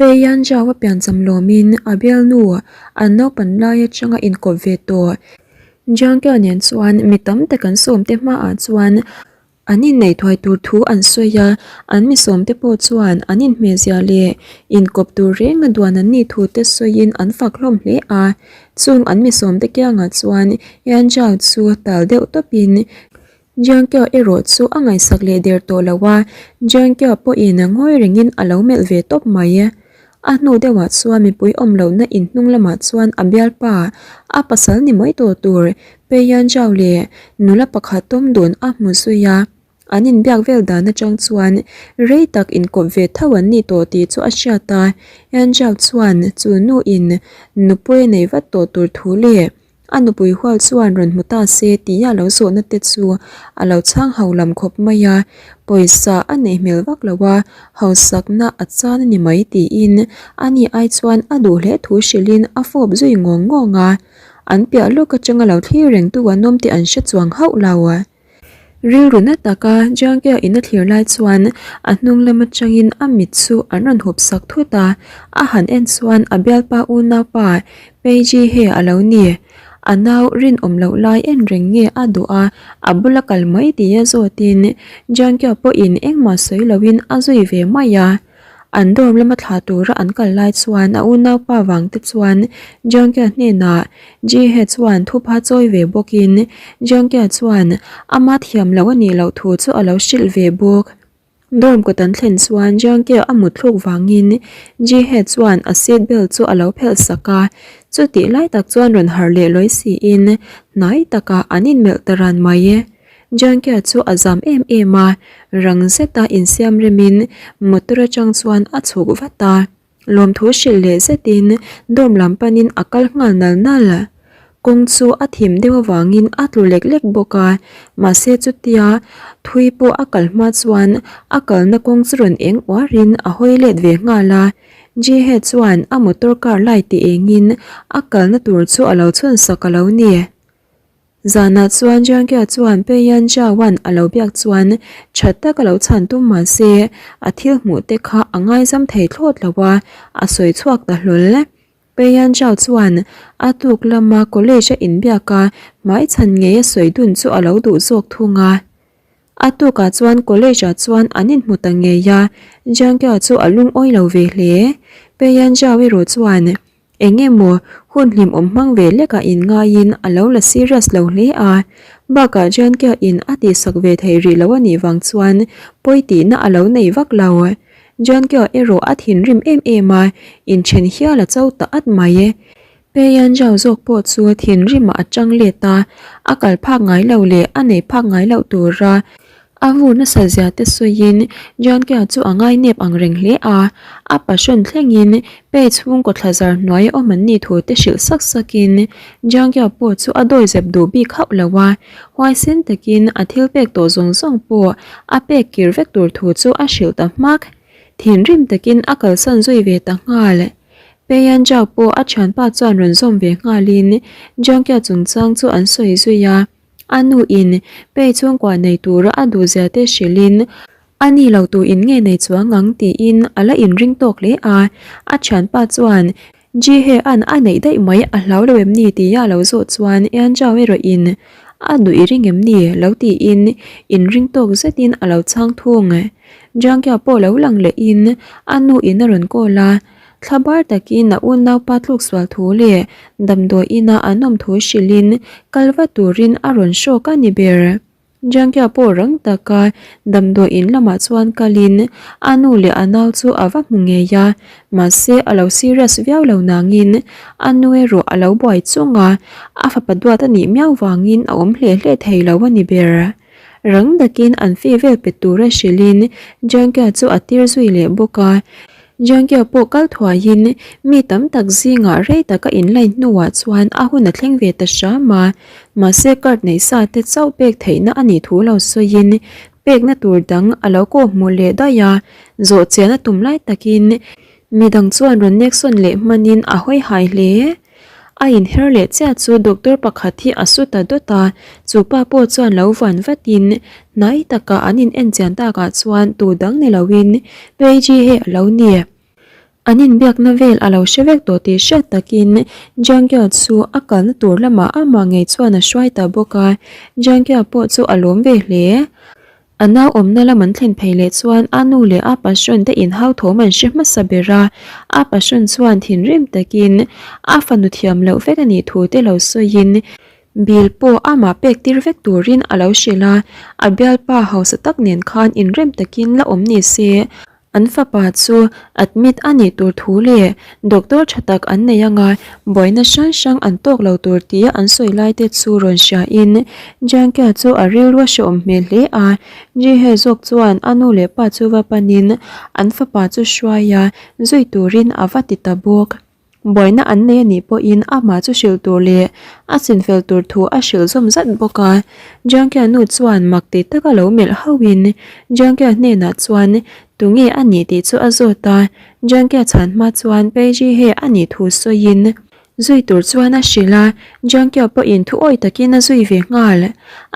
Pei Yan Zhao a piancham lawmin a bialnu an naupan lai atanga inkawp ve tawh Jiang Kia nen chuan mi tam tak an sawmte hmaah chuan An inneih thuai tur thu an sawi a, an mi sawmte pawh chuan an inhmehzia leh inkawp tur renga duan an nih thu te sawiin an fak hlawm hle a. Chung an mi sawmte kiangah chuan Yan Zhao chu tal deuh tawpin Jiang Qiao erawh chu a ngaihsak leh der tawh lo a, Jiang Qiao pawhin ngawi rengin a lo melh ve tawp mai. A hnu deuhah chuan mipui awm lohna in hnung lamah chuan a bialpa, a pasal ni mai tawh tur Pei Yan Zhao leh nula pakhat tawm dun a hmu zui a. An inbiak vel dan atang chuan rei tak inkawp ve tho an ni tawh tih chu a hriat a. Yan Zhao chuan chu nu in nupui a nei vat tawh tur thu leh A nupui hual chuan rawn hmu ta se tih a lo zawhna te chu a lo chhang ho lam khawp mai a, pawisa a neih hmel vak lo a, hausakna a chan a ni mai tiin a ni ai chuan a duh hle thu hrilhin a fawp zui ngawng ngawng a, an piah lawk atanga lo thlir reng tu an awm tih an hre chuang hauh lo. Rilru na taka Jiangkia in a thlir lai chuan a hnung lam atangin a mit chu an rawn hup sak thut a, a han en chuan a bialpa unaupa Pei Ji He a lo ni. A nau rinawm loh lai en reng nge a duh a, a bula kal mai tia zawtin Jiangkia pawhin engmah sawi loin a zui ve mai a. An dorm lama thla tura an kal lai chuan a unaupa vang te chuan Jiangkia hnenah Jihe chuan thupha chawi ve bawkin Jiangkia chuan ama thiam loh a nih loh thu chu a lo hrilh ve bawk. Dorm kawt an thlen chuan Jiangkia a mut thluk vangin Jihe chuan a seat belt chu a lo phelh sak a, chutih lai tak chuan rawn harh leh lawi siin hnai takah an inmelh ta ran mai. Jankia chu a zam em em a, rang zeta insiam remin motor atang chuan a chhuk vat a. Lawmthu hrilh leh zetin dorm lam panin a kal nghal nal nal. Kawng chu a thim deuh avangin a tlu lek lek bawk a, mahse chutia thui pawh a kal hma chuan a kalna kawng chu rawn eng uarin a hawi let ve nghal a. Jihe chuan a motor car lai ti engin a kalna tur chu a lo chhun sak a lo ni. Zanah chuan Jiangkia chuan Pei Yan Zhaoan a lo biak chuan tha tak a lo chhan tum mah se a thil hmuh te kha a ngaizam thei thlawt lo a, a sawi chhuak ta hlawl. Pei Yan Zhao chuan a tuk lama college a inbiak a hmaichhan ngei a sawi dun chu a lo duh zawk thung a. A tukah chuan college ah chuan an inhmu ta ngei a, Jiangkia chu a lungawi lo ve hle. Pei Yan Zhao erawh chuan Eng emaw hun hlimawm hmang ve lekah inngaiin a lo la serious lo hle a, bakah Jankia in a tihsak ve thei rih lo a nih vang chuan pawi tihna a lo nei vak lo. Jankia erawh a thinrim em em a, inthen hial a cho ta at mai. Peian Zhao zawk pawh chu thinrimah a tang let a, a kal phak ngai lo leh a nei phak ngai loh tura A vur nasa zia te sawiin Jankia chu a ngainep ang reng hle a, a passion thlengin Pei chhungkaw thlazar hnuai awm an nih thu te hrilh sak sakin Jankia pawh chu a dawi zep duh bik hauh lo a, huaisen takin a thil pek tawh zawng zawng pawh a pek kir vek tur thu chu a hrilh ta hmak. Thinrim takin a kalsan zui ve ta nghal. Pei Yan Zhao pawh a thianpa chuan rawn zawm ve nghalin Jankia chungchang chu an sawi zui a. A nu in Pei chhungkua nei tura a duh zia te hrilhin a ni lo tu in nge nei chuang ang tiin a la inring tawk hle a. A thianpa chuan Ji He an a neih daih mai a hlau lo em ni tia a lo zawh chuan Yan Zhao erawh in a duh i ring em ni lo tiin inring tawk zetin a lo chhang thung. Jiang Kia pawh lo lang lehin a nu in a rawn call a. Thla bar takin a unaupa tluk sual thu leh damdawi ina an awm thu hrilhin kal va turin a rawn hrawk a ni ber. Jiangkia pawh rang taka damdawi in lamah chuan kalin a nu leh a nau chu a va hmu ngei a, mahse a lo serious viau lo nangin a nu erawh a lo buai chung a, a fapa duat a nih miau vangin a awm hle hle thei lo a ni ber. Rang takin an fee vel pe tura hrilhin Jiangkia chu a tir zui leh bawk a. Jiangkia pawh kal thuaiin mi tam tak zingah rei taka inline hnuah chuan a hun a thleng ve ta hram a. Mahse card neih sa te chauh pek theihna a nih thu lo sawiin pekna tur dang a lo kawh hmuh leh daih a. Zawh chian a tum lai takin midang chuan rawn nek sawn leh hmanin a hawi hai hle. A inher leh chiah chu doctor pakhat hi a su ta dawt a, chu pa pawh chuan lo vuan vatin hnai takah an in en chian takah chuan tu dang ni loin Paige hi a lo ni. An inbiakna vel a lo hre vek tawh tih hriat takin Jiangkia chu a kalna tur lamah amah ngei chuan a hruai ta bawk a, Jiangkia pawh chu a lawm ve hle. A nau awmna lam an thlen phei leh chuan a nu leh a passion te inhau thawm an hre hmasa ber a, a passion chuan thinrim takin a fanu thiam loh vek a nih thu te lo sawiin Bill pawh amah pek tir vek turin a lo hrilh a, a bialpa hausa tak nen khan inrem takin la awm ni se. An fapa chu admit a nih tur thu leh doctor tha tak an nei anga buaina hrang hrang an tawk lo tur tia an sawi lai te chu rawn hria in Jiangkia chu a rilru a hrehawm hmel hle a. Jihe zawk chuan a nu leh pa chu va panin an fapa chu hruai a zui turin a va ti ta bawk. Buaina an nei a nih pawhin amah chu hrilh tur leh a chinfel tur thu a hrilh zawm zat bawk a. Jiangkia nu chuan mak ti taka lo melh hauhin Jiangkia hnenah chuan tunge a nih tih chu a zawt a. Jiangkia chhan hma chuan Peiji he a nih thu sawiin zui tur chuan a hrilh a. Jiangkia pawhin thu awi takin a zui ve nghal.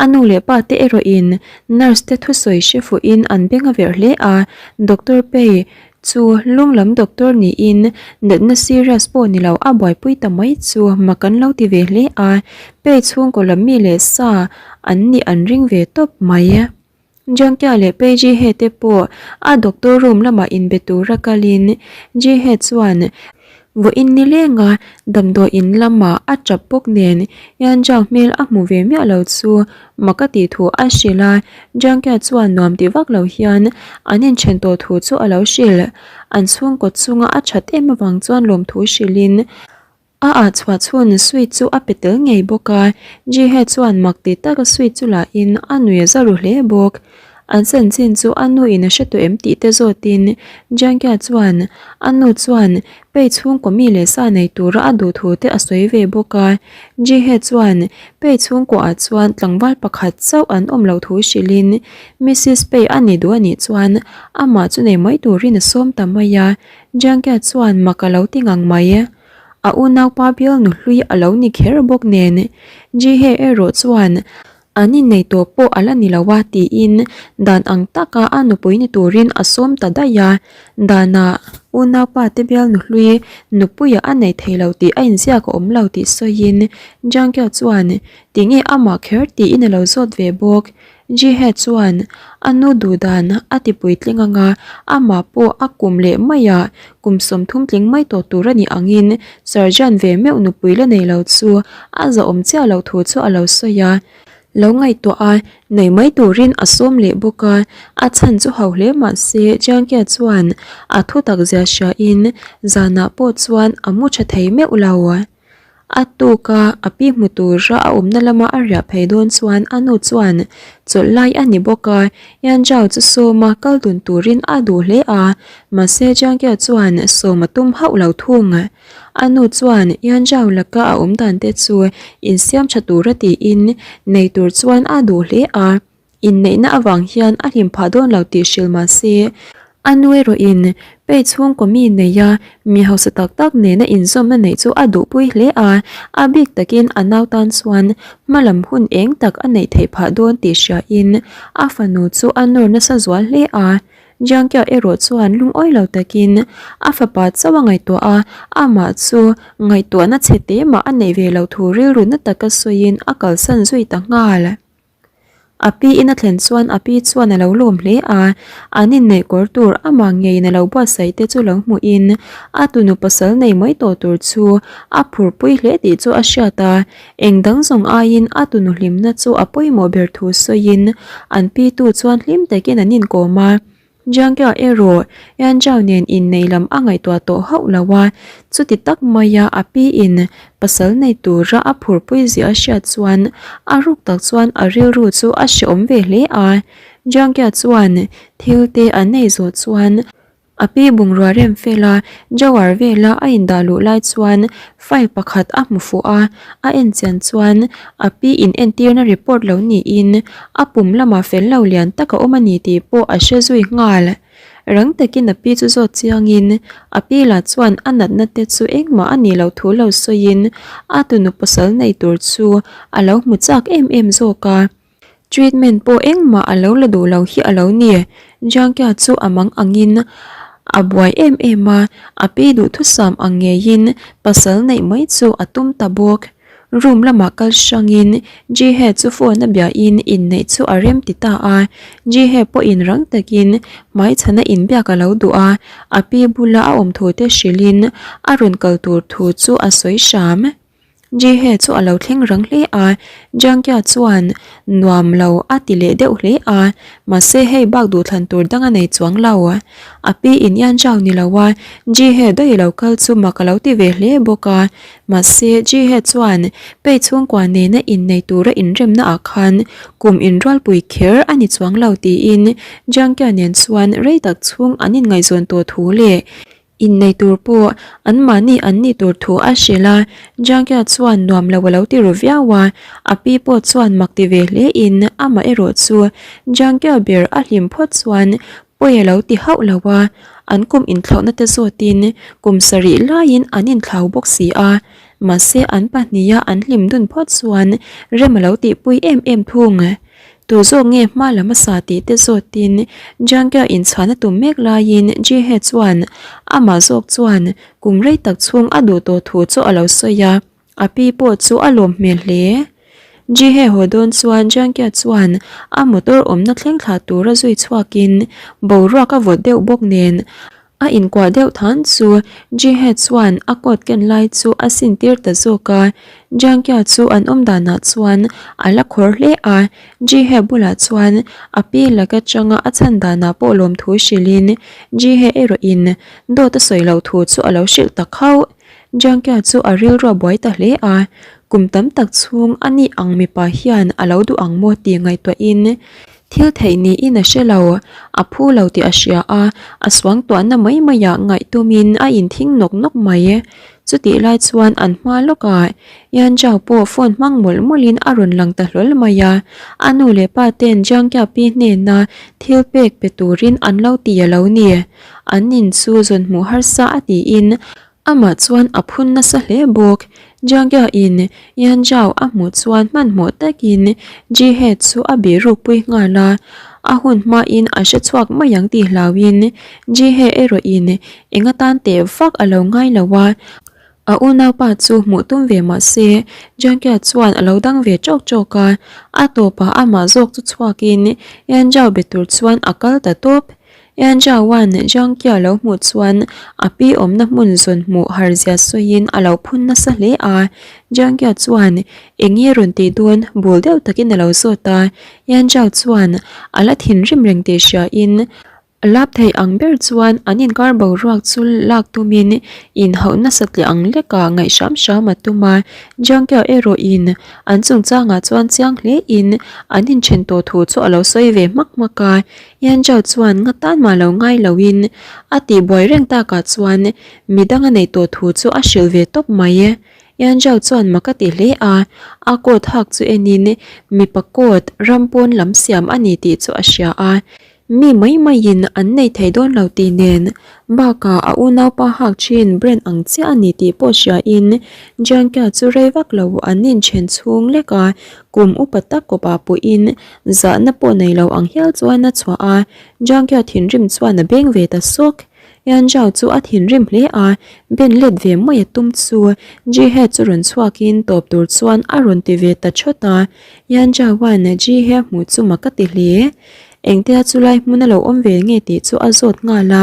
A nu leh pa te erawhin nurse te thusawi hre fuhin an beng a verh hle a. Doctor Pei Chu lung lam doctor niin natna serious pawh ni lo a buaipui ta mai chu mak an lo ti ve hle a, pei chhungkaw lam mi leh sa an nih an ring ve tawp mai. Jiangkia leh Pei Jihe te pawh a doctor room lamah inbe tura kalin Jihe chuan vawiin ni lenga damdawi in lamah a tap bawk nen Yanzhao hmel a hmu ve miah lo chu Mak a tih thu a hrilh a, Jiangkia chuan nuam ti vak lo hian an inthen tawh thu chu a lo hrilh. An chhungkaw chunga a that em avang chuan lawmthu hrilhin a ah chhuah chhun sweet chu a pe tel ngei bawk a, Jihe chuan mak ti taka sweet chu lahin a nui a za ru hle bawk. An chanchin chu a nu in a hre tawh em tih te zawtin Jiangkia chuan a nu chuan Pei chhungkaw mi leh sa nei tura a duh thu te a sawi ve bawk a. Jihe chuan Pei chhungkuaah chuan tlangval pakhat chauh an awm loh thu hrilhin Missus Pei a ni duh a nih chuan amah chu nei mai turin a sawm ta mai a. Jiangkia chuan mak a lo ti ngang mai. A unaupa bialnu hlui a lo ni kher bawk nen Jihe erawh chuan An innei tawh pawh a la ni lo a tiin dan ang taka a nupui ni turin a sawm ta daih a, danah unaupa te bialnu hlui nupuia a nei thei lo tih a inziak a awm lo tih sawiin Jiangkia chuan tinge amah kher tiin a lo zawt ve bawk. Jihe chuan a nu duh dan a ti puitling anga amah pawh a kum leh maiah kum 30 tling mai tawh tur a nih angin Sergeant ve meuh nupui la nei lo chu a zahawm chiah loh thu chu a lo sawi a. Lo ngaihtuah a, nei mai turin a sawm leh bawk a, a chhan chu ho hle mah se Jiangkia chuan a thutak zia hriain zanah pawh chuan a mu tha thei meuh lo. A tuk a, a pi hmu tura a awmna lama a riah phei dawn chuan a nu chuan chawlh lai a ni bawk a, Yanzhao chu sawma kal dun turin a duh hle a, mahse Jiangkia chuan sawm a tum hauh lo thung. A nu chuan Yanzhao laka a awm dan te chu insiam tha tura tiin nei tur chuan a duh hle a. Inneihna avang hian a hlim phah dawn lo tih hrilh mah se, a nu erawhin pei chhungkaw mi neia mi hausa tak tak nena inzawmna neih chu a duhpui hle a, a bik takin a nau tan chuan hmalam hun eng tak a neih theih phah dawn tih hriain a fanu chu a nawr nasa zual hle a. Jiangkia erawh chuan lungawi lo takin a fapa chauh a ngaihtuah a, amah chu ngaihtuahna chhe te mah a neih ve loh thu rilru na taka sawiin a kalsan zui ta nghal. A pi in a thlen chuan a pi chuan a lo lawm hle a, an inneih kawr tur amah ngeiin a lo buatsaih te chu lo hmuhin a tunu pasal nei mai tawh tur chu a phurpui hle tih chu a hriat a, eng dang zawng aiin a tunu hlimna chu a pawimawh ber thu sawiin an pi tu chuan hlim takin an inkawm a. Jiangkia erawh Yanzhao nen inneih lam a ngaihtuah tawh hauh lo a, chuti tak maia a pi in pasal nei tura a phurpui zia a hriat chuan a ruk tak chuan a rilru chu a hrehawm ve hle a. Jiangkia chuan thil te a nei zawh chuan a pi bungrua rem fela drawer vela a indah luh lai chuan file pakhat a hmu fuh a, a en chian chuan a pi in entirna report lo niin a pum lamah fel lo lian tak a awm a ni tih pawh a hre zui nghal. Rang takin a pi chu zawt chiangin a pi lah chuan a natna te chu engmah a nih loh thu lo sawiin a tunu pasal nei tur chu a lo hmu chak em em zawk a. Treatment pawh engmah a lo la duh lo hi a lo ni. Jiangkia chu a mang angin. A buai em em a, a pi duhthusam ang ngeiin pasal neih mai chu a tum ta bawk. Room lamah kal hrangin Jihe chu phone a biahin inneih chu a rem ti ta a, Jihe pawhin rang takin hmaichhana inbiak a lo duh a, a pi bula a awm thu te hrilhin a rawn kal tur thu chu a sawi hram. Jihe chu a lo thleng rang hle a, Jangkia chuan nuam lo a ti leh deuh hle a, mahse hei bak duhthlan tur dang a nei chuang lo. A pi in Yan Zhao ni lo a, Jihe daih lo kal chu mak a lo ti ve hle bawk a, mahse Jihe chuan Pei chhungkua nena innei tura inremna ah khan kum inrualpui kher a ni chuang lo tiin Jangkia nen chuan rei tak chhung an inngaihzawn tawh thu leh Innei tur pawh anmahni an nih tur thu a hrilh a, Jangkia chuan nuam lo a lo ti ru viau a, a pi pawh chuan mak ti ve hle in amah erawh chu Jangkia ber a hlim phawt chuan pawi a lo ti hauh lo a, an kum inthlauhna te zawtin kum sarih laiin an inthlau bawk si a, mahse an pahniha an hlim dun phawt chuan rem a lo tihpui em em thung. Tu zawk nge hma lam a sa tih te zawtin Jangkia inchhan a tum mek laiin Jihe chuan amah zawk chuan kum rei tak chhung a duh tawh thu chu a lo sawi a, a pi pawh chu a lawm hmel hle. Jihe haw dawn chuan Jangkia chuan a motor awmna thleng thlah tura zui chhuakin boruak a vawt deuh bawk nen A inkuah deuh than chu Jihe chuan a coat ken lai chu a sin tir ta zawk a, Jiangkia chu an awm danah chuan a la khawr hle a, Jihe bulah chuan a pi lak atanga a chhan danah pawh lawmthu hrilhin Jihe erawhin dawt a sawi loh thu chu a lo hrilh ta khauh. Jiangkia chu a rilru a buai ta hle a, kum tam tak chhung a nih ang mipa hian a lo duh ang maw tih ngaihtuahin Thil theih niin a hre lo, a phu lo tih a hria a, a suangtuahna mai maiah ngaih tumin a inthing nawk nawk mai. Chutih lai chuan an hma lawkah Yan Zhao pawh phone hmang mawlh mawlhin a rawn lang ta hlawl mai a, a nu leh pa ten Jiang Qiapi hnena thil pek pe turin an lo ti a lo ni. An in chu zawn hmuh harsa a tiin Amah chuan a phun nasa hle bawk. Jiangya in Yan Zhao a hmuh chuan hmanhmawh takin Ji He chu a bih rukpui nghal a, a hun hmain a hre chhuak mai ang tih hlauhin Ji He erawh in eng atan teh vak a lo ngai lo a, a unaupa chu hmuh tum ve mah se Jiangya chuan a lo dang ve chawk chawk a, a tawpah amah zawk chu chhuakin Yan Zhao be tur chuan a kal ta tawp. Yanzhaoan Jiangkia lo hmuh chuan a pi awmna hmun zawn hmuh har zia sawiin a lo phun nasa hle a. Jiangkia chuan eng nge rawn tih dawn bul deuh takin a lo zawt a. Yanzhao chuan a la thinrim reng tih hriain a lap thei ang ber chuan an inkar boruak chu lak tumin inhauh nasa tliah ang lekah ngaih hram hram a tum a. Jiangkia erawhin an chungchangah chuan chiang hlein an inthen tawh thu chu a lo sawi ve hmak hmak a. Yanzhao chuan nga tan mah lo ngai loin a tihbuai reng takah chuan midang a neih tawh thu chu a hrilh ve tawp mai. Yanzhao chuan mak a ti hle a, a coat hak chu enin mipa coat ram pawn lam siam a ni tih chu a hria a, mi mai maiin an nei thei dawn lo tih nen bakah a unaupa hak thin brand ang chiah a ni tih pawh hriain Jiangkia chu rei vak lo an inchen chhung lek a, kum upa tak kawpah pawhin Zahna pawh nei lo ang hial chuan a chhuah a, Jiangkia thinrim chuan a beng ve ta sawk. Yan Zhao chu a thinrim hle a, ben let ve mai a tum chu Ji He chu rawn chhuakin tawp tur chuan a rawn ti ve ta thawt a. Yan Zhaoan Ji He hmuh chu mak a ti hle. Engtia chulai hmun a lo awm ve nge tih chu a zawt nghal a,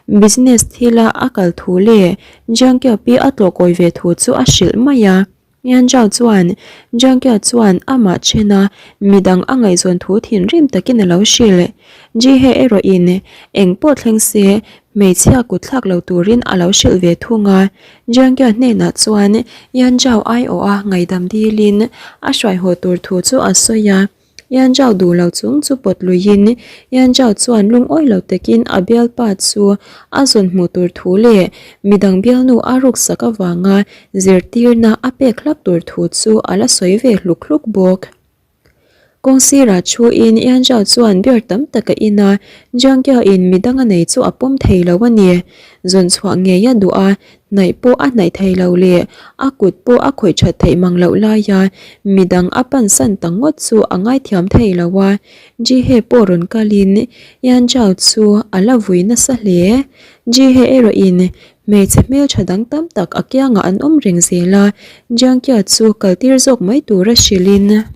business thila a kal thu leh Jiangkia pi a tlawh kawi ve thu chu a hrilh mai a. Yanzhao chuan Jiangkia chuan amah thena midang a ngaihzawn thu thinrim takin a lo hrilh. Jihe erawhin eng pawh thleng se hmeichhia kut thlak lo turin a lo hrilh ve thung a. Jiangkia hnenah chuan Yanzhao aiawha ngaihdam dilin a hruaihaw tur thu chu a sawi a. Yan Zhao duh lo chung chu pawt luiin Yan Zhao chuan lungawi lo takin a bialpa chu a zawn hmuh tur thu leh midang bialnu a ruksak avanga zirtirna a pek hlak tur thu chu a la sawi ve hluk hluk bawk. Kawng sirah thuin Yanzhao chuan beer tam tak a in a, Jiangqiao in midang a nei chu a pawm thei lo a ni. Zawn chhuah ngei a duh a, hnaih pawh a hnaih thei lo leh a kut pawh a khawih that theih mang loh laia midang a pansan ta ngawt chu a ngaithiam thei lo a. Jihe pawh rawn kalin Yanzhao chu a la vui nasa hle. Jihe erawhin Hmeichhe hmeltha dang tam tak a kiangah an awm reng zel a, Jiangkia chu kaltir zawk mai tura hrilhin.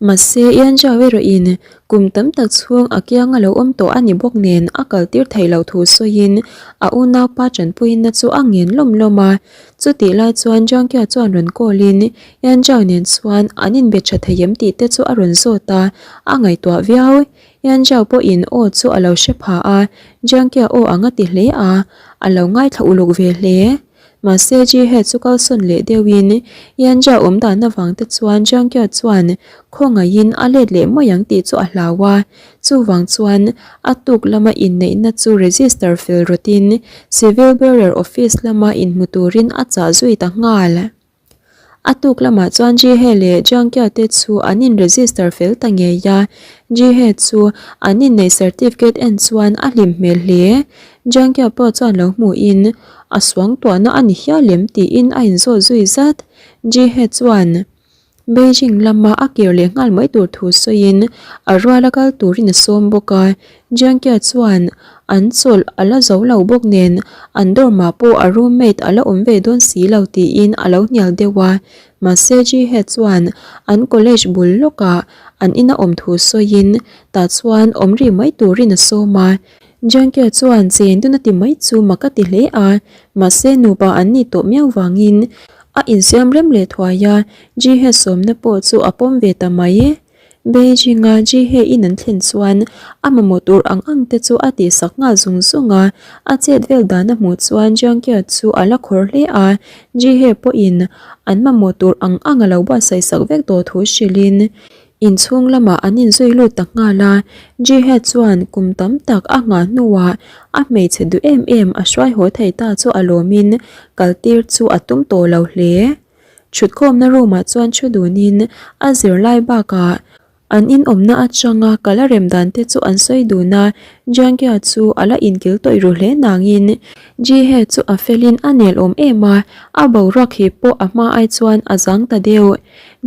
Mahse, Yanzhao erawhin kum tam tak chhung a kianga lo awm tawh a ni bawk nen a kaltir theih loh thu sawiin a unaupa tanpuina chu a ngen lawm lawm a. Chutih lai chuan Jiangkia chuan rawn call-in Yanzhao nen chuan an inbe tha thei em tih te chu a rawn zawt a, a ngaihtuah viau. Yanzhao pawhin aw chu a lo hre pha a, Jiangkia aw ang a ti hle a, a lo ngaithla uluk ve hle. Mahse Jihe chu kalsawn leh deuhin Yanzhao awm dan avang te chuan Jiangkia chuan khawngaihin a let leh mai ang tih chu a hlau a, chuvang chuan a tuk lama inneihna chu register fel rawtin Civil Bearer Office lama inhmu turin a chah zui ta nghal. A tuk lamah chuan Jihe leh Jiangkia te chu an in register fel ta ngei a, Jihe chu an inneih certificate en chuan a hlim hmel hle. Jiangkia pawh chuan lo hmuhin a suangtuahna a ni hial em tiin a inzawt zui zat. Jihe chuan Beijing lama a kir leh nghal mai tur thu sawiin a ruala kal turin a sawm bawk a, Jiangkia chuan an chawlh a la zo lo bawk nen an dorm ah pawh a roommate a la awm ve dawn si lo tiin a lo hnial deuh a, mahse Jihe chuan an college bul lawkah an ina awm thu sawiin tah chuan awm rih mai turin a sawm a, Jiangkia chuan chen dun a ti mai chu mak a ti hle a, mahse nupa an nih tawh miau vangin A insiam rem leh thuai a, Jihe sawmna pawh chu a pawm ve ta mai. Beijing-a Jihe in an thlen chuan a mamawh tur ang ang te chu a tihsak nghal zung zung a, a chet vel dan a hmuh chuan Jiangkia chu a la khawr hle a, Jihe pawhin an mamawh tur ang ang a lo buatsaih sak vek tawh thu hrilhin Inchhung lamah an inzui lut ta nghal a, Jihe chuan kum tam tak a nghah hnuah a hmeichhe duh em em a hruai haw thei ta chu a lawmin kaltir chu a tum tawh lo hle. Thutkhawmna room ah chuan thu dunin a zirlai bakah an inawmna atanga kal a rem dan te chu an sawi dun a, Jiangkia chu a la inkil tawih ru hle nangin Jihe chu a felin a nel awm em a, a boruak hi pawh a hma ai chuan a zang ta deuh.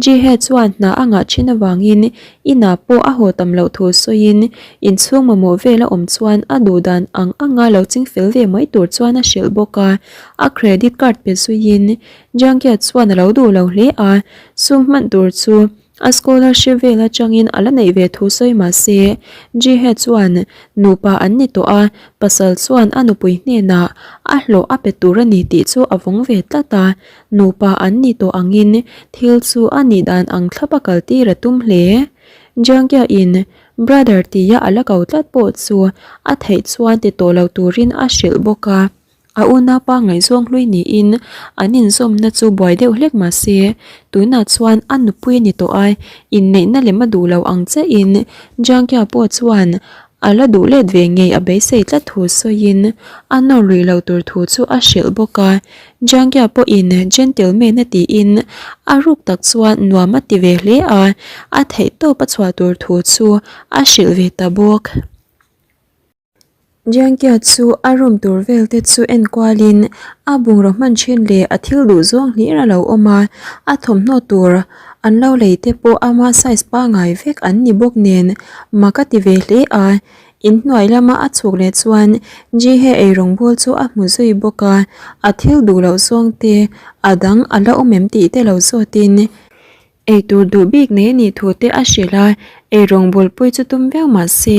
Jihe chuan hna a ngah thin avangin inah pawh a haw tam loh thu sawiin inchhung mamawh vel a awm chuan a duh dan ang anga lo ching fel ve mai tur chuan a hrilh bawk a. A credit card pe zuiin Jiangkia chuan a lo duh lo hle a, sum hman tur chu a scholarship vel atangin a la neih ve thu sawi mah se Jihe chuan nupa an ni tawh a, pasal chuan a nupui hnenah a hlawh a pe tur a ni tih chu a vawng ve tlat a. Nupa an ni tawh angin thil chu a nih dan ang thlap a kal tir a tum hle. Jiangkia in brother tia a la ko tlat pawh chu a theih chuan ti tawh lo turin a hrilh bawk a. A unaupa ngaihzawng hlui niin an inzawmna chu buai deuh hlek mah se tunah chuan a nupui a ni tawh a, inneihna lem a duh lo ang chiahin Jiangkia pawh chuan a la duh let ve ngei a beisei tlat thu sawiin a nawr luih lo tur thu chu a hrilh bawk a. Jiangkia pawhin gentleman a tiin a ruk tak chuan nuam a ti ve hle a, a theihtawp a chhuah tur thu chu a hrilh ve ta bawk. Jiangkia chu a room tur vel te chu en kualin a bungraw hman thin leh a thil duh zawng hlir a lo awm a, a thawmhnaw tur an lo lei te pawh ama size pangngai vek an ni bawk nen mak a ti ve hle a. Inhnuai lama a chhuk leh chuan Jihe eirawng bawl chu a hmu zui bawk a, a thil duh loh zawng te a dang a la awm em tih te lo zawtin eitur duh bik nei a nih thu te a hrilh a, eirawng bawlpui chu tum viau mah se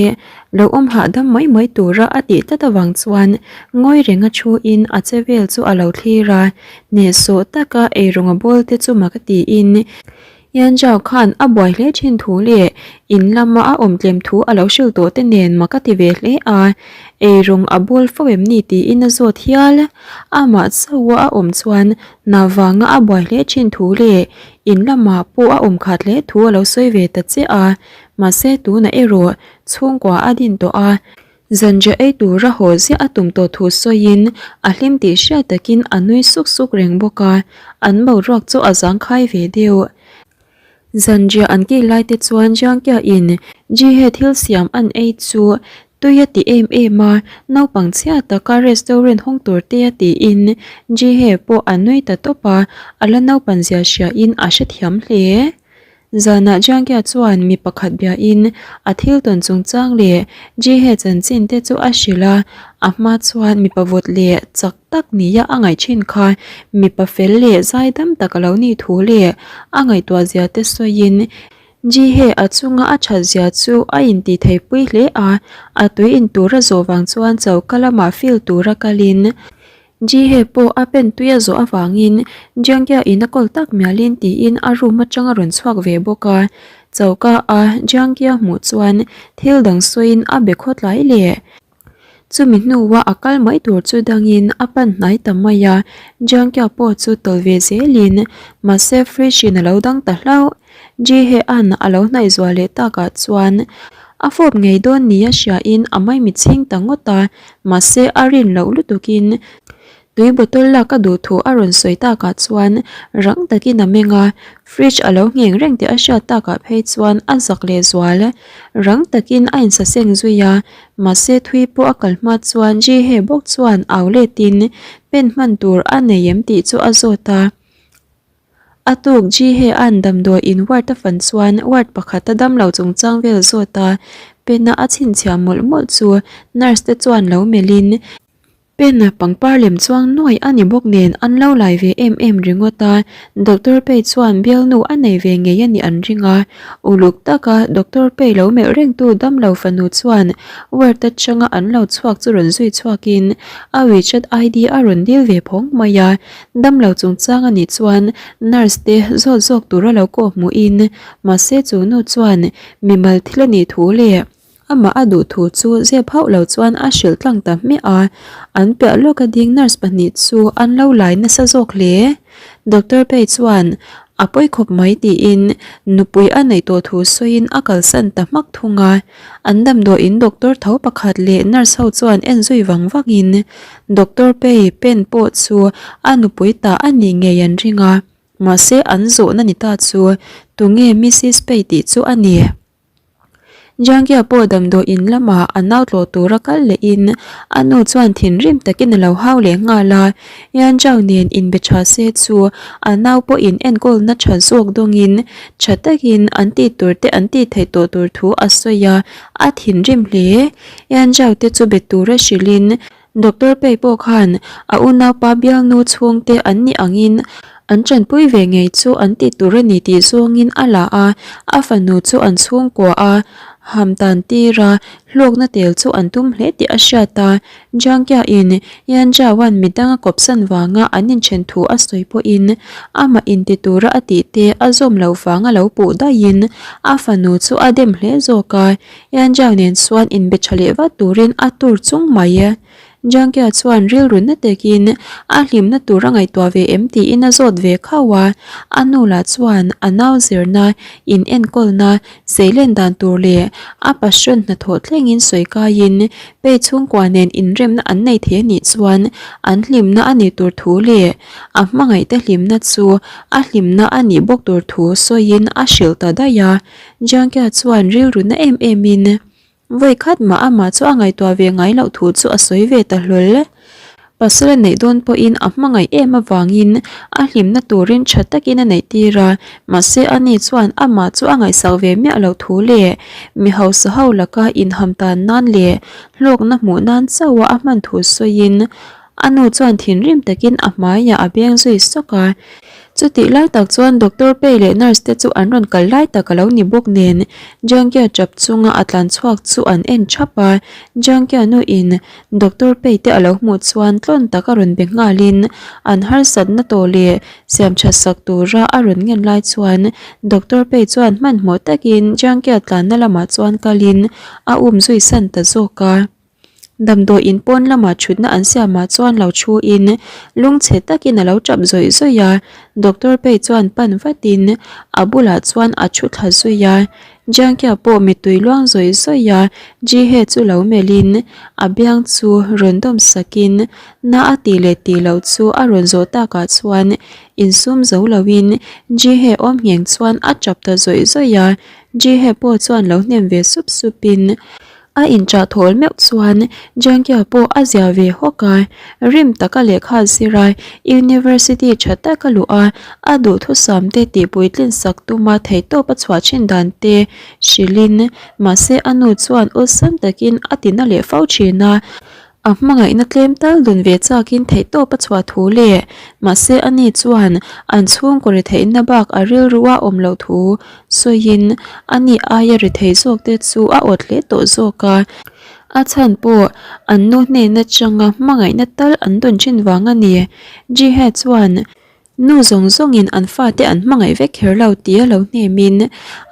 lo awm hahdam mai mai tura a tih tlat avang chuan ngawi renga thuin a che vel chu a lo thlir a, hnehsawh taka eirawng a bawl te chu mak a tiin Yan Zhao khan a buai hle thin thu leh in lama a awm tlem thu a lo hrilh tawh te nen mak a ti ve hle a, eirawng a bawl fo em ni tiin a zawt hial. Amah chauha a awm chuan hna vanga a buai hle thin thu leh in lamah pawh a awm khat hle thu a lo sawi ve ta chiah a, mahse tunah erawh chhungkua a din tawh a, Zanriah ei tura haw ziah a tum tawh thu sawiin a hlim tih hriat takin a nui suk suk reng bawk a, an boruak chu a zangkhai ve deuh. Zanriah an kil lai te chuan Jiangkia in Jihe thil siam an ei chu tui a ti em em a, naupang chhia taka restaurant hawng tur te a tiin Jihe pawh a nui ta tawp a, a la naupan zia hria in a hrethiam hle. Zanah Jiangkia chuan mi pakhat biain a thil tawn chungchang leh Jihe chanchin te chu a hrilh a, a hma chuan mipa vawt leh chak tak nia a ngaih thin kha mipa fel leh zaidam tak a lo nih thu leh a ngaihtuah zia te sawiin Jihe a chunga a that zia chu a intihtheihpui hle a, a tui in tur a zawh vang chuan choka lamah feel tura kalin Jihe pawh a pen tui a zawh avangin Jiangya in a kawl tak mialin tiin a room atang a rawn chhuak ve bawk a. Choka a Jiangya hmuh chuan thil dang sawiin a be khawtlai leh. Chumi hnua a kal mai tur chu dangin a pan hnai ta mai a, Jiangya pawh chu tawlh ve zelin mahse fridge in a lo dang ta hlauh. Jihe an a lo hnaih zual leh takah chuan a fawp ngei dawn nia hriain a maimi chhing ta ngawt a. Mahse a rin loh lutukin tui bottle lak a duh thu a rawn sawi takah chuan rang takin a meng a, fridge a lo ngheng reng tih a hriat takah phei chuan a zak leh zual. Rang takin a insaseng zui a, mahse thui pawh a kal hma chuan Ji-hye bawk chuan au letin pen hman tur a nei em tih chu a zawt a. A tuk Ji-hye-a'n damdawi in ward a fan chuan ward pakhat a damlo chungchang vel zawt a, Pena a chhinchhiah mawlh mawlh chu nurse te chuan lo melhin Pena pangpar lem chuang nuai a ni bawk nen an lo lai ve em em ringawt a, Doctor Pei chuan bialnu a nei ve ngei a nih an ring a, uluk taka Doctor Pei lo melh rengtu damlo fanu chuan ward atanga an lo chhuak chu rawn zui chhuakin a WeChat ID a rawn dil ve phawng mai a. Damlo chungchang a nih chuan nurse te zawt zawk tura lo kawh hmuhin mahse chu nu chuan mimal thil a nih thu leh amah a duh thu chu zep hauh lo chuan a hrilh tlang ta hmiah a, an piah lawka ding nurse pahnih chu an lo lai nasa zawk hle. Doctor Pei chuan a pawi khawp mai tiin nupui a neih tawh thu sawiin a kalsan ta hmak thung a. An damdawiin doctor tho pakhat leh nurse ho chuan en zui vang vangin Doctor Pei pen pawh chu a nupui ta a nih ngei an ring a, mahse an zawhna ni ta chu tunge Missis Pei tih chu a ni. Jiangya pawh damdawiin lamah a nau tlawh tura kal lehin a nu chuan thinrim takin a lo hau leh nghal a, Yan Zhao nen inbe tha se chu a nau pawhin enkawlna tha zawk dawngin tha takin an tih tur te an tih theih tawh tur thu a sawi a, a thinrim hle. Yan Zhao te chu be tura hrilhin Doctor Pei pawh khan a unaupa bialnu chhungte an nih angin an tanpui ve ngei chu an tih tur a ni tih zawngin a la a, a fanu chu an chhungkua a ham tan tir a, hlawkna tel chu an tum hle tih a hriat a. Jiangkia in Yan Zhao-a'n midang a kawpsan vanga an inthen thu a sawi pawhin amah inti tura a tih te a zawm loh vang a lo puh daihin a fanu chu a dem hle zawk a, Yan Zhao nen chuan inbe tha leh vat turin a tur chung mai. Jiangkia chuan rilru na takin a hlimna tur a ngaihtuah ve em tiin a zawt ve khauh a, a nu lah chuan a nau zirna in enkawlna seilen dan tur leh a passion hnathawh thlengin sawi kaiin Pei chhungkua nen inremna an nei thei a nih chuan an hlimna a nih tur thu leh a hmangaihte hlimna chu a hlimna a nih bawk tur thu sawiin a hrilh ta daih a. Jiangkia chuan rilru na em emin vawi khat mah amah chu a ngaihtuah ve ngai loh thu chu a sawi ve ta hlawl. Pasal a neih dawn pawhin a hmangaih em avangin a hlimna turin tha takin a neih tir a, mahse ani chuan amah chu a ngaihsak ve miah loh thu leh mi hausa ho laka inham tan nan leh hlawkna hmuh nan chauha a hman thu sawiin a nu chuan thinrim takin a hmaiah a beng zui sawk a. Chutih lai tak chuan Doctor Pei leh nurse te chu an rawn kal lai tak a lo ni bawk nen Jiangkia tap chunga a tlan chhuak chu an en thap a, Jiangkia nuin Doctor Pei te a lo hmuh chuan tlawn tak a rawn be nghalin an harsatna tawh leh siam that sak tura a rawn ngen lai chuan Doctor Pei chuan hmanhmawh takin Jiangkia tlanna lamah chuan kalin a um zui san ta zawk a. Damdawi in pawn lamah thutna an siamah chuan lo thu in lungchhe takin a lo tap zawih zawih a, Doctor Pei chuan pan vatin a bulah chuan a thu thla zui a. Jiangkia pawh mittui luang zawih zawih a, Jihe chu lo melhin a biang chu rawn dawm sakin na a tih leh tih loh chu a rawn zawh takah chuan insum zo loin Jihe awm ngheng chuan a tap ta zawih zawih a, Jihe pawh chuan lo hnem ve sup supin A inchah thawl meuh chuan Jiangkia pawh a zia ve hawk a, rim taka lehkha zir a, University tha taka luh a, a duhthusam te tih puitlin sak tuma theihtawp a chhuah thin dan te hrilhin, mahse a nu chuan awlsam takin a ti na leh fo thin a. A hmangaihna tlem tal dun ve chakin theihtawp a chhuah thu leh mahse ani chuan an chhungkaw retheihna bak a rilru a awm loh thu sawiin ani aia rethei zawk te chu a awt hle tawh zawk a. A chhan pawh an nu hnen atanga hmangaihna tal an dawn thin vang a ni. Jihe chuan Nu zawng zawngin an fate an hmangaih vek kher lo tih a lo hnemin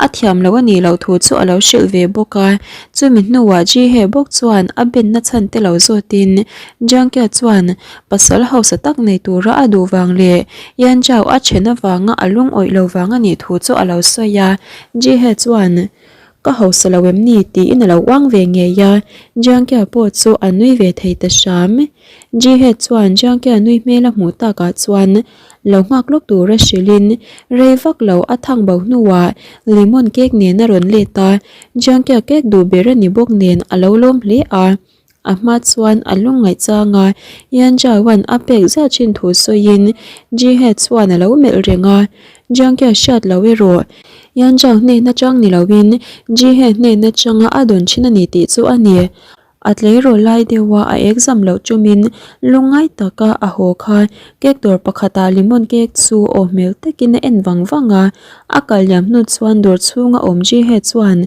a thiam loh a nih loh thu chu a lo hrilh ve bawk a. Chumi hnuah Jihe bawk chuan a benna chhan te lo zawtin Jiangkia chuan pasal hausa tak nei tura a duh vang leh Yanzhao a then avanga a lungawih lo vang a nih thu chu a lo sawi a. Jihe chuan Ka hausa lo em ni? tiin a lo uang ve ngei a, Jiangkia pawh chu a nui ve thei ta hram. Jihe chuan Jiangkia nui hmel a hmuh takah chuan lo nghak lawk tura hrilhin rei vak lo a thang bo hnuah lemon cake nen a rawn let a, Jiangkia cake duh ber a ni bawk nen a lo lawm hle a. A hma chuan a lungngaih chang a, Yan Zhaoan a pek zah thin thu sawiin Jihe chuan a lo melh reng a, Jiangkia hriat lo erawh Yan Zhao hnen atang ni loin Jihe hnen atanga a dawn thin a ni tih chu a ni. A tleirawl lai deuha a exam loh chumin lungngai taka a haw kha cake dawr pakhatah lemon cake chu aw hmel takin a en vang vang a, a kal liam hnu chuan dawr chhunga awm Jihe chuan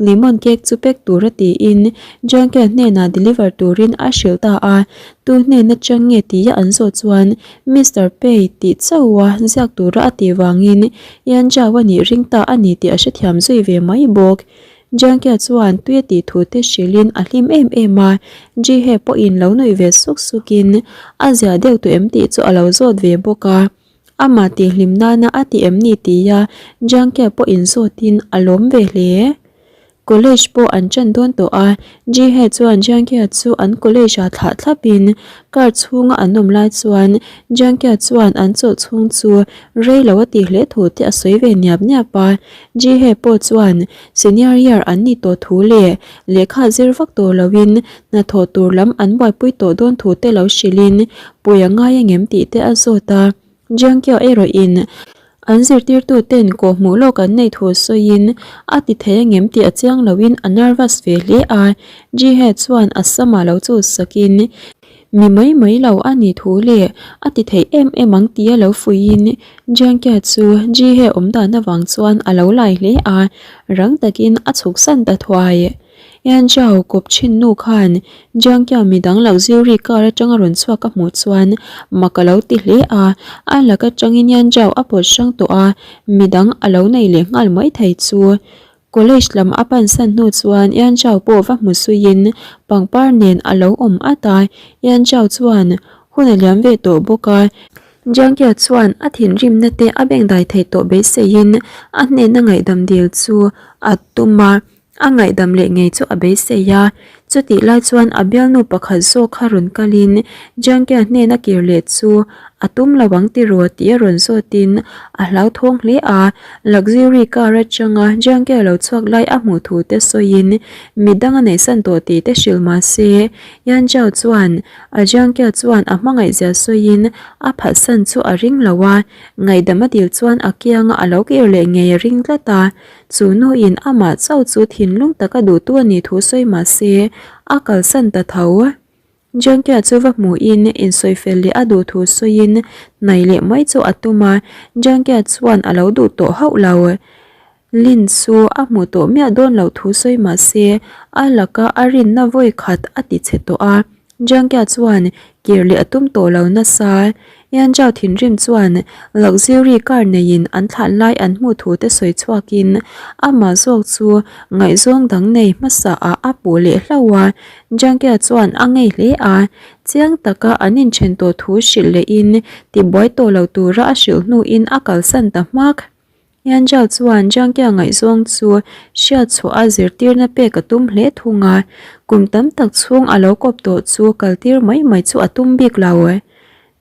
lemon cake chu pack tura tiin Jiangke hnenah deliver turin a hrilh ta a, tu hnen atang nge tia an zawh chuan Mister Pei tih chauha ziak tura a tih vangin Yan Zhao a nih ring ta a ni tih a hrethiam zui ve mai bawk. Jiangkia chuan tui a tih thu te hrilhin a hlim em em a, Jihe pawhin lo nuih ve suk sukin a zia deuh tawh em tih chu a lo zawt ve bawk a. Amah tih hlim nana a ti em ni tia Jiangkia pawhin zawtin a lawm ve hle. College pawh an ṭan dawn tawh a, Jihe chuan Jiangkia chu an college ah thlah thlapin car chhunga an awm lai chuan Jiangkia chuan an chawlh chhung chu rei lo a tih hle thu te a sawi ve niap niap a. Jihe pawh chuan senior year an ni tawh thu leh lehkha zir vak tawh loin hnathawh tur lam an buaipui tawh dawn thu te lo hrilhin pui a ngai angem tih te a zawt a. Jiangkio erawhin an zirtirtu ten kawhhmuh lawk an neih thu sawiin a ti thei angem tih a chiang loin a nervous ve hle a. Jihe chuan a samah lo chu sakin Mi mai mai lo a nih thu leh a ti thei em em ang tia lo fuihin Jiangkia chu Jihe awm dan avang chuan a lo lai hle a, rang takin a chhuk san ta thuai. Yan Zhao kawp thin nu khan Jiangkia midang lo ziri car atanga rawn chhuak a hmuh chuan mak a lo ti hle a, a lak atangin Yan Zhao a pawt hrang tawh a, midang a lo nei leh nghal mai thei chu. College lam a pansan hnu chuan Yan Zhao pawh va hmu suiin pangpar nen a lo awm at a, Yan Zhao chuan hun a liam ve tawh bawk a, Jiang Kia chuan a thinrimna te a bengdai thei tawh beiseiin a hnena ngaihdam dil chu a tum a. A ngaihdam leh ngei chu a beisei a, chutih lai chuan a bialnu pakhat zawk kha rawn kalin Jiangkia hnena kir leh chu a tum lo ang tiraw tih a rawn zawtin a hlauthawng hle a, Luxury car atanga Jiangkia lo chhuak lai a hmuh thu te sawiin midang a neihsan tawh tih te hrilh mah se Yan Zhao chuan a Jiangkia chuan a hmangaihzia sawiin a phatsan chu a ring lo a, ngaihdam a dil chuan a kianga a lo kir leh ngei a ring tlat a. Chu nuin amah chauh chu thinlung taka duhtu a nih thu sawi mah se, a kalsan ta tho. Jiangkia chu va hmuhin insawifel leh a duh thu sawiin hnaih leh mai chu a tum a, Jiangkia chuan a lo duh tawh hauh lo. Lin chu a hmuh tawh miah dawn loh thu sawi mah se, a laka a rinna vawi khat a ti chhe tawh a. Jiangkia chuan kir leh a tum tawh lo nasa. Yan Zhao thinrim chuan luxury car neiin an thlah lai an hmuh thu te sawi chhuakin amah zawk chu ngaihzawng dang nei hmasa ah a puh leh hlauh a. Jiangkia chuan a ngei hle a, chiang taka an inthen tawh thu hrilh lehin tibuai tawh lo tura a hrilh hnuin a kalsan ta hmak. Yanzhao chuan Jiangkia ngaihzawng chu hriat chhuah a zirtirna pek a tum hle thung a, kum tam tak chhung a lo kawp tawh chu kaltir mai mai chu a tum bik lo.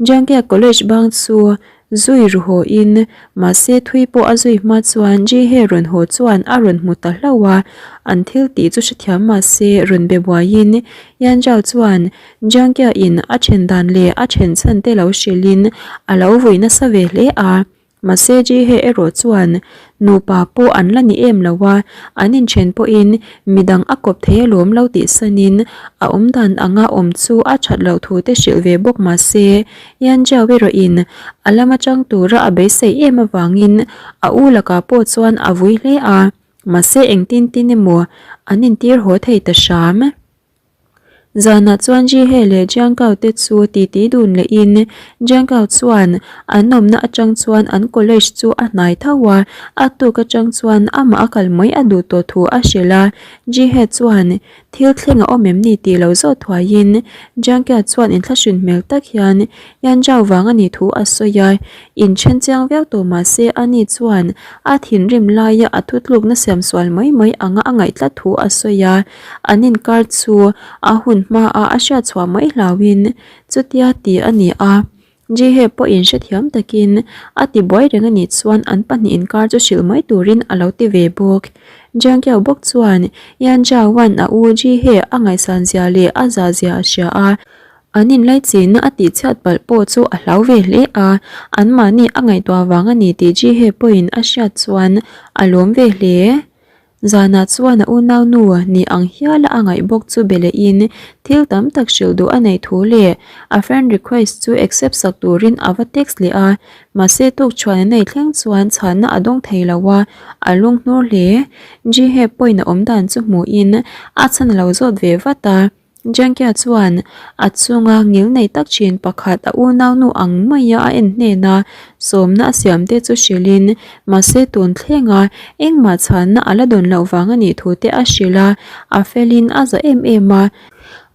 Jiangkia College bang chu zui ru haw in, mahse thui pawh a zui hma chuan Jihe rawn haw chuan a rawn hmu ta hlauh a, an thil tih chu hrethiam mahse rawn be buaiin Yanzhao chuan Jiangkia in a then dan leh a then chhan te lo hrilh in a lo vui nasa ve hle a. Mahse Jihe erawh chuan nupa pawh an la ni em lo a, an inthen pawhin midang a kawp thei alawm lo tih sanin a awmdan anga awm chu a that loh thu te hrilh ve bawk mahse Yanjiao erawhin a lama tang tura a beisei em avangin a u lakah pawh chuan a vui hle a, mahse engtin tin emaw an intir haw thei ta hram. Zanah chuan Jihe leh Jiangkao te chu titi dun lehin Jiangkao chuan an awmna atang chuan an college chu a hnai tho a, a tuk atang chuan amah a kal mai a duh tawh thu a hrilh a. Jihe chuan thil thleng a awm em ni tih lo zawh thuaiin Jiangkao chuan inthlahrun hmel tak hian Yanzhao vang a nih thu a sawi a, inthen chiang viau tawh mah se ani chuan a thinrim laia a thutlukna siam sual mai mai anga a ngaih tlat thu a sawi a. An inkar chu a hun hmaah a hriat chhuah mai hlauhin chutia ti a ni a. Jihe pawhin hrethiam takin a ti buai reng a nih chuan an pahnih inkar chu hrilh mai turin a lo ti ve bawk. Jiangkiao bawk chuan Yan Zhaoan a u Jihe a ngaihsan zia leh a zah zia a hria a, an inlaichinna a tihchhiat palh pawh chu a hlau ve hle a, anmahni a ngaihtuah vang a ni tih Jihe pawhin a hriat chuan a lawm ve hle. Zanah chuan a unaunu ni ang hiala a ngaih bawk chu be lehin thil tam tak hrilh duh a neih thu leh a friend request chu accept sak turin a va text leh a, mahse tukchhuan a nei thleng chuan chhanna a dawng thei lo a, a lunghnur hle. Jihae pawhin a awmdan chu hmuhin a chhan a lo zawt ve vat a. Jankia chuan a chunga ngil nei tak thin pakhat a unaunu ang maia a en hnena sawmna a siam te chu hrilhin mahse tun thlenga engmah chhanna a la dawn loh vang a nih thu te a hrilh a, a felin a za em em a.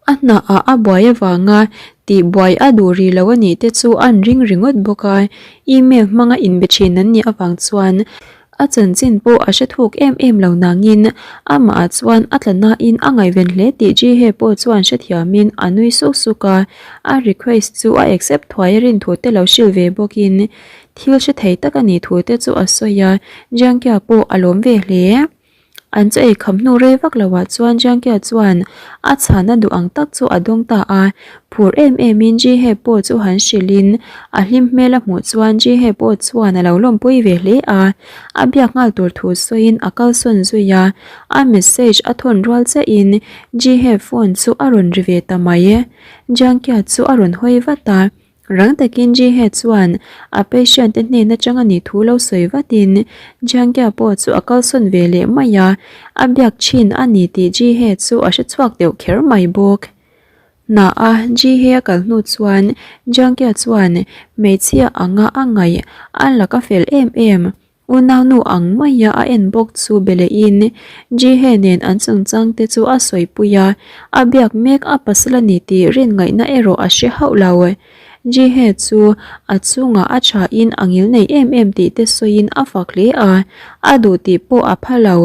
A hnaah a buai avanga tihbuai a duh rih lo a nih te chu an ring ringawt bawk a, email hmanga inbe thin an nih avang chuan A chanchin pawh a hre thuk em em lo nangin amah chuan a tla nain a ngaihven hle tih Jihae pawh chuan hrethiamin a nui suk suk a, a request chu a accept thuai a rin thu te lo hrilh ve bawkin thil hre thei tak a nih thu te chu a sawi a, Jiangkia pawh a lawm ve hle. An chaw ei kham hnu rei vak lo ah chuan Jiangkia chuan a chhana duh ang tak chu a dawng ta a, phur em em in Jihae pawh chu han hrilh in a hlim hmel a hmuh chuan Jihae pawh chuan a lo lawmpui ve hle a, a biak nghal tur thu sawiin a kalsawn zui a, a message a thawn rual chiah in Jihae phone chu a rawn ri ve ta mai. Jiangkia chu a rawn hawi vat a. Rang takin Jihae chuan a patient te hnen atang a nih thu lo sawi vatin Jiangkia pawh chu a kalsawn ve leh mai a, a biak thin a ni tih Jihae chu a hre chhuak deuh kher mai bawk. Hna a Jihae a kal hnu chuan Jiangkia chuan hmeichhia anga a ngaih a laka fel em em. Unaunu ang maia a en bawk chu be lehin Jihae nen an chungchang te chu a sawipui a, a biak mek a pasal a ni tih rin ngaihna erawh a hre hauh lo. Jihae chu a chungah a thain a ngil nei em em tih te sawiin a fak hle a, a duh tih pawh a pha lo.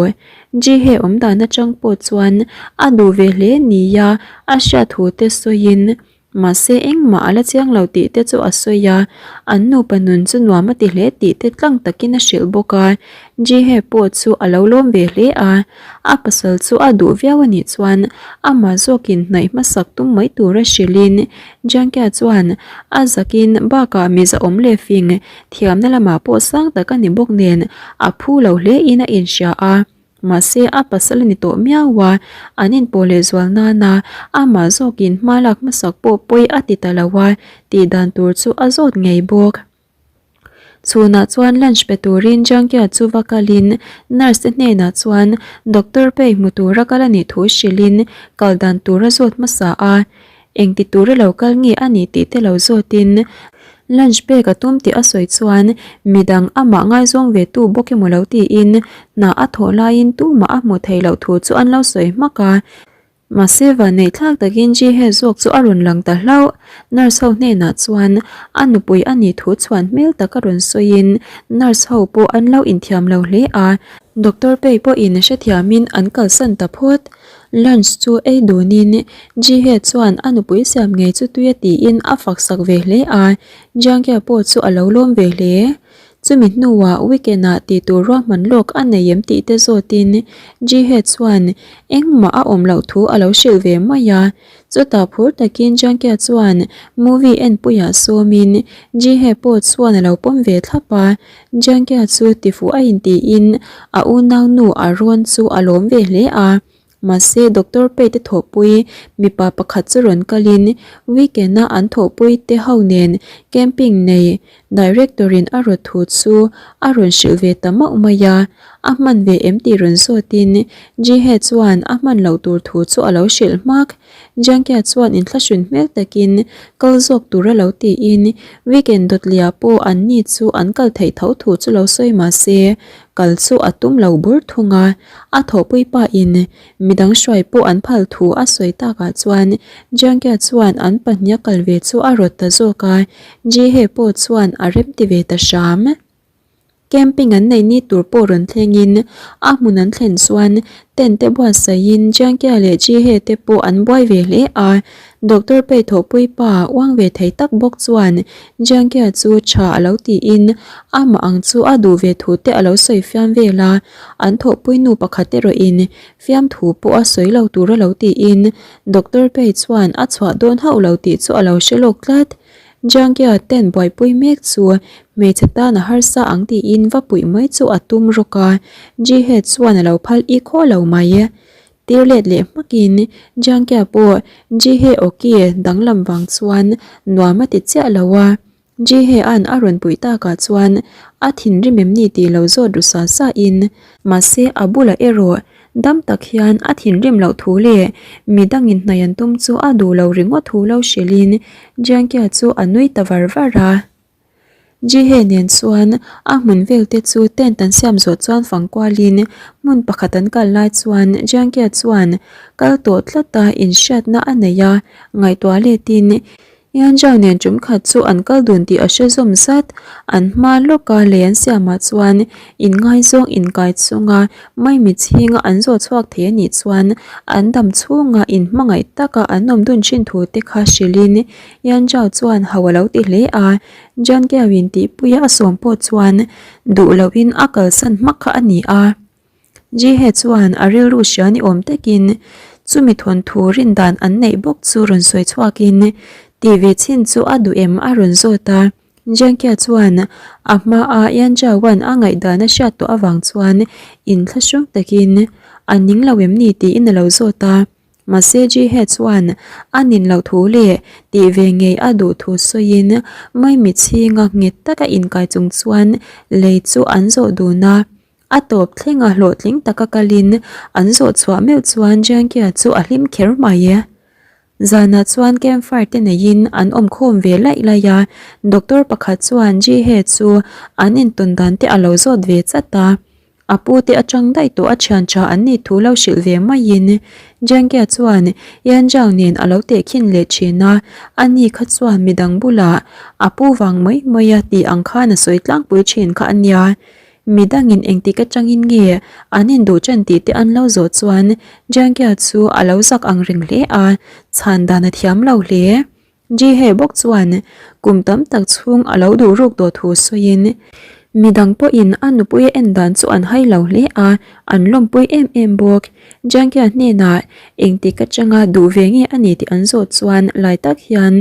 Jihae awmdan atang pawh chuan a duh ve hle nia a hriat thu te sawiin Mahse engmah a la chiang lo tih te chu a sawi a, an nupa nun chu nuam a ti hle tih te tlang takin a hrilh bawk a. Jihae pawh chu a lo lawm ve hle a, a pasal chu a duh viau a nih chuan amah zawkin hnaih hmasak tum mai tura hrilhin Jiangkia chuan a zakin bakah miza awm leh fing thiamna lamah pawh sang tak a ni bawk nen a phu lo hle in a inhria a. Mahse a pasal a ni tawh miau a, an inpawh leh zual nana amah zawkin hma lak hmasak pawh pawi a ti ta lo a, tih dan tur chu a zawt ngei bawk. Chhunah chuan lunch pe turin Jiangkia chu va kalin nurse te hnenah chuan doctor pei hmu tura kal a nih thu hrilhin kal dan tur a zawt hmasa a. Engti tura lo kal nge a nih tih te lo zawtin lunch pek a tum tih a sawi chuan midang amah ngaizawng ve tu bawk emaw lo tiin hna a thawh laiin tumah a hmuh theih loh thu chu an lo sawi hmak a. Mahse vanneih thlak takin Ji-Hye zawk chu a rawn lang ta hlauh. Nurse ho hnenah chuan a nupui a nih thu chhuan hmel tak a rawn sawiin nurse ho pawh an lo inthiam lo hle a. Doctor Pei pawhin hrethiamin an kalsan ta phawt. Lunch chu ei dunin Ji-Hye chuan a nupui siam ngei chu tui a tiin a fak sak ve hle a, Jiang-Kia pawh chu a lo lawm ve hle. Chumi hnuah weekend-ah tih tur ruahman lawk a nei em tih te zawtin Ji-Hye chuan engmah a awm loh thu a lo hrilh ve mai a. Chutah phur takin Jiang-Kia chuan movie enpuiah sawmin Ji-Hye pawh chuan a lo pawm ve thlap a. Jiang-Kia chu tifuh a intiin a unaunu a rawn chu a lawm ve hle a. Mahse, Doctor Pei te thawhpui mipa pakhat chu rawn kalin weekend a an thawhpui te ho nen camping nei Director in a rawt thu chu a rawn hrilh ve ta mauh mai a, a hman ve em tih rawn zawtin Jihe chuan a hman loh tur thu chu a lo hrilh hmak. Jiangkia chuan inthlahrun hmel takin kal zawk tur a lo tiin weekend dawtliah pawh an ni chu an kal theih tho thu chu lo sawi mahse kal chu a tum lo bur thung a. A thawhpui pa in midang hruai pawh an phal thu a sawi takah chuan Jiangkia chuan an pahniha kal ve chu a rawt ta zawk a, Jihe pawh chuan a rem ti ve ta hram. Camping an neih ni tur pawh rawn thleng in a hmun an thlen chuan tent te buatsaih in Jiangkia leh Jihe te pawh an buai ve hle a, Doctor Pei thawhpui pa uang ve thei tak bawk chuan Jiangkia chu tha a lo tiin amah ang chu a duh ve thu te a lo sawi fiam vel a. An thawhpui nu pakhat erawhin fiamthu pawh a sawi lo tur a lo tiin Doctor Pei chuan a chhuah dawn hauh lo tih chu a lo hre lawk tlat. Jiangkia ten buaipui mek chu hmeichhe tan a harsa ang tiin va puih mai chu a tum rawk a, Jihe chuan a lo phal i khaw lo mai. Tir let leh hmakin Jiangkia pawh Jihe awki danglam vang chuan nuam a ti chiah lo a. Jihe-a'n a rawn puih takah chuan a thinrim em ni tih lo zawt ru sa sa in, mahse a bulah erawh dam tak hian a thinrim loh thu leh midangin hnaih an tum chu a duh lo ringawt thu lo hrilhin Jiangkia chu a nui ta var var a. Jihe nen chuan a hmun vel te chu tent an siam zawh chuan fang kualin hmun pakhat an kal lai chuan Jiangkia chuan kal tawh tlata inhriatna a nei a, ngaihtuah letin Yanzhao nen tum khat chu an kal dun tih a hre zawm zat. An hma lawka lei an siamah chuan inngaizawng inkai chunga maimi chhinga an zawh chhuak thei a nih chuan an dam chhunga inhmangaih taka an awm dun thin thu te kha hrilhin Yanzhao chuan hau a lo ti hle a. Jianqiao-in tihpuia a sawm pawh chuan duh lohin a kalsan hmak kha a ni a. Jihe chuan a rilru hria ni awm takin chumi thawnthu rin dan an neih bawk chu rawn sawi chhuakin tih ve chhin chu a duh em a rawn zawt a. Jiangkia chuan a hmaa Yanzhaoan a ngaihdan a hriat tawh avang chuan inthlahrung takin a ning lo em ni tiin a lo zawt a. Mahse Jihe chuan a nin loh thu leh tih ve ngei a duh thu sawiin maimi chhinga nghet taka inkai chung chuan lei chu an zawh dun a. A tawp thlenga hlawhtling taka kalin an zawh chhuah meuh chuan Jiangkia chu a hlim kher mai e. Zanah chuan campfire te neiin an awm khawm ve laih laih a, doctor pakhat chuan Jihe chu an intawn dan te a lo zawt ve chat a. A pu te atang daih tawh a thian tha an nih thu lo hrilh ve maiin Jiangkia chuan Yanzhao nen a lo tehkhin leh thin a, ani kha chuan midang bulah a pu vang mai mai a tih ang khan a sawi tlangpui thin kha a nia. Midangin engtik atangin nge an induh ṭan tih te an lo zawh chuan Jiangkia chu a lo zak ang reng hle a, chhan dan a thiam lo hle. Jihe bawk chuan kum tam tak chhung a lo duh ruk tawh thu sawiin midang pawhin a nupui a en dan chu an hai lo hle a, an lawmpui em em bawk. Jiangkia hnenah engtik atanga duh ve nge a ni tih an zawh chuan lai tak hian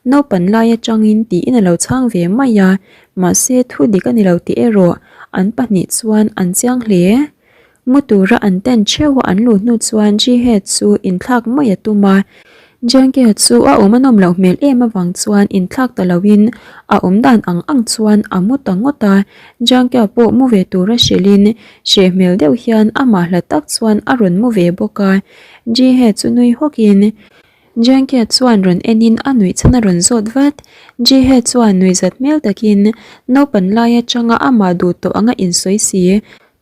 naupan lai atangin tiin a lo chhang ve mai a, Mahse thu dik a ni lo tih erawh an pahnih chuan an chiang hle. Mu tura an tent theuh a an luh hnu chuan Jihe chu inthlak mai a tum a. Jiangke chu a awm a nawm loh hmel em avang chuan inthlak ta loin a awm dan ang ang chuan a mu ta ngawt a. Jiangke pawh mu ve tura hrilhin hreh hmel deuh hian amah hla tak chuan a rawn mu ve bawk a. Jihe chu nui hawkin Jiangke chuan rawn enin a nuih chhan a rawn zawt vat. Jihe chuan nuihzat hmel takin naupan lai atanga amah duh tawh anga insawi si.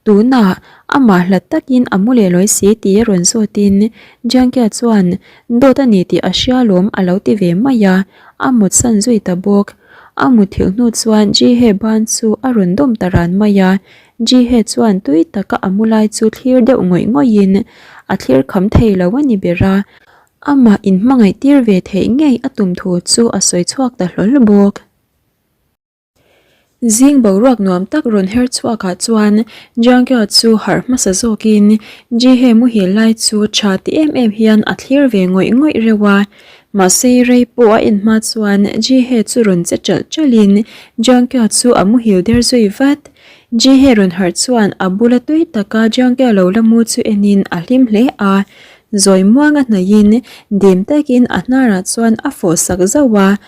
Tunah amah hlat takin a mu leh lawi si tih a rawn zawtin Jiangkia chuan dawt a ni tih a hria lawm a lo ti ve mai a, a mutsan zui ta bawk. A muthilh hnu chuan Jihe ban chu a rawn dawm ta ran mai a, Jihe chuan tui taka a mu lai chu thlir deuh ngawih ngawih in a thlir kham thei lo a ni ber a, amah inhmangaih tir ve theih ngei a tum thu chu a sawi chhuak ta hlawl bawk. Zing boruak nuam tak rawn her chhuak ah chuan Jiangkya chu harh hmasa zawkin Jihe muhil lai chu tha ti em em hian a thlir ve ngawih ngawih reuh a. Mahse rei pawh a en hma chuan Jihe chu rawn che ṭalh ṭalhin Jiangkya chu a muhil der zui vat. Jihe rawn harh chuan a bula tui taka Jiangkya lo la mu chu enin a hlim hle a. Zawi muanga hnaihin dim takin a hnarah chuan a fawh sak zauh a.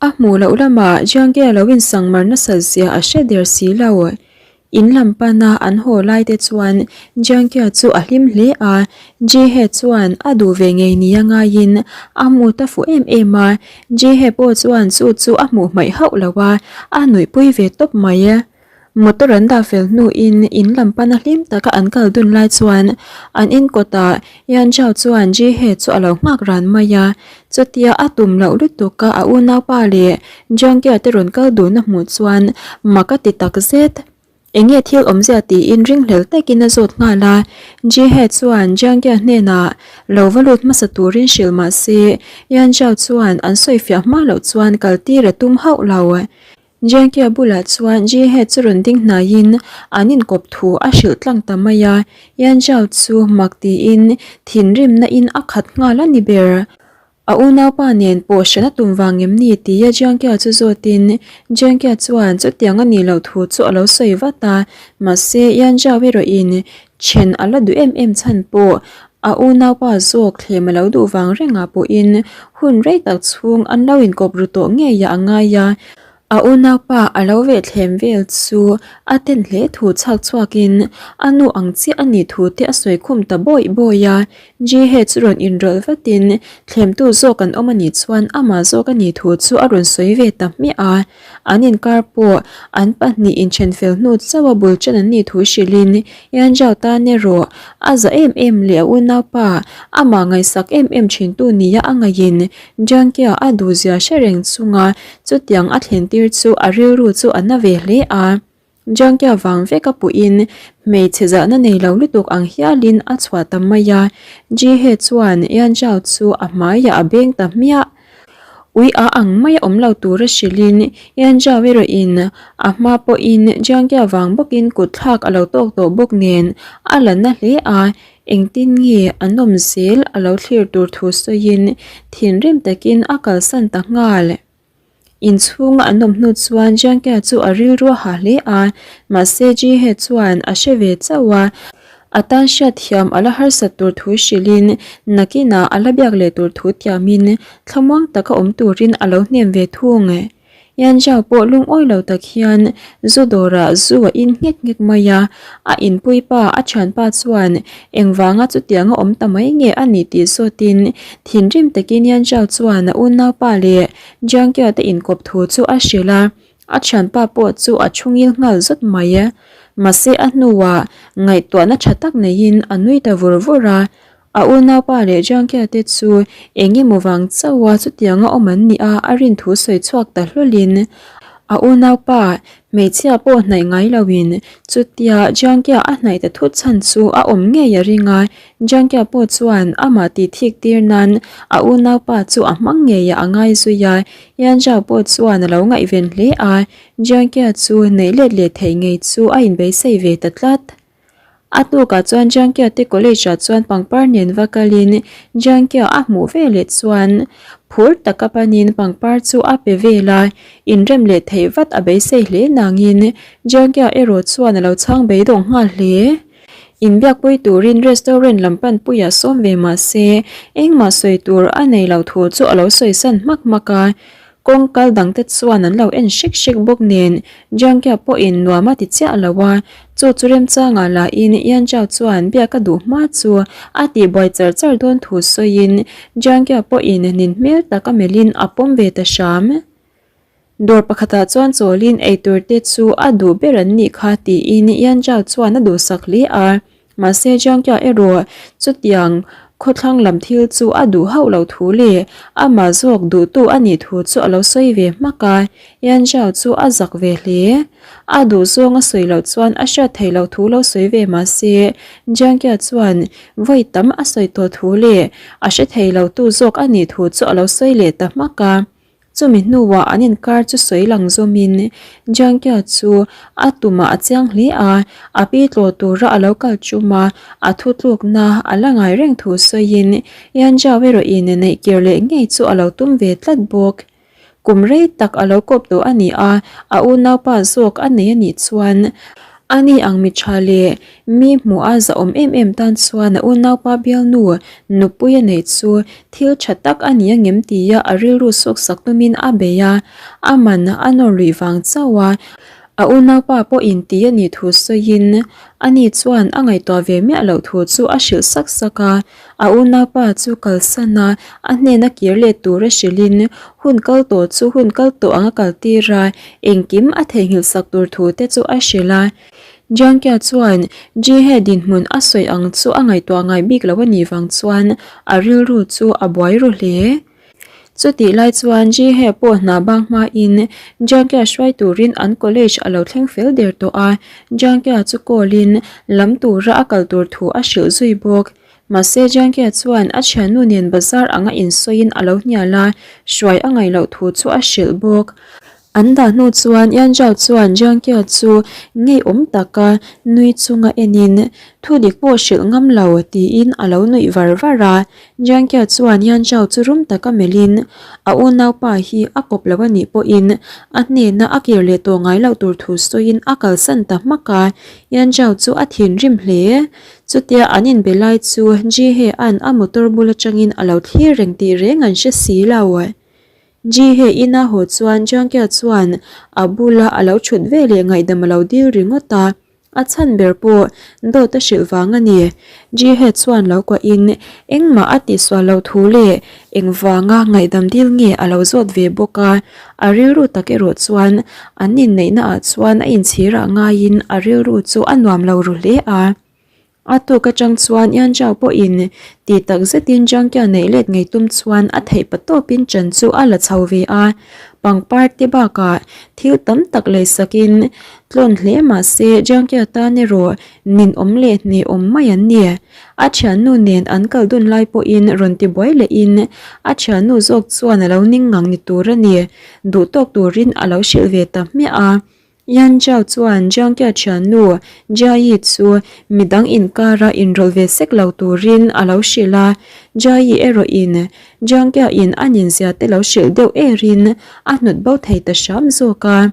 A hmuh loh lamah Jiangke lo insangmar nasat zia a hre der si lo. In lam pana an haw lai te chuan Jiangke chu a hlim hle a, Jihe chuan a duh ve ngei nia ngaiin a hmu ta fuh em em a, Jihe pawh chuan chu chu a hmuh hmaih hauh lo a, a nuihpui ve tawp mai. Motor an dah fel hnuin in lam pana hlim taka an kal dun lai chuan an in kawtah Yan Zhao chuan Ji He chu a lo nghak ran mai a. Chutia a tum loh lutuk a a unaupa leh Jiang Kia te rawn kal dun a hmuh chuan mak a ti tak zet. Enge thil awmzia tiin ringhlel takin a zawt nghal a. Ji He chuan Jiang Kia hnenah lo va lut hmasa turin hrilh mah se Yan Zhao chuan an sawifiah hma loh chuan kal tir a tum hauh lo. Jiangkia bulah chuan Jihe chu rawn ding hnaiin an inkawp thu a hrilh tlang ta mai a, Yan Zhao chu mak tiin thinrimna in a khat nghal a ni ber. A unaupa nen pawh hran a tum vang em ni tia Jiangkia chu zawtin Jiangkia chuan chutiang a nih loh thu chu a lo sawi vat a, mahse Yan Zhao erawhin then a la duh em em chhan pawh a unaupa zawk thlem a lo duh vang rengah pawhin hun rei tak chhung an lo inkawp ru tawh ngei a ngai a, a unaupa a lo veh thlem vel chu a ten hle thu chhak chhuakin a nu ang chiah a nih thu te a sawi khum ta bawih bawih a, Jihe chu rawn inrawlh vatin thlemtu zawk an awm a nih chuan amah zawk a nih thu chu a rawn sawi ve ta hmiah a. An inkar pawh an pahnih inthen fel hnu chauh a bul ṭan an nih thu hrilhin Yan Zhao tan erawh a za em em leh a unaupa amah ngaihsak em em ṭhintu nia a ngaihin Jiang Kia a duhzia hre reng chunga chutiang a thlen tir chu a rilru chu a na ve hle a. Jiang Kia vang vek a puhin hmeichhe zahna nei lo lutuk ang hialin a chhuah ta mai a, Ji He chuan Yan Zhao chu a hmaiah a beng ta hmiah. Ui a ang mai a awm lo tura hrilhin Yan Zhao erawhin a hma pawhin Jiang Kia vang bawkin kut thlak a lo tawk tawh bawk nen a la na hle a, engtin nge a nawm zel a lo thlir tur thu sawiin thinrim takin a kalsan ta nghal. Inchhunga an awm hnu chuan Jiangkia chu a rilru a ha hle a, mahse Jihe chuan a hre ve chauh a, a tan hriatthiam a la harsat tur thu hrilhin nakinah a la biak leh tur thu tiamin thlamuang taka awm turin a lo hnem ve thung. Yan Zhao pawh lungawi lo tak hian zu dawrah zu a in nghek nghek mai a, a inpuipa a thianpa chuan engvanga chutianga awm ta mai nge a nih tih zawtin thinrim takin Yan Zhao chuan a unaupa leh Jiangkia te inkawp thu chu a hrilh a, a thianpa pawh chu a thu ngil nghal zawt mai. Mahse a hnuah ngaihtuahna tha tak neiin a nui ta vur vur a, A unaupa leh Jiangkia te chu eng emaw vang chauha chutianga awm an nih a a rin thu sawi chhuak ta hlawlin a unaupa hmeichhia pawh hnaih ngai loin chutia Jiangkia a hnaih ta thut chhan chu a awm ngei a ring a, Jiangkia pawh chuan amah tih thik tir nan a unaupa chu a hmang ngei a a ngai zui a, Yan Zhao pawh chuan a lo ngaihven hle a, Jiangkia chu neih let leh theih ngei chu a inbeisei ve ta tlat. A hnukah chuan Jiangkia te college ah chuan pangpar nen va kalin Jiangkia a hmuh veleh chuan phur taka panin pangpar chu a pe vel a, inrem leh theih vat a beisei hle nangin Jiangkia erawh chuan a lo chhang beidawng nghal hle. Inbiakpui turin restaurant lam panpuiah sawm ve mah se engmah sawi tur a nei lo thu chu a lo sawisan hmak hmak a, Kawng kal dangte chuan an lo en hrek hrek bawk nen Jiangkia pawhin nuam a ti chiah lo a, chu chu remchangah lahin Yan Zhao chuan biak a duh hma chu a tihbuai char char dawn thu sawiin Jiangkia pawhin nin hmel tak a melhin a pawm ve ta hram. Dawr pakhatah chuan chawlin eitur te chu a duh ber an nih kha tiin Yan Zhao chuan a duhsak hle a. Mahse Jiangkia erawh chutiang khawthlang lam thil chu a duh hauh loh thu leh amah zawk duhtu a nih thu chu a lo sawi ve hmak a, Yan Zhao chu a zak ve hle. A duh zawng a sawi loh chuan a hriat theih loh thu lo sawi ve mahse Jiangkia chuan vawi tam a sawi tawh thu leh a hre thei lo tu zawk a nih thu chu a lo sawi leh ta hmak a. Chumi hnuah an inkar chu sawi lang zawmin Jiangkia chu a tumah a chiang hle a, a pi tlawh tura a lo kal tum a, a thutlukna a la ngai reng thu sawiin Yan Zhao erawhin neih kir leh ngei chu a lo tum ve tlat bawk. Kum rei tak a lo kawp tawh a ni a, a unaupa zawk a nei a nih chuan ani ang mi tha leh Mi hmuh a zahawm em em tan chuan a unaupa bialnu nupui a neih chu thil tha tak a ni angem tia a rilru suksak tumin a bei a, a man a nawr luih vang chauh a, a unaupa pawhin ti a nih thu sawiin ani chuan a ngaihtuah ve miah loh thu chu a hrilh sak sak a, a unaupa chu kalsan a, a hnena kir let tur a hrilhin hun kal tawh chu hun kal tawh ang a kaltir a, engkim a theihnghilh sak tur thu te chu a hrilh a. Jiangkia chuan Jihe dinhmun a sawi ang chu a ngaihtuah ngai bik lo a nih vang chuan a rilru chu a buai ru hle. Chutih lai chuan Jihe pawh hna bang hmain Jiangkia hruai turin an college a lo thleng fel der tawh a, Jiangkia chu call in lam tura a kal tur thu a hrilh zui bawk. Mahse Jiangkia chuan a thiannu nen bazar anga insawiin a lo hnial a, hruai a ngaih loh thu chu a hrilh bawk. An dah hnu chuan Yan Zhao chuan Jiang Kia chu ngeiawm taka nui chunga enin, Thu dik pawh hrilh ngam lo, tiin a lo nuih var var a. Jiang Kia chuan Yan Zhao chu rum taka melhin, a unaupa hi a kawp lo a nih pawhin a hnena a kir leh tawh ngai loh tur thu sawiin a kalsan ta hmak a. Yan Zhao chu a thinrim hle. Chutia an inbe lai chu Ji He-a'n a motor bul atangin a lo thlir reng tih reng an hre si lo. Ji he ina haw chuan Jiangkia chuan a bula a lo thut ve leh ngaihdam a lo dil ringawt a, a chhan ber pawh dawt a hrilh vang a ni. Ji he chuan lo kuahin engmah a tihsual loh thu leh engvanga ngaihdam dil nge a lo zawt ve bawk a, a rilru tak erawh chuan an inneihna ah chuan a inchhirah ngaiin a rilru chu a nuam lo ru hle a. A tuk atang chuan Yan Zhao pawhin ti tak zetin Zhang Kia neih let ngei tum chuan a theih pa tawpin ṭan chu a la chho ve a, pangpar te bakah thil tam tak lei sakin tlawn hle mah se Zhang Kia tan erawh ninawm leh hnehawm mai an ni. A thiannu nen an kal dun lai pawhin rawn ti buai lehin a thiannu zawk chuan a lo ning ngang ni tur a ni, duhtawk turin a lo hrilh ve ta hmiah a. Yan Zhao chuan Jiang Kia thiannu Jia Yi chu midang inkara inrawlh ve sek lo turin a lo hrilh a, Jia Yi erawhin Jiang Kia in a ninzia te lo hrilh deuh erin a hnut bo thei ta hram zawk a.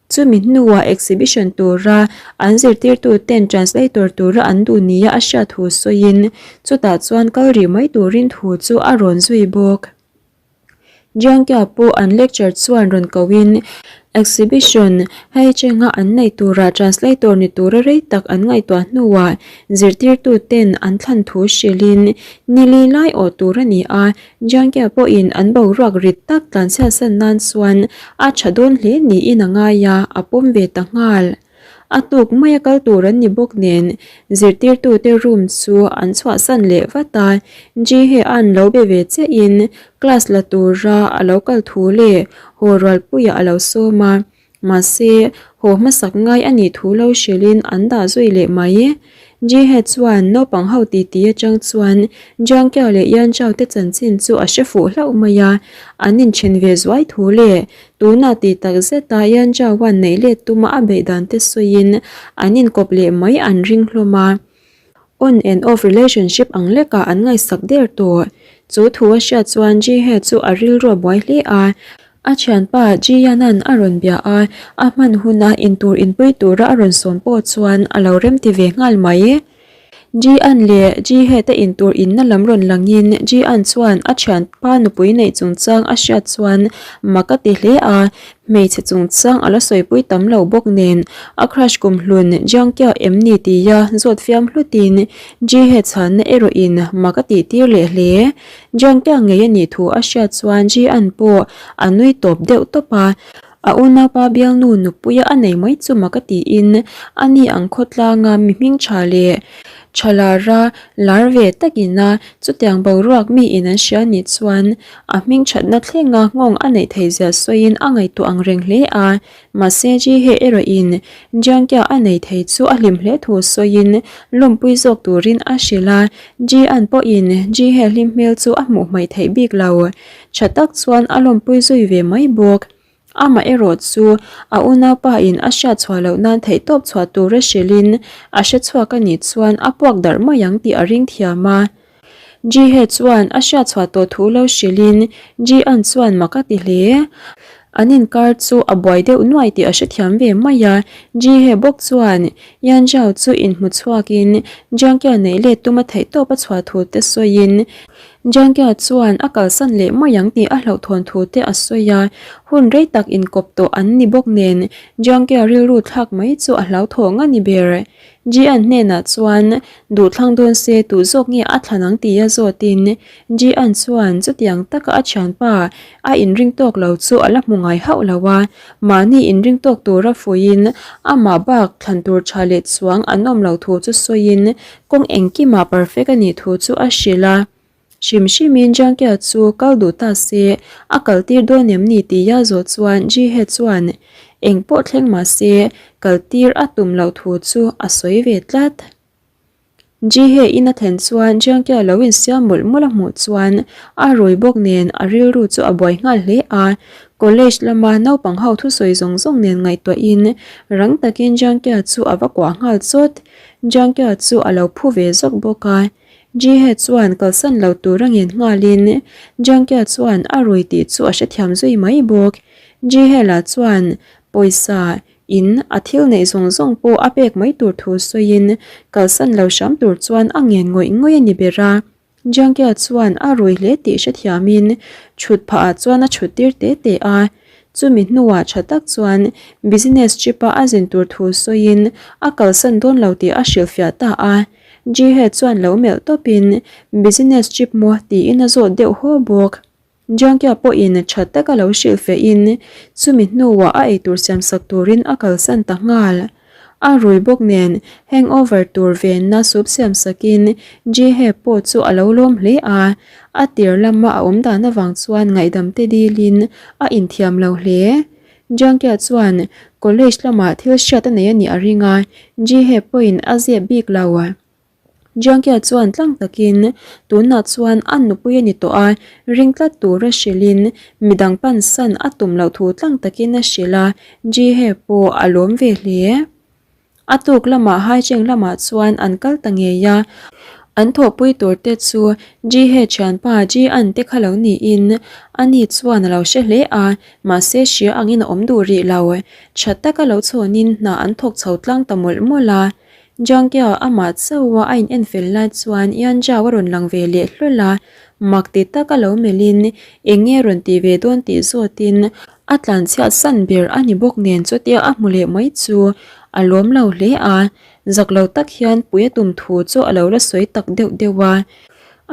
Chumi hnuah exhibition tura an zirtirtu ten translator tura an duh nia a hriat thu sawiin chutah chuan kal rih mai turin thu chu a rawn zui bawk. Jiangkia pawh an lecture chuan rawn kohin exhibition hei chenga an neih turah translator ni tura rei tak an ngaihtuah hnuah zirtirtu ten an thlan thu hrilhin nili lai awh tur a ni a, Jiangkia pawhin an boruak rit tak tlanchhiatsan nan chuan a tha dawn hle niin a ngai a, a pawm ve ta nghal. A tuk maia kal tur an ni bawk nen zirtirtute room chu an chhuahsan leh vat a, Ji-hee-a'n lo be ve chiahin class la tura a lo kal thu leh haw rualpuiah a lo sawm a, mahse haw hmasak ngai a nih thu lo hrilhin an dah zui leh mai. Ji-hee chuan naupang ho titi atang chuan Jiang Kiao leh Yan Zhao te chanchin chu a hre fuh hlauh mai a, an inthen ve zuai thu leh Tunah tih tak zeta Yan Zhaoan neih let tuma a beih dan te sawiin an inkawp leh mai an ring hlawm a. On and off relationship ang lekah an ngaihsak der tawh. Chu thu a hriat chuan Ji He chu a rilru a buai hle a. A thianpa Ji Yan-a'n a rawn bia a, a hman huna intur inpui tura a rawn sawm pawh chuan a lo remti ve nghal mai. Ji-an leh Ji-he te intur inna lam rawn langin Ji-an chuan a thianpa nupui neih chungchang a hriat chuan mak a ti hle a, hmeichhe chungchang a la sawipui tam lo bawk nen a crush kum hlun Jiang Kia em ni tia zawt fiam hlutin Ji-he chhanna erawhin mak a tih tir leh hle. Jiang Kia ngei a nih thu a hriat chuan Ji-an pawh a nui tawp deuh tawp a. A unaupa bialnu nupuia a nei mai chu mak a tiin a ni ang khawtlanga mi hming tha leh tha lara lar ve takin a chutiang boruak miin an hria nih chuan a hming thatna thlenga nghawng a neih theih zia sawiin a ngaihtuah ang reng hle a. Mahse Ji He erawhin Jiang Kia a nei thei chu a hlim hle thu sawiin lawmpui zawk turin a hrilh a, Ji An pawhin Ji He hlim hmel chu a hmuh hmaih theih bik lo. Tha tak chuan a lawmpui zui ve mai bawk. Amah erawh chu a unaupa in a hriat chhuah loh nan theihtawp chhuah tura hrilhin a hre chhuak a nih chuan a puak darh mai ang tih a ring thiam a. Ji He chuan a hriat chhuah tawh thu lo hrilhin Ji An chuan mak a ti hle. An inkar chu a buai deuh nuai tih a hrethiam ve mai a. Ji He bawk chuan Yan Zhao chu inhmu chhuakin Jiang Kia neih let tum a theihtawp a chhuah thu te sawiin Jiang Kia chuan a kalsan leh mai ang tih a hlauhthawn thu te a sawi a. Hun rei tak inkawp tawh an ni bawk nen Jiang Kia rilru thlak mai chu a hlauthawng a ni ber. Ji-an hnenah chuan duhthlang dawn se tuh zawk nge a thlan ang tia zawtin Ji-an chuan chutiang taka a thianpa a inring tawk lo chu a la hmu ngai hauh lo a, mahni inring tawk tura fuiin amah bak thlan tur tha leh chuang an awm lo thu chu sawiin kawng engkimah perfect a nih thu chu a hrilh a. Hrim hrimin Jiangkia chu kal duh ta se, a kal tir dawn em ni tia zawh chuan Jihe chuan eng pawh thleng mah se kal tir a tum loh thu chu a sawi ve tlat. Jihe in a thlen chuan Jiangkia lo insiam mawlh mawlh a hmuh chuan a rui bawk nen a rilru chu a buai nghal hle a, college lama naupang ho thusawi zawng zawng nen ngaihtuahin rang takin Jiangkia chu a va kuah nghal chawt. Jiangkia chu a lo phu ve zawk bawk a. Jihe chuan kalsan lo tur a ngen nghalin Jiangkia chuan a rui tih chu a hrethiam zui mai bawk. Jihe lah chuan pawisa in a thil neih zawng zawng pawh a pek mai tur thu sawiin kalsan lo hram tur chuan a ngen ngawih ngawih a ni ber a. Jiangkia chuan a rui hle tih hrethiamin thut phah ah chuan a thut tir te te a. Chumi hnuah tha tak chuan business trip a a zin tur thu sawiin a kalsan dawn lo tih a hrilhfiah ta a. Jihe chuan lo melh tawpin, Business trip maw? tiin a zawt deuh haw bawk. Jiangkia pawhin tha taka lo hrilh fehin chumi hnuah a eitur siamsak turin a kalsan ta nghal. A rui bawk nen hangover tur venna soup siamsakin Jihe pawh chu a lo lawm hle a, a tir lama a awm dan avang chuan ngaihdam te dilin a inthiam lo hle. Jiangkia chuan college lamah thil hriat a nei a nih a ring a, Jihe pawhin a zep bik lo. Jiangkia chuan tlang takin tunah chuan a nupui a ni tawh a, ring tlat tura hrilhin midang pansan a tum loh thu tlang takin a hrilh a, Jihe pawh a lawm ve hle. A tuk lamah Haicheng lamah chuan an kal ta ngei a, an thawhpui tur te chu Ji-he thianpa Ji-an te kha lo niin ani chuan a lo hre hle a, mahse hria angin a awm duh rih lo. Tha taka lo chhawnin hna an thawk chho tlang ta mawlh mawlh a. Jiangkia amah chauha a in enfel lai chuan Yan Zhao a rawn lang ve leh hlawl a, mak ti taka lo melhin eng nge rawn ti ve dawn tih zawtin A tlanchhiat san ber a ni bawk nen chutia a hmu leh mai chu a lawm lo hle a, zak lo tak hian pui a tum thu chu a lo la sawi tak deuh deuh a.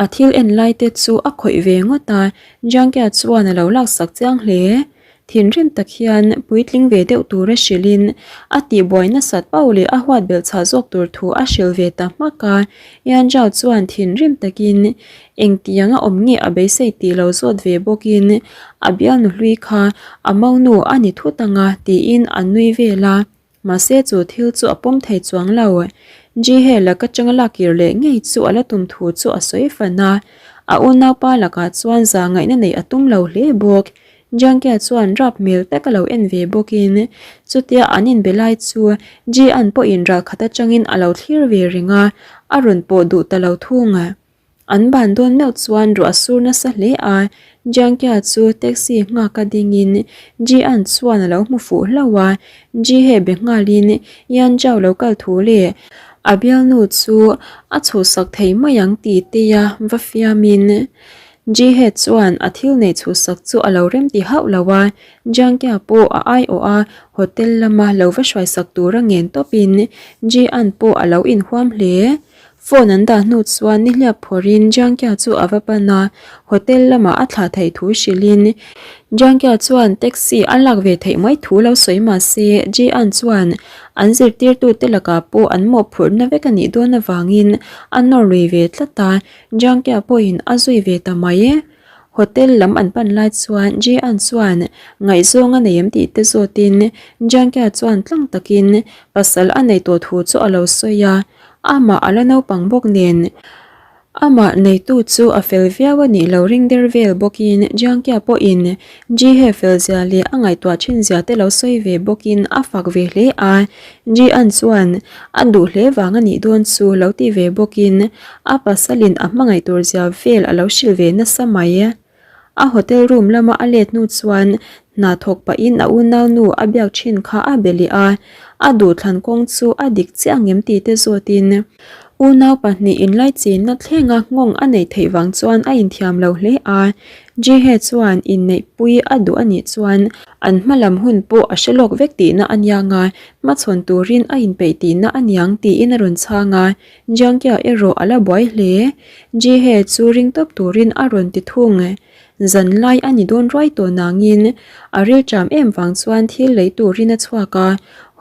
A thil en lai te chu a khawih ve ngawt a, Jiangkia chuan a lo laksak chiang hle. Thinrim tak hian puitling ve deuh tura hrilhin a tihbuai nasat pauh leh a huat belh chhah zawk tur thu a hrilh ve ta hmak a. Yan Zhao chuan thinrim takin Engtiang a awm nge a beisei tih lo zawt ve bawkin a bialnu hlui kha a monu a ni thut ang a tiin a nui vel a, mahse chu thil chu a pawm thei chuang lo. Jihe laka changa lak kir leh ngei chu a la tum thu chu a sawi fan a, a unaupa lakah chuan za ngaihna neih a tum lo hle bawk. Jiangkia chuan rap hmel tak a lo en ve bawkin chutia an inbe lai chu Ji-an pawhin ralkhat atangin a lo thlir ve reng a, a rawn pawh duh ta lo thung. An ban dawn meuh chuan ruah a sur nasa hle a, Jiangkia chu taxi nghak a dingin Ji-an chuan a lo hmu fuh hlauh a, Ji-he be nghalin Yan Zhao lo kal thu leh a bialnu chu a chhuhsak thei mai ang ti teia va fiamin Ji-he chuan a thil neih chhuhsak chu a lo remti hauh lo a, Jiangkia pawh a aiawh a hotel lama lo va hruaisak tura ngen tawpin Ji-an pawh a lo inhuam hle. Phone an dah hnu chuan nihliap phawrhin Jiangkia chu a va pan a, hotel lamah a thlah theih thu hrilhin Jiangkia chuan taxi a lak ve theih mai thu lo sawi mah se Jian chuan an zirtirtute lakah pawh an mawhphurhna vek a nih dawn avangin a nawr lui ve tlat a, Jiangkia pawhin a zui ve ta mai. Hotel lam an pan lai chuan Jian chuan ngaihzawng a nei em tih te zawtin Jiangkia chuan tlang takin pasal a nei tawh thu chu a lo sawi a. Amah a la naupang bawk nen amah neitu chu a fel viau a nih lo ring der vel bawkin Jiangkia pawhin Jihe fel zia leh a ngaihtuah thin zia te lo sawi ve bawkin a fak ve hle a, Jian chuan a duh hle vang a nih dawn chu lo ti ve bawkin a pasalin a hmangaih tur zia vel a lo hrilh ve nasa mai. A hotel room lama a let hnu chuan hna thawk pahin a unaunu a biak thin kha a be leh a, a duhthlan kawng chu a dik chiah ang em tih te zawtin unau pahnih inlaichinna thlenga nghawng a neih theih vang chuan a inthiam lo hle a. Jihe chuan inneihpui a duh a nih chuan an hma lam hun pawh a hre lawk vek tihna a niang a, hmachhawn turin a inpeih tihna a niang tiin a rawn chhang a. Jiangkia erawh a la buai hle. Jihe chu ring tawp turin a rawn ti thung. Zan lai a ni dawn ruai tawh nangin a rilṭam em vang chuan thil lei turin a chhuak a.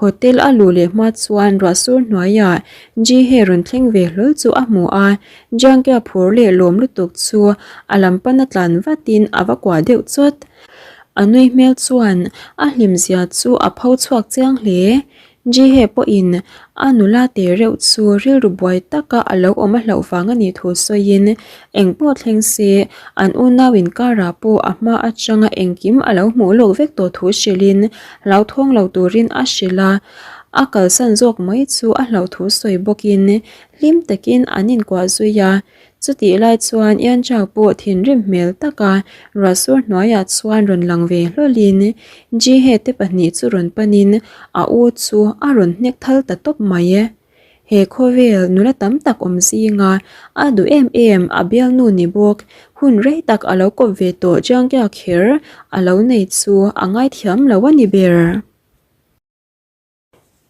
Hotel a luh leh hma chuan ruahsur hnuaiah Jihe rawn thleng ve hlawl chu a hmu a. Jiangkia phur leh lawm lutuk chu a lam pana tlan vatin a va kuah deuh chawt. A nui hmel chuan a hlimzia chu a pho chhuak chiang hle. Jihe pawhin a nula te reuh chu rilru buai taka a lo awm a hlauh vang a nih thu sawiin engpawh thleng se an unau inkarah pawh a hma atanga engkim a lo hmuh lawk vek tawh thu hrilhin hlauthawng lo turin a hrilh a, a kalsan zawk mai chu a hlauh thu sawi bawkin hlim takin an inkuah zui a. Chutih lai chuan Ianchao pawh thinrim hmel taka ruahsur hnuaiah chuan rawn lang ve hlawlin Jihe te pahnih chu rawn panin a u chu a rawn hnek thal ta tawp mai. He khawvel nula tam tak awm zinga a duh em em a bialnu ni bawk hun rei tak a lo kawp ve tawh Jiangkia kher a lo nei chu a ngaithiam lo a ni ber.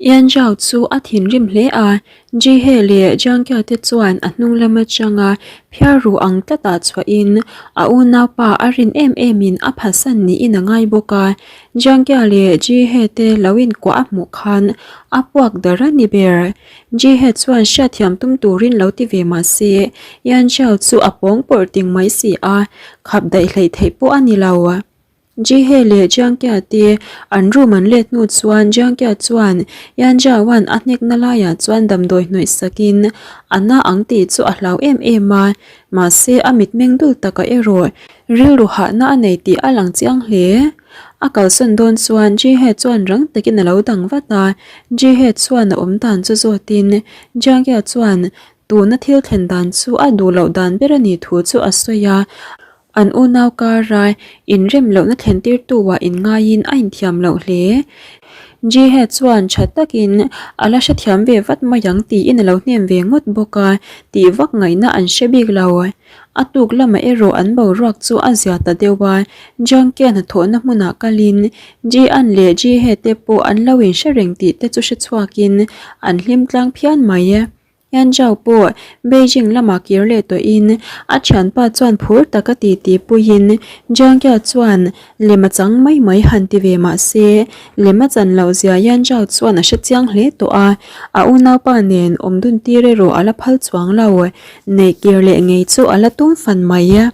Yan Zhao chu a thinrim hle a, Ji He leh Jiang Kia te chuan a hnung lam atanga phiar ru ang tlatah chhuahin a unaupa a rin em emin a phasan niin a ngai bawk a. Jiang Kia leh Ji He te lo inkuah a hmuh khan a puak dar a ni ber. Ji He chuan hriatthiam tum turin lo ti ve mah se, Yan Zhao chu a pawng pawrh ting mai si a, khap daih hleih theih pawh a ni lo. Jihe leh Jiangkia te an room an let hnu chuan Jiangkia chuan Yan Jiaoan a hnekna laiah chuan damdawi hnawih sakin a na ang tih chu a hlau em em a, mahse a mitmeng dul takah erawh rilru hahna a nei tih a lang chiang hle. A kalsawn dawn chuan Jihe chuan rang takin a lo dang vat a, Jihe chuan a awm dan chu zawtin Jiangkia chuan tuna thil thlen dan chu a duh loh dan ber a nih thu chu a sawi a, An unau kara inrem lohna thlen tirtu ah inngaiin a inthiam loh hle. Jihe chuan tha takin a la hrethiam ve vat mai ang tiin a lo hnem ve ngawt bawk a, tih vak ngaihna an hre bik lo. A tuk lamah erawh an boruak chu a zia ta deuh a, Jiangkia hnathawhna hmunah kalin Jian leh Jihe te pawh an lo inhre reng tih te chu hrechhuakin an hlim tlang phian mai. Yanzhou pawh Beijing lamah kir leh tawhin a thianpa chuan phur taka titi puiin Jiangya chuan lem a chang mai mai han ti ve mah se lem a chan loh zia Yanzhou chuan a hre chiang hle tawh a, a unaupa nen awm dun tir erawh a la phal chuang lo, neih kir leh ngei chu a la tum fan mai.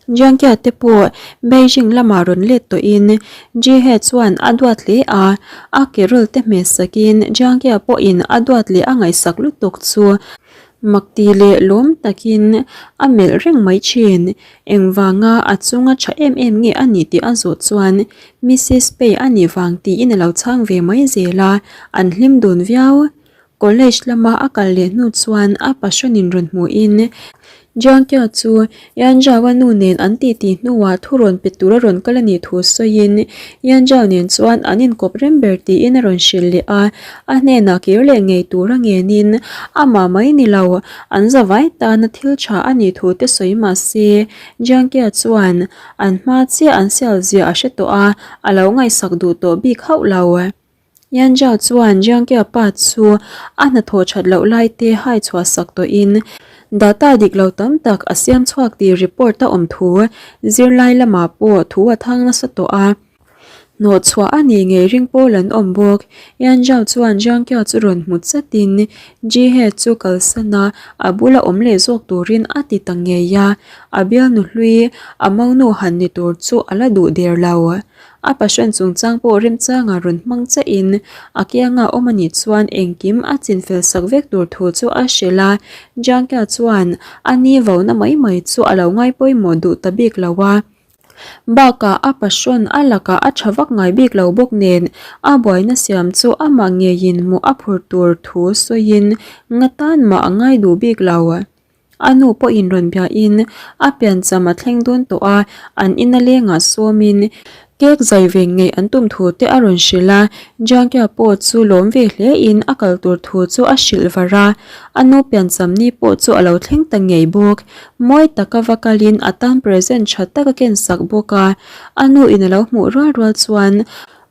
Jiangkia te pawh Beijing lamah rawn let tawhin Jihe chuan a duat hle a, a ke rawl te hmeh sakin Jiangkia pawhin a duat leh a ngaihsak lutuk chu makti leh lawm takin a melh reng mai thin. Engvanga a chunga tha em em nge a nih tih a zawh chuan Missus Pei a nih vang tiin a lo chhang ve mai zel a, an hlim dun viau. College lama a kal leh hnu chuan a passionin rawn hmuhin Jiangkia chu Yan Zhao-a nu nen an titi hnuah thu rawn pe tura rawn kal a nih thu sawiin Yan Zhao nen chuan an inkawp rem ber tiin a rawn hrilh leh a, a hnenah kir leh ngei tura ngenin amah mai ni lo an zavai tana thil tha a nih thu te sawi mah se Jiangkia chuan an hma chiah an sial zia a hre tawh a, a lo ngaihsak duh tawh bik hauh lo. Yanzhao chuan Jiangkia pa chu a hnathawh that loh lai te hai chhuah sak tawhin data dik lo tam tak a siam chhuak tih report a awm thu zirlai lamah pawh thu a thang nasa tawh a. Hnawh chhuah a nih ngei ring pawl an awm bawk. Yanzhao chuan Jiangkia chu rawn hmu chatin Jihe chu kalsan a, a bula awm leh zawk turin a ti ta ngei a, a bialnu hlui a monu han ni tur chu a la duh der lo. A passion chungchang pawh remchanga rawn hmang chiahin a kianga awm a nih chuan engkim a chinfel sak vek tur thu chu a hrilh a, Jiangkia chuan a ni vona mai mai chu a lo ngai pawimawh duh ta bik lo a. Bakah a passion a lakah a tha vak ngai bik lo bawk nen a buaina siam chu amah ngeiin hmuh a phur tur thu sawiin nga tan mah a ngai duh bik lo. A nu pawhin rawn biahin a piancham a thleng dawn tawh a, an ina lengah sawmin cake zai ve ngei an tum thu te a rawn hrilh a, Jiangkia pawh chu lawm ve hlein a kal tur thu chu a hrilh var a, a nu piancham ni pawh chu a lo thleng ta ngei bawk. Mawi taka va kalin a tan present tha tak a ken sak bawk a, a nu in a lo hmuh rual rual chuan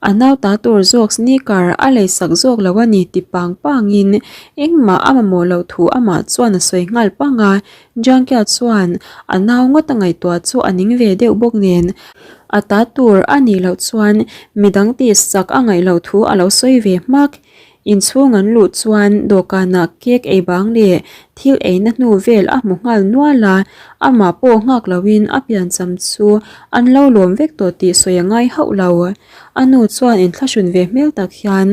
A nau ta tur zawk sneaker a lei sak zawk lo a ni ti pang pangin engmah a mamawh loh thu amah chuan a sawi nghal pang a. Jiangkia chuan a nau ngawt a ngaihtuah chu a ning ve deuh bawk nen a ta tur a nih loh chuan midang tih sak a ngaih loh thu a lo sawi ve hmak. Inchhung an luh chuan dawhkanah cake ei bang leh thil eina hnu vel a hmu nghal nual a, amah pawh nghak loin a piancham chu an lo lawm vek tawh tih sawi a ngai hauh lo. A nu chuan inthlahrun ve hmel tak hian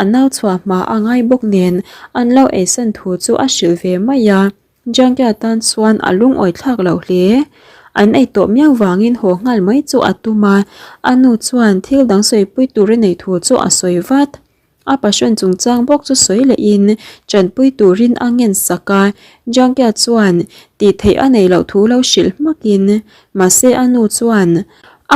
a nau chhuah hma a ngai bawk nen an lo eisan thu chu a hrilh ve mai a. Jiangkia tan chuan a lungawi thlak loh hle. An ei tawh miau vangin haw nghal mai chu a tum a, a nu chuan thil dang sawipui tur a nei thu chu a sawi vat. A passion chungchang bawk chu sawi lehin tanpui turin a ngen sak a, Jiangkia chuan tih theih a nei loh thu lo hrilh hmakin mahse a nu chuan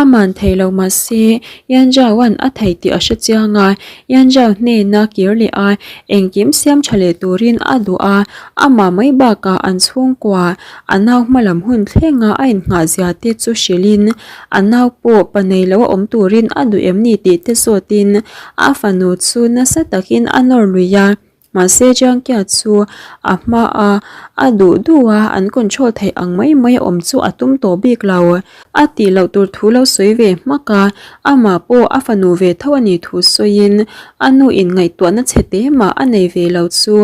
a man thei lo mahse Yanzhao-a'n a thei tih a hre chiang a, Yanzhao hnena kir leh a engkim siam tha leh turin a duh a, amah mai bakah an chhungkua a nau hmalam hun thlenga a innghah zia te chu hrilhin a nau pawh pa nei lo a awm turin a duh em ni tih te zawtin A fanu chu nasa takin a nawr lui a, mahse Jiangkia chu a hma a, a duh duh a, an control theih ang mai mai a awm chu a tum tawh bik lo. A tih loh tur thu lo sawi ve hmak a, amah pawh a fanu ve tho a nih thu sawiin a nu in ngaihtuahna chhe te mah a nei ve lo chu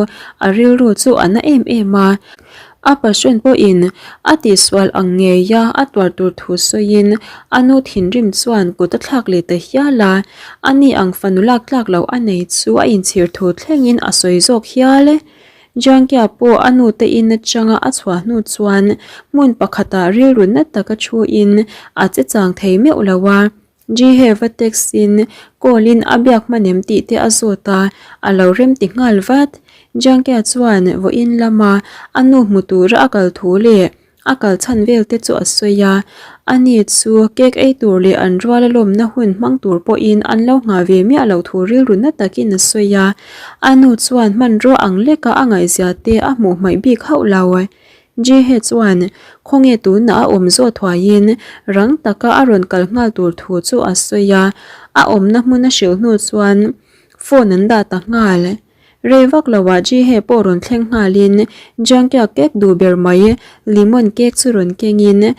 a rilru chu a na em em a. A passion pawhin a tihsual ang ngeia a tuar tur thu sawiin a nu thinrim chuan kut a thlak leh ta hial a, ani ang fanu lak tlak loh a nei chu a inchhir thu thlengin a sawi zawk hial. Jiangkia pawh a nu te in atanga a chhuah hnu chuan hmun pakhatah rilru na taka thuin a che chang thei meuh lo a. Jiheva text in call in a biak hman em tih te a zawt a, a lo rem ti nghal vat. Jiangkia chuan vawiin lama a nu hmu tura a kal thu leh a kal chhan vel te chu a sawi a, ani chu cake ei tur leh an rual a lawmna hun hmang tur pawhin an lo nghah ve miah loh thu rilru na takin a sawi a, a nu chuan hmanrua ang leka a ngaihzia te a hmuh hmaih bik hauh lo. Jihe chuan khawnge tunah a awm zawh thuaiin rang taka a rawn kal nghal tur thu chu a sawi a, a awmna hmun a hrilh hnu chuan phone an dah ta nghal. Rei vak loah Jihe pawh rawn thleng nghalin Jiangkia cake duh ber mai lemon cake chu rawn kengin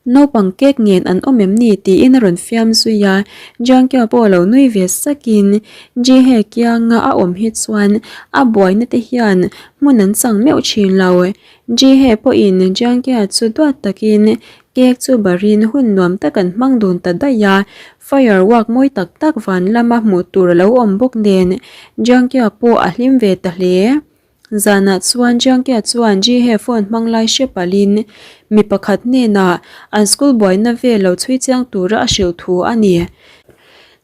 Naupang cake ngen an awm em ni tiin a rawn fiam zui a, Jiangkia pawh lo nui ve sakin Jihe kianga a awm hi chuan a buaina te hian hmun an chang meuh thin lo. Jihe pawhin Jiangkia chu duat takin cake chu barin hun nuam tak an hmang dun ta daih a, firework mawi tak tak van lama hmuh tur a lo awm bawk nen Jiangkia pawh a hlim ve ta hle. Zanah chuan Jiangkia chuan Jihe phone hmang lai hre palhin mi pakhat hnenah an school buaina vel lo chhui chiang tura a hrilh thu a ni.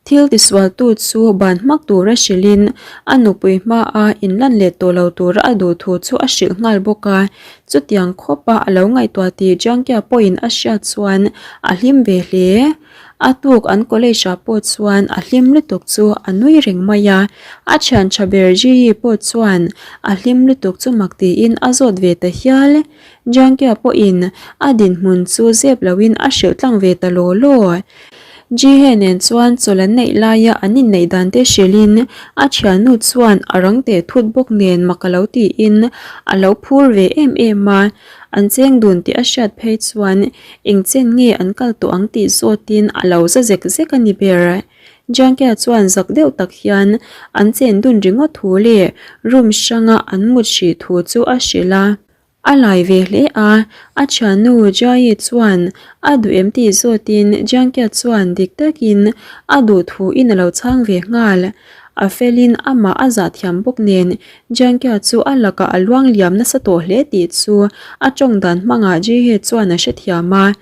Thil tisualtu chu ban hmak tura hrilhin a nupui hmaa inlan leh tawh lo tura a duh thu chu a hrilh nghal bawk a. Chutiang khawpa a lo ngaihtuah tih Jiangkia pawhin a hriat chuan a hlim ve hle. A tuk an college ah pawh chuan a hlim lutuk chu a nui reng mai a, a thian tha ber Jii pawh chuan a hlim lutuk chu mak tiin a zawt ve ta hial. Jiangkia pawhin a dinhmun chu zep loin a hrilh tlang ve ta law law. Jihe nen chuan chawlh an neih laia an inneih dan te hrilhin a thiannu chuan a rang teh thut bawk nen mak a lo tiin a lo phur ve em em a. An cheng dun tih a hriat phei chuan eng chen nge an kal tawh ang tih zawtin a lo za zek zek a ni ber. Jiangkia chuan zak deuh tak hian an chen dun ringawt thu leh room hranga an mut hrih thu chu a hrilh a. A lai ve hle a, a thiannu Jiayi chuan a duh em tih zawtin Jiangkia chuan dik takin a duh thuin a lo chhang ve nghal. A felin amah a zah thiam bawk nen Jiangkia chu a lakah a luang liam nasa tawh hle tih chu a tawng dan hmangah Jihe chuan a hrethiam a.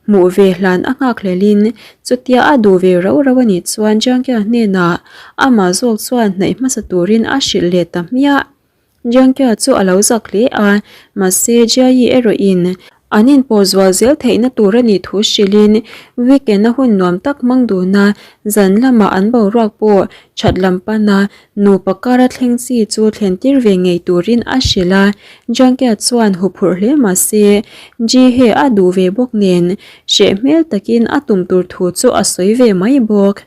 Hmuh ve hlan a nghak hlelin chutia a duh ve rauh rauh a nih chuan Jiangkia hnenah amah zawk chuan hnaih hmasa turin a hrilh leh ta hmiah. Jiangkia chu a lo zak hle a, mahse Jiayi erawhin an inpawh zual zel theihna tur a nih thu hrilhin weekend a hun nuam tak hmang dun a, zan lamah an boruak pawh that lam pana nupa kara thleng chi chu thlen tir ve ngei turin a hrilh a. Jiangkia chuan huphurh hle mahse Jihe a duh ve bawk nen hreh hmel takin a tum tur thu chu a sawi ve mai bawk.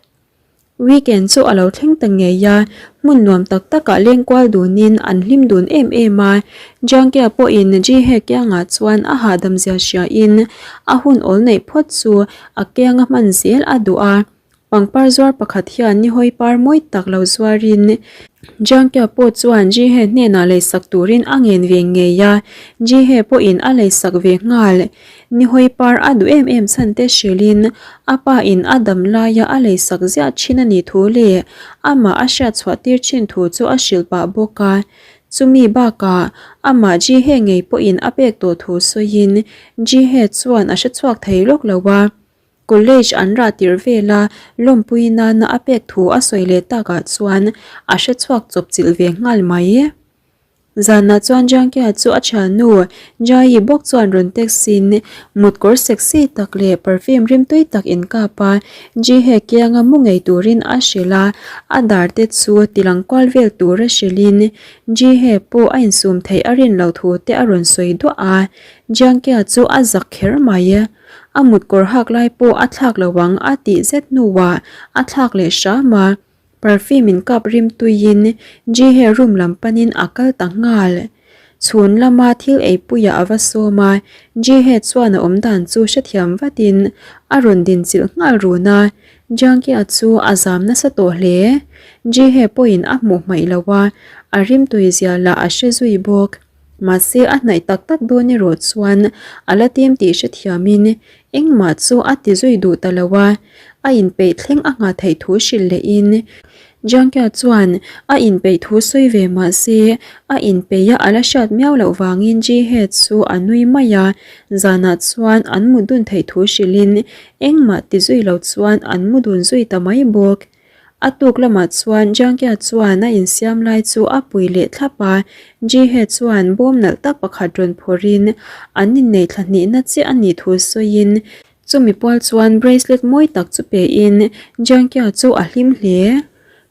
Weekend chu a lo thleng ta ngei a, hmun nuam tak takah leng kual dunin an hlim dun em em a. Jiangkia pawhin Jihe kiangah chuan a hahdam zia hriain a hun awl neih phawt chu a kianga hman zel a duh a. Pangpar zuar pakhat hian nihawi par mawi tak lo zuarin Jiangkia pawh chuan Jihe hnenah leisak turin a ngen ve ngei a, Jihe pawhin a leisak ve nghal. Nihawi par a duh em em chhan te hrilhin a pa in a dam laia a leisak ziah thin a nih thu leh amah a hriat chhuah tir thin thu chu a hrilh pah bawk a. Chumi bakah amah Jihe ngei pawhin a pek tawh thu sawiin Jihe chuan a hre chhuak thei lawk lo a. College an rah tirh vela lawmpui nana a pek thu a sawi leh takah chuan a hre chhuak chawp chilh ve nghal mai. Zanah chuan Jiangkia chu a thiannu Jiayi bawk chuan rawn text in mutkawr sexy tak leh perfume rimtui tak inkap a, Jihe kianga mu ngei turin a hrilh a, a dar te chu tilang kual vel tura hrilhin Jihe pawh a insum theih a rin loh thu te a rawn sawi duah a, Jiangkia chu a zak kher mai. A mutkawr hak lai pawh a thlak lo ang a tih zet hnuah a thlak leh hram a. Perfume in kap rim tuiin Jihe room lam panin a kal ta nghal. Chhun lama thil eipuiah a va sawm a, Jihe chuan a awmdan chu hrethiam vatin a rawn dinchilh nghal run a, Jiangkia chu a zam nasa tawh hle. Jihe pawhin a hmuh hmaih lo a, a rimtui zia lah a hre zui bawk. Mahse a hnaih tak tak dawn erawh chuan a la tim tih hrethiamin engmah chu a ti zui duh ta lo a, a inpeih thleng a nghah theih thu hrilh lehin Jiangkia chuan a inpeih thu sawi ve mahse a inpeih a a la hriat miau loh vangin Jihe chu a nui mai a, zanah chuan an mut dun theih thu hrilhin engmah ti zui lo chuan an mu dun zui ta mai bawk. A tuk lamah chuan Jiangkia chuan a insiam lai chu a pui leh thlap a, Jihe chuan bawm nalh tak pakhat rawn phawrhin an inneih thla hnihna chiah a nih thu sawiin chumi pual chuan bracelet mawi tak chu pein Jiangkia chu a hlim hle.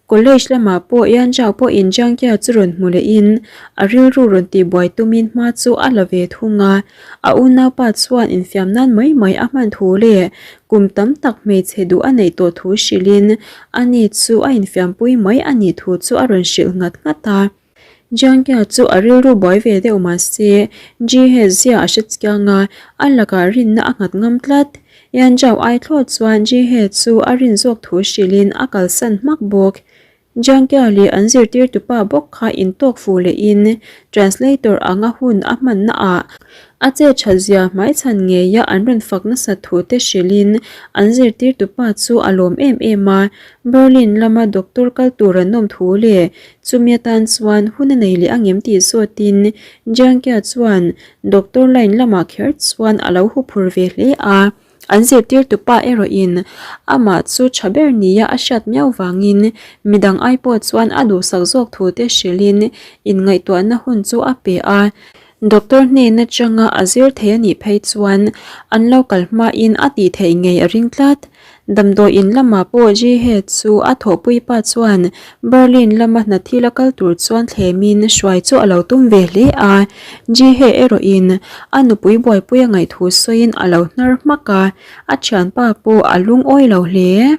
College lamah pawh Yan Zhao pawhin Jiangkia chu rawn hmu lehin a rilru rawn tihbuai tumin hma chu a la ve thung a, a unaupa chuan infiam nan mai mai a hman thu leh Kum tam tak hmeichhe duh a neih tawh thu hrilhin ani chu a infiampui mai a nih thu chu a rawn hrilh nghat nghat a. Jiangkia chu a rilru buai ve deuh mah se, Jihe zia a hre chiang a, a lakah rinna a nghat ngam tlat. Yanzhao ai thlawt chuan Jihe chu a rin zawk thu hrilhin a kalsan hmak bawk. Jiangkia leh an zirtirtupa bawk kha intawk fu lehin translator anga hun a hmanna ah a che that zia hmaichhan ngeia an rawn fak nasat thu te hrilhin an zirtirtupa chu a lawm em em a, Berlin lama doctor kal tur an awm thu leh chumi atan chuan hun a nei leh angem tih zawtin Jiangkia chuan doctor line lamah kher chuan a lo huphur ve hle a. An zirtirtu pa erawhin amah chu tha ber nia a hriat miau vangin midang ai pawh chuan a duhsak zawk thu te hrilhin inngaihtuahna hun chu a pe a. Doctor hnen atanga a zir thei a nih phei chuan an lo kal hmain a tih theih ngei a ring tlat. Damdawi in lamah pawh Ji-hye chu a thawhpui pa chuan Berlin lama hna thil a kal tur chuan thlemin hruai chu a lo tum ve hle a. Ji-hye erawhin a nupui buaipui a ngaih thu sawiin a lo hnar hmak a, a thianpa pawh a lungawi lo hle.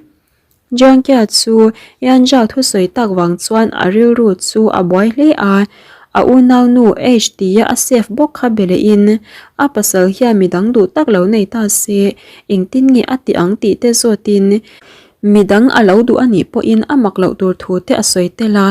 Jiangkia chu Yanzhao thusawi tak vang chuan a rilru chu a buai hle a, a unaunu H tia a save bawk kha be lehin a pasal hian midang duh tak lo nei ta se engtin nge a ti ang tih te zawtin midang a lo duh a nih pawhin a mak loh tur thu te a sawi tel a.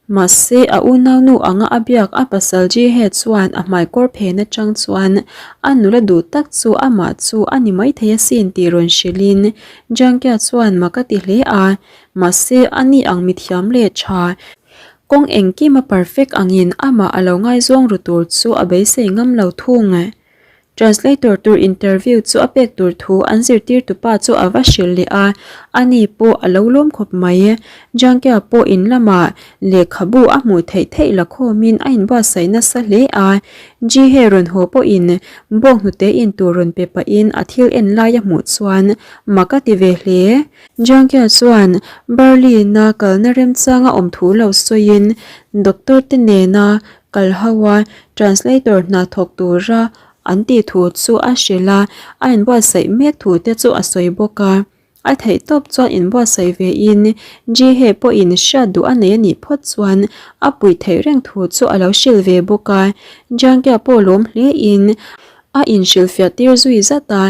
Mahse, a unaunu anga a biak a pasal Ji-hye chuan a hmaikawr phen atang chuan a nula duh tak chu amah chu a ni maithei asin tih rawn hrilhin Jangkia chuan mak a ti hle a, mahse a ni ang mithiam leh tha kawng engkim a perfect angin amah a lo ngaizawng ru tur chu a beisei ngam lo thung. Translator tur interview chu a pek tur thu an zirtirtupa chu a va hrilh leh a, ani pawh a lo lawm khawp mai. Jangkia pawh in lamah lehkhabu a hmuh theih theih la khawmin a inbuatsaih nasa hle a, Ji-he rawn haw pawhin bawk hnute in tur rawn pe pahin a thil en lai a hmuh chuan mak a ti ve hle. Jangkia chuan Berlin-a kalna remchanga awm thu lo sawiin doctor te nena Kal ho a, translator hna thawk tura an tih thu chu a hrilh a, a inbuatsaih mek thu te chu a sawi bawk a. A theih tawp chuan inbuatsaih ve in Ji-hye pawhin hriat duh a nei a nih phawt chuan a puih theih reng thu chu a lo hrilh ve bawk a. Jiangkia pawh lawm hle in a inhrilhfiah tir zui zat a.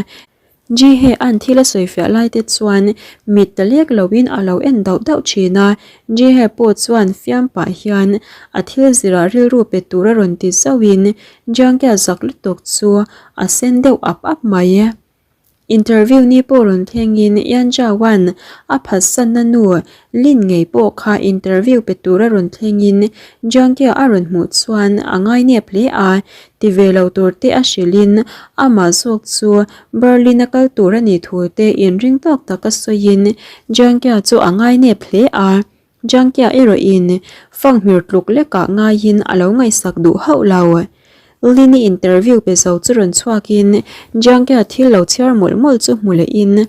Ji-hye-a'n thil a sawifiah lai te chuan mit ta lek loin a lo en dauh dauh thin a, Ji-hye pawh chuan fiam pah hian a thil zirah rilru pe tur a rawn ti zauhin Jiangkia zak lutuk chu a sen deuh ap ap mai. Interview ni pawh rawn thlengin Yan Zhao-a'n a phatsanna nu Lin ngei pawh kha interview pe tura rawn thlengin Jiangkia a rawn hmuh chuan a ngainep hle a, ti ve lo tur te a hrilhin amah zawk chu Berlin a kal tur a nih thu te inring tawk taka sawiin Jiangkia chu a ngainep hle a, Jiangkia erawhin fanghmir tluk lekah ngaiin a lo ngaihsak duh hauh lo. Lini interview pe zo chu rawn chhuakin Jiangkia thil lo chhiar mawlh mawlh chu hmu lehin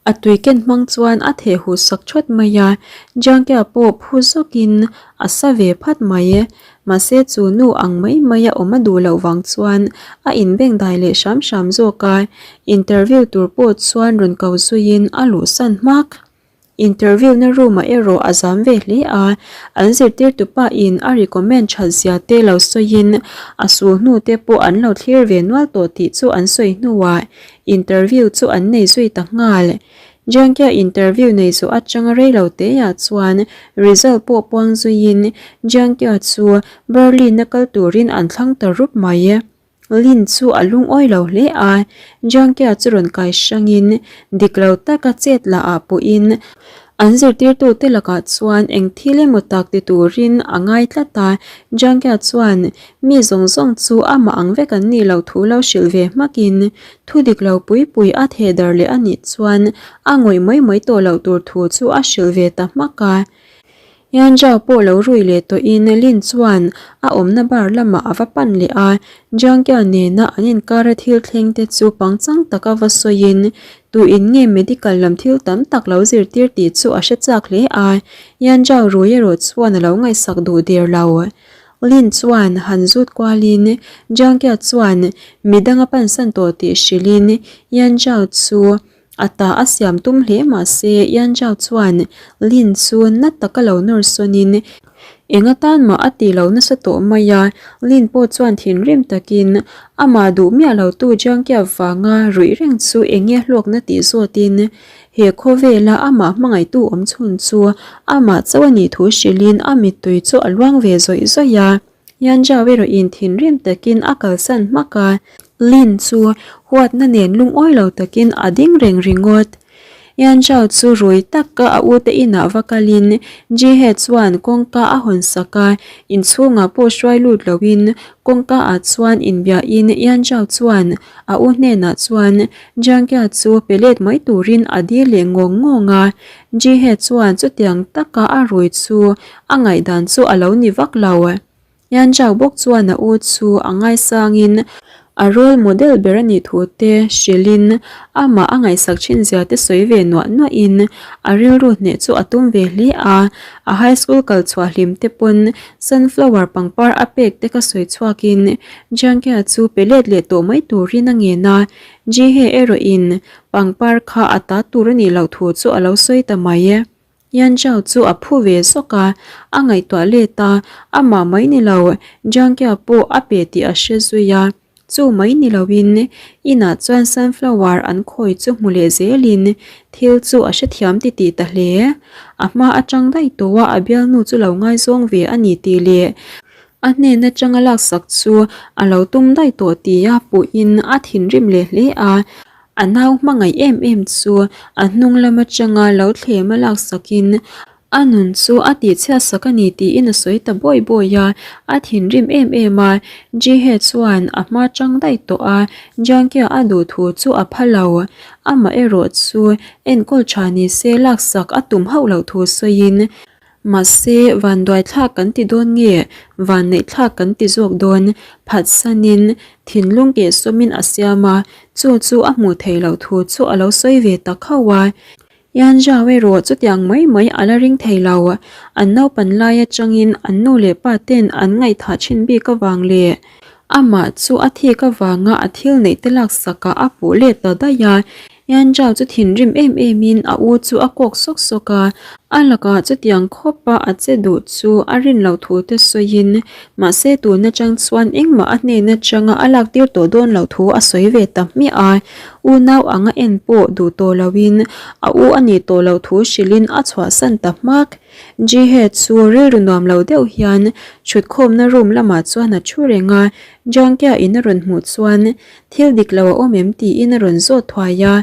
a tui ken hmang chuan a theh huh sak thawt mai a, Jiangkia pawh phu zawkin a sa ve phat mai. Mahse chu nu ang mai mai a awm a duh loh vang chuan a inbengdai leh hram hram zawk a, interview tur pawh chuan rawn ko zuiin a luhsan hmak. Interview na room ah erawh a zam ve hle a, an zirtirtu pa in a recommend that zia te lo sawiin a sul hnu te pawh an lo thlir ve nual tawh tih chu an sawi hnuah interview chu an nei zui ta nghal. Jiangkia interview nei zawh atanga reilo teah chuan result pawh puang zuiin Jiangkia chu Berlin a kal turin an thlang ta rup mai. Lin chu a lungawi lo hle a, Jiangkia chu rawn kai hrangin dik lo taka chet lah ah pawhin an zirtirtute lakah chuan eng thil emaw tak ti turin a ngai tlat a, Jiangkia chuan mi zawng zawng chu amah ang vek an nih loh thu lo hrilh ve hmakin thu dik lo pui pui a theh dar leh a nih chuan a ngawih mai mai tawh loh tur thu chu a hrilh ve ta hmak a. Yanzhao pawh lo rui leh tawhin Lin chuan a awmna bar lamah a va pan leh a, Jiangkia nena an inkara thil thleng te chu pangchang taka va sawiin tuin nge medical lam thil tam tak lo zirtir tih chu a hre chak hle a, Yanzhao rui erawh chuan a lo ngaihsak duh der lo. Lin chuan han zut kualin Jiangkia chuan midang a pansan tawh tih hrilhin Yanzhao chu A ta a siam tum hle mah se Yanzhao chuan Lin chu na taka lo nawr sawnin eng atan mah a ti lo nasa tawh mai a, Lin pawh chuan thinrim takin amah duh miah lo tu Jiangkia vanga ruih reng chu eng nge hlawkna tih zawtin he khawvela amah hmangaihtu awm chhun chu amah chauh a nih thu hrilhin a mittui chu a luang ve zawih zawih a. Yanzhao erawhin thinrim takin a kalsan hmak a, Lin chu huatna nen lungawi lo takin a ding reng ringawt. Yanzhao chu rui taka a ute inah va kalin Jihe chuan kawngka a hawn sak a, inchhungah pawh hruai lut loin kawngka ah chuan inbiahin Yanzhao chuan a u hnenah chuan Jiangkia chu pe let mai turin a dil leh ngawng ngawng a, Jihe chuan chutiang taka a rui chu A ngaihdan chu a lo ni vak lo. Yanzhao bawk chuan a u chu a ngaisangin A role model ber a nih thu te hrilhin amah a ngaihsak thin zia te sawi ve nuah nuahin a rilru hneh chu a tum ve hle a. A high school kal chhuah hlim te pawn sunflower pangpar a pek te kha sawi chhuakin Jiangkia chu pe let leh tawh mai turin a ngen a. Jihe erawhin pangpar kha a ta tur a nih loh thu chu a lo sawi ta mai. Yan Zhao chu a phu ve zawk a, a ngaihtuah let a, amah mai ni lo, Jiang Kia pawh a pe tih a hre zui a. Chu mai ni loin, inah chuan sunflower an khawi chu hmu leh zelin thil chu a hrethiam titih ta hle. A hma atang daih tawh a a bialnu chu lo ngaizawng ve a ni tih leh a hnen atanga laksak chu a lo tum daih tawh tia puhin a thinrim leh hle a. A nau hmangaih em em chu a hnung lam atanga lo thlem a laksakin a nun chu a tihchhiatsak a ni tiin a sawi ta bawi bawi a, a thinrim em em a, Jihe chuan a hma chang daih tawh a, Jiangkia a duh thu chu a pha lo, amah erawh chu enkawl tha ni se laksak a tum hauh loh thu sawiin Mahse, vanduaithlak kan ti dawn nge, vanneihthlak kan ti zawk dawn, phatsanin thinlung kehsawmin a siam a, chu chu a hmuh theih loh thu chu a lo sawi ve ta khauh a. Yan Zhao erawh chutiang mai mai a la ring thei lo, an naupan lai atangin an nu leh pa ten an ngaihthah thin bik avang leh amah chu a thik avanga a thil neih te laksakah a puh let ta daih a. Yan Zhao chu thinrim em emin a u chu a kawk sawk sawk a, a lakah chutiang khawpa a che duh chu a rin loh thu te sawiin, mahse tun atang chuan engmah a hnen atanga a lak tir tawh dawn loh thu a sawi ve ta hmiah a, unau anga en pawh duh tawh loin a u a nih tawh loh thu hrilhin a chhuahsan ta hmak. Jihe chu rilru nuam lo deuh hian thutkhawmna room lamah chuan a thu reng a, Jiangkia in a rawn hmuh chuan Thil dik lo a awm em tiin a rawn zawt thuai a,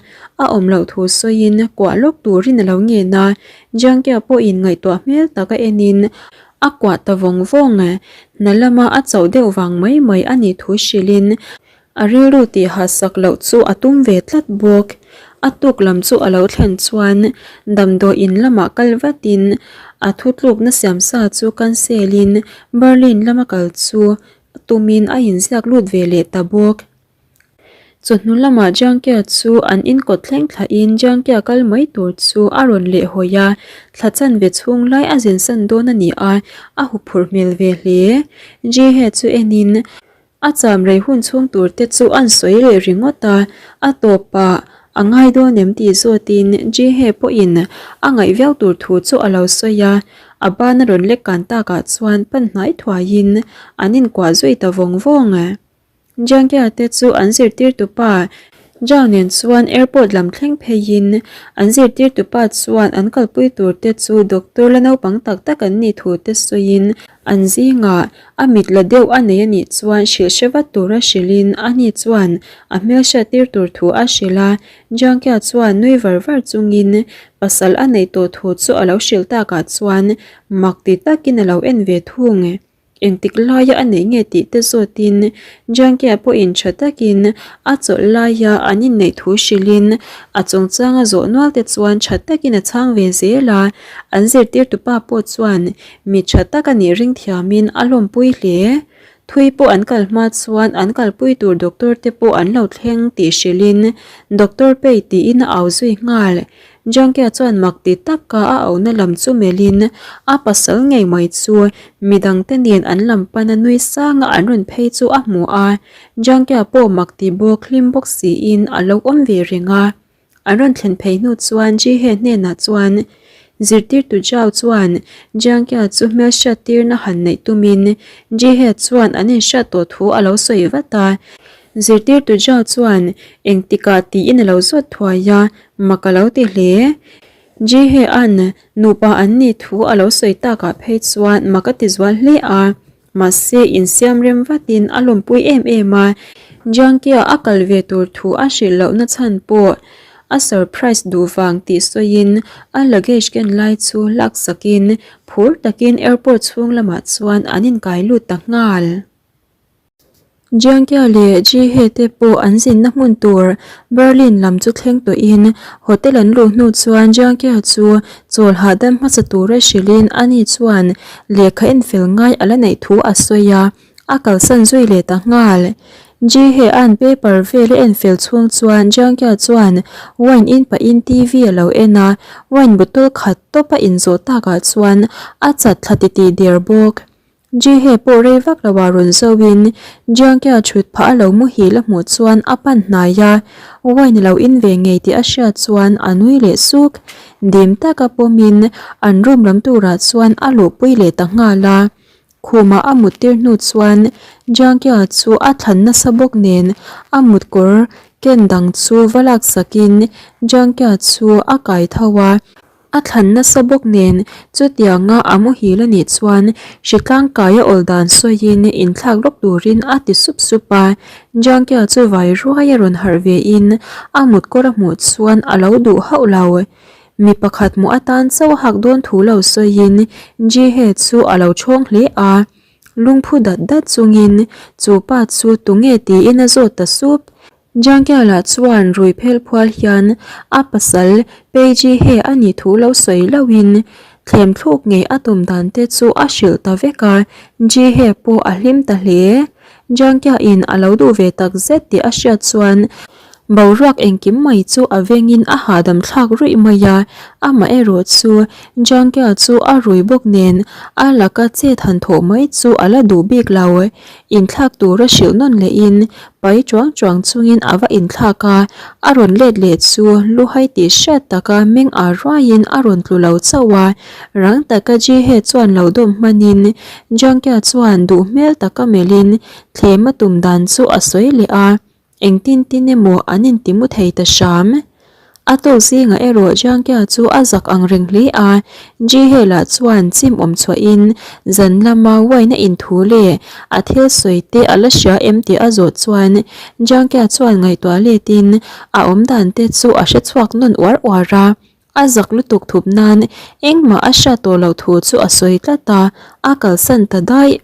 a awm loh thu sawiin kuah lawk turin a lo ngen a, Jiangkia pawhin ngaihtuah hmel tak a enin a kuah ta vawng vawng. Hna lama a chauh deuh vang mai mai a nih thu hrilhin a rilru tih hahsak loh chu a tum ve tlat bawk. A tuk lam chu a lo thlen chuan damdawiin lamah kal vatin a thutlukna siamsa chu cancel in Berlin lama kal chu Tumin a inziak lut ve leh ta bawk. Chawhnu lamah Jiangkia chu an inkawt thleng thlahin Jiangkia kal mai tur chu a rawn leh hawi a, thla chanve chhung lai a zinsan dawn a ni a, a huphurh hmel ve hle. Jihe chu enin a cham rei hun chhung tur te chu an sawi leh ringawt a, a tawpah A ngai dawn em tih zawtin Jihe pawhin a ngaih viau tur thu chu a lo sawi a, a ban a rawn lek kan takah chuan pan hnai thuaiin an inkuah zui ta vawng vawng. Jiangkia te chu an zirtirtupa Zhao nen chuan airport lam thleng pheiin an zirtirtupa chuan an kalpui tur te chu doctor la naupang tak tak an nih thu te sawiin an zingah A mit la deuh a nei a nih chuan hrilh hre vat tura hrilhin ani chuan a hmelhriat tir tur thu a hrilh a, Jiangkia chuan nui var var chungin pasal a neih tawh thu chu a lo hrilh takah chuan mak ti takin a lo en ve thung. Engtik laia a neih nge tih te zawtin Jiangkia pawhin tha takin a chawlh laia an inneih thu hrilhin a chungchanga zawh nual te chuan tha takin a chhang ve zel a, an zirtirtupa pawh chuan Mi tha tak a nih ring thiamin a lawmpui hle. Thui pawh an kal hma chuan an kalpui tur doctor te pawh an lo thleng tih hrilhin Doctor Pei tiin a au zui nghal. Jiangkia chuan mak ti taka a auhna lam chu melhin a pasal ngei mai chu midangte nen an lam pana nui sanga an rawn phei chu a hmu a. Jiangkia pawh mak ti bawk hlim bawk siin a lo awm ve reng a. An rawn thlen phei hnu chuan Jihe hnenah chuan zirtirtu Zhao chuan Jiangkia chu hmelhriat tirna han neih tumin Jihe chuan an inhriat tawh thu a lo sawi vat a. Zirtirtu Zhao chuan engtikah tiin a lo zawt thuai a, mak a lo ti hle. Jihe-a'n nupa an nih thu a lo sawi takah phei chuan mak a ti zual hle a. Mahse, insiam rem vatin a lawmpui em em a, Jiangkia a kal ve tur thu a hrilh lohna chhan pawh a surprise duh vang tih sawiin a luggage ken lai chu laksakin phur takin airport chhung lamah chuan an inkai lut ta nghal. Jiangkia leh Jihe te pawh an zinna hmun tur Berlin lam chu thleng tawhin hotel an luh hnu chuan Jiangkia chu chawl hahdam hmasa tura hrilhin ani chuan lehkha en fel ngai a la neih thu a sawi a, a kalsan zui leh ta nghal. Ji-hye-a'n paper vel a en fel chhung chuan Jiang-kya chuan wine in pahin TV a lo en a, wine bottle khat tawp a inzawh takah chuan a chat thla titih der bawk. Ji-hye pawh rei vak lo ah rawn zo in Jiang-kya thut phah a lo muhil a hmuh chuan a pan hnai a, wine a lo in ve ngei tih a hriat chuan a nui leh suk. Dim taka pawmin an room lam turah chuan a luhpui leh ta nghal a. Khumah a mut tir hnu chuan Jiangkia chu a thlan nasa bawk nen a mut kawr ken dang chu va lak sakin Jiangkia chu a kai tho a. A thlan nasa bawk nen chutianga a muhil a nih chuan hritlang kai a awl dan sawiin inthlak lawk turin a ti sup sup a. Jiangkia chu vai ruai a rawn harh vein a mut kawr a hmuh chuan a lo duh hauh lo. Mi pakhat hmuh atan chauh a hak dawn thu lo sawiin Ji-hye chu a lo chhawng hle a, lungphu dat dat chungin chu pa chu tunge tiin a zawt ta sup. Jiangkiala chuan rui phel phual hian a pasal Pei Ji-hye a nih thu lo sawi lohin thlem thluk ngei a tum dan te chu a hrilh ta vek a, Ji-hye pawh a hlim ta hle. Jiangkiain a lo duh ve tak zet tih a hriat chuan Boruak engkim mai chu a vengin a hahdam thlak ruih mai a, amah erawh chu Jangkia chu a rui bawk nen a laka chet han thawh mai chu a la duh bik lo. Inthlak tura hrilh nawn lehin pai chuang chuang chungin a va inthlak a, a rawn let leh chu luhai tih hriat taka meng ar ruaiin a rawn tlu lo chauh a, rang taka Jihe chuan lo dawm hmanin Jangkia chuan duh hmel taka melhin thlem a tum dan chu a sawi leh a. Engtin tin emaw an inti mu thei ta hram. A tawk zingah erawh Jiangkia chu a zak ang reng hle a, Ji-hye lah chuan chim awm chhuahin zan lama wine a inthu leh a thil sawi te a la hria em tih a zawh chuan Jiangkia chuan ngaihtuah letin a awmdan te chu a hre chhuak nawn uar uar a. A zak lutuk thup nan engmah a hriat tawh loh thu chu a sawi tlat a, a kalsan ta daih.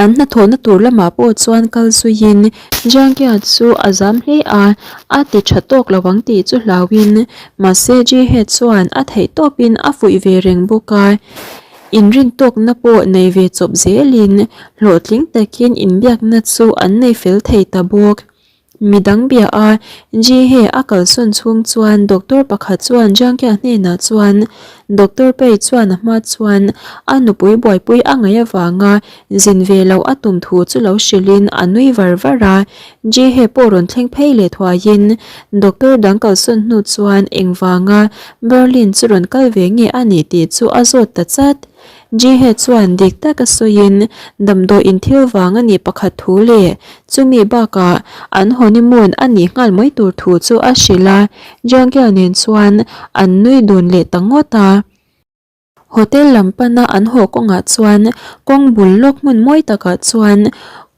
An hnathawhna tur lamah pawh chuan kal zuiin Jiangkia chu a zam hle a, a ti tha tawk lo ang tih chu hlauhin mahse Jihe chuan a theih tawpin a fuih ve reng bawk a, inrintawkna pawh nei ve chawp zelin hlawhtling takin inbiakna chu an nei fel thei ta bawk. Midang bia a, Ji-hye a kalsawn chhung chuan doctor pakhat chuan Jiang-kya hnenah chuan Doctor Pei chuan a hma chuan a nupui buaipui a ngaih avanga zin ve loh a tum thu chu lo hrilhin a nui var var a. Ji-hye pawh rawn thleng phei leh thuaiin doctor dang kalsawn hnu chuan engvanga Berlin chu rawn kal ve nge a nih tih chu a zawt ta chat. Jihe chuan dik taka sawiin damdawiin thil vang a nih pakhat thu leh chumi bakah an honeymoon a nih nghal mai tur thu chu a hrilh a, Jiangkia nen chuan an nui dun leh ta ngawt a. Hotel lam pana an haw kawngah chuan kawng bul lawk hmun mawi takah chuan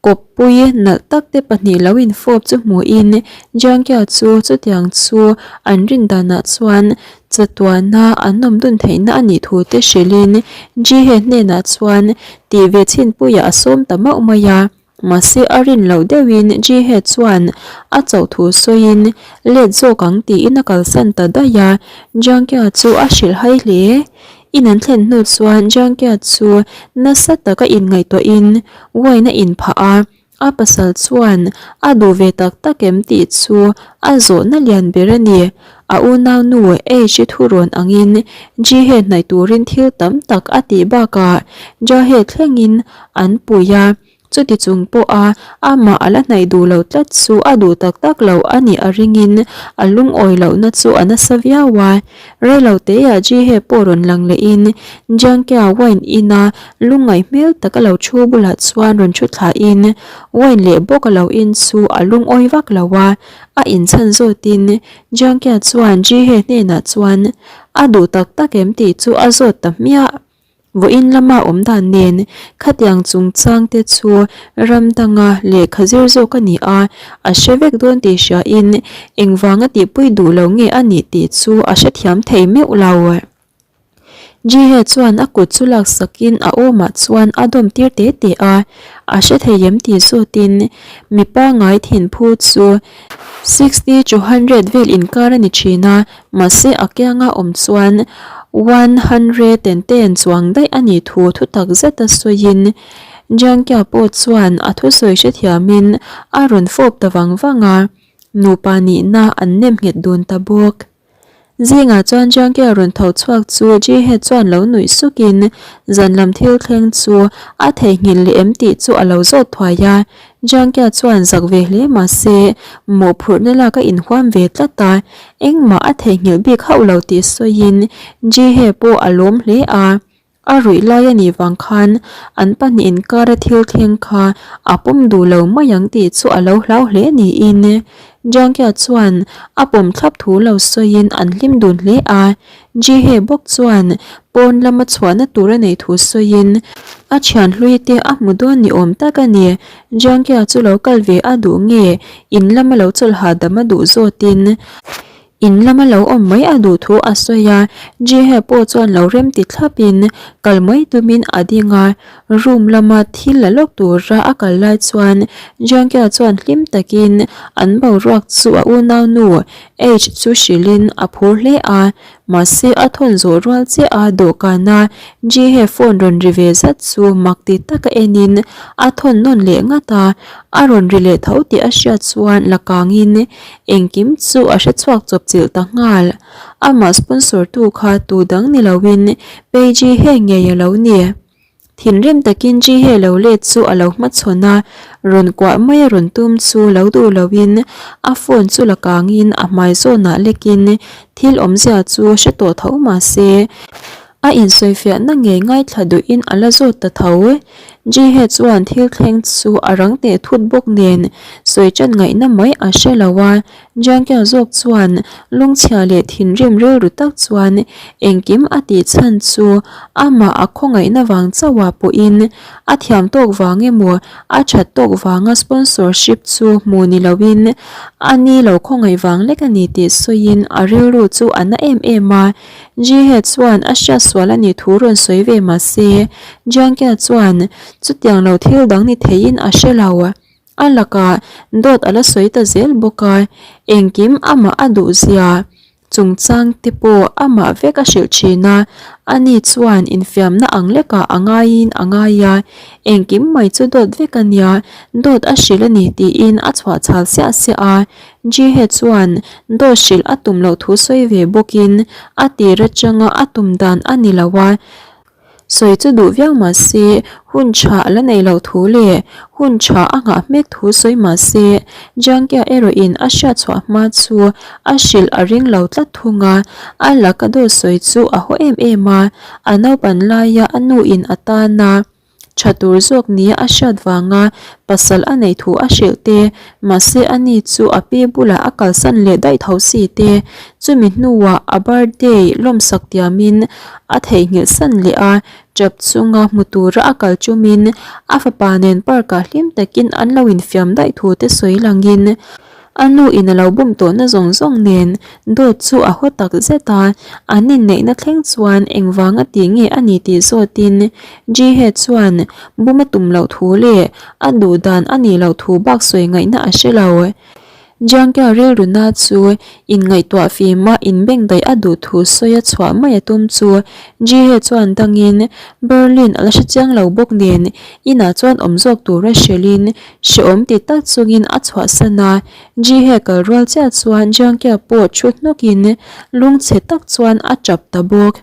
kawppui nalh tak te pahnih lo infawp chu hmuhin Jiangkia chu chutiang chu an rin danah chuan Chatuana an awm dun theihna a nih thu te hrilhin Jihe hnenah chuan tih ve chhinpuiah a sawm ta mauh mai a. Mahse a rin loh deuhin Jihe chuan a chauh thu sawiin let zawk ang tiin a kalsan ta daih a, Jiangkia chu a hrilh hai hle. In an thlen hnu chuan Jiangkia chu nasa taka inngaihtuahin wine a inphah a. A pasal chuan a duh ve tak tak em tih chu a zawhna lian ber a ni. A unaunu H-i thurawn angin Ji-he hnaih turin thil tam tak a tih bakah Ja-he thlengin an pui a, chuti chung pawha amah a la hnaih duh lo tlat chu a duh tak tak lo a nih a ringin a lungawi lohna chu a nasa viau a. Reilo teah Ji-he pawh rawn lang lehin Jiangkia wine ina lungngaih hmel tak a lo thu bulah chuan rawn thu thlahin wine leh bawk a lo in chu a lungawi vak lo a, a inchhan zawtin Jiangkia chuan Ji-he hnenah chuan a duh tak tak em tih chu a zawt ta hmiah. Vawiin lama awm dan nen khatiang chungchang te chu ram danga lehkha zir zawk a ni a, a hre vek dawn tih hriain engvanga tihpui duh lo nge a nih tih chu a hrethiam thei meuh lo. Jihe chuan a kut chu laksakin a awmah chuan a dawm tir te te a, a hre thei em tih zawtin mipa ngai thinphu chu 60 to 100 vel inkar a ni thin a, Mahse a kianga awm chuan 110 chuang daih a nih thu thu tak zeta sawiin. Jiangkia pawh chuan a thusawi hrethiamin a rawn fawp ta vang vang a, nupa nihna an nem nghet dun ta bawk. Zingah chuan Jiangkia rawn tho chhuak chu Jihe chuan lo nuih sukin zan lam thil thleng chu a theihnghilh leh em tih chu a lo zawt thuai a. Jiangkia chuan zak ve hle mah se mawhphurhna lak a inhuam ve tlat a, engmah a theihnghilh bik hauh lo tih sawiin Jihe pawh a lawm hle a. A ruih lai a nih vang khan an pahnih inkara thil thleng kha a pawm duh lo mai ang tih chu a lo hlau hle niin Jiangkia chuan a pawm thlap thu lo sawiin an hlim dun hle a. Jihe bawk chuan pawn lama chhuahna tur a neih thu sawiin a thian hlui te a hmu dawn ni awm tak a ni. Jiangkia chu lo kal ve a duh nge in lama lo chawlh hahdam a duh zawtin In lama lo awm mai a duh thu a sawi a, Jihe pawh chuan lo rem ti thlap in kal mai tumin a ding a, room lama thil la lawk tura a kal lai chuan Jiangkia chuan hlim takin an boruak chu a unaunu H chu hrilhin a phur hle a, mahse a thawn zawh rual chiah a dawhkana Jihe phone rawn ri ve zat chu mak ti taka enin a thawn nawn leh ngat a, a rawn ri leh tho tih a hriat chuan la kangin Engkim chu a hre chhuak chawp chilh ta nghal. Amah sponsor tu kha tu dang ni loin Peiji he ngei a lo ni. Thinrim takin Ji he lo let chu a lo hmachhawn a, rawn kuah mai a rawn tum chu lo duh loin a phone chu la kangin a hmai zawnah lekin thil awmzia chu hre tawh tho mah se A insawifiahna ngei ngaithla duhin a la zawt ta tho. Jihe chuan thil thleng chu a rang teh thut bawk nen sawi ṭan ngaihna mai a hre lo a. Jiangkia zawk chuan lungchhia leh thinrim rilru tak chuan engkim a tih chhan chu amah a khawngaihna vang chauhah pawhin a thiam tawk vang emaw a ṭhat tawk vanga sponsorship chu hmu ni loin a ni lo khawngaih vang lek a ni tih sawiin a rilru chu a na em em a. Jihe chuan a hriat sual a nih thu rawn sawi ve mah se, Jiangkia chuan chutiang lo thil dang ni theiin a hre lo. A lakah dawt a la sawi ta zel bawk a, engkim amah a duh zia chungchang te pawh amah vek a hrilh thin a, ani chuan infiamna ang lekah a ngaiin a ngai a, engkim mai chu dawt vek a nia, dawt a hrilh a ni tiin a chhuah chhal siah siah a. Jihe chuan dawt hrilh a tum loh thu sawi ve bawkin a tir atanga a tum dan a ni lo a, sawi chu duh viau mah se hun tha a la neih loh thu leh hun tha a nghah hmek thu sawi mah se Jiangkia erawhin a hriat chhuah hma chu a hrilh a ring lo tlat thung a, a laka dawt sawi chu a haw em em a, a naupan laia a nuin a tan a. Tha tur zawk nia a hriat vanga pasal a neih thu a hrilh te, mahse a ni chu a pi bulah a kalsan leh daih tho si te, chumi hnuah a birthday lawmsak tiamin a theihnghilh san leh a, tap chunga hmu tura a kal tumin a fapa nen park ah hlim takin an lo infiam daih thu te sawi langin A nu in a lo bum tawhna zawng zawng nen dawt chu a haw tak zet a, an inneihna thleng chuan engvanga tih nge a ni tih zawtin Jihe chuan bum a tum loh thu leh a duh dan a nih loh thu bak sawi ngaihna a hre lo. Jiangkia rilruna chu inngaihtuah fima inbengdaih a duh thu sawi a chhuah mai a tum chu Jihe chuan dangin Berlin a la hre chiang lo bawk nen inah chuan awm zawk tura hrilhin Hrehawm ti tak chungin a chhuahsan a, Jihe kal rual chiah chuan Jiangkia pawh thu hnawkin lungchhe tak chuan a tap ta bawk.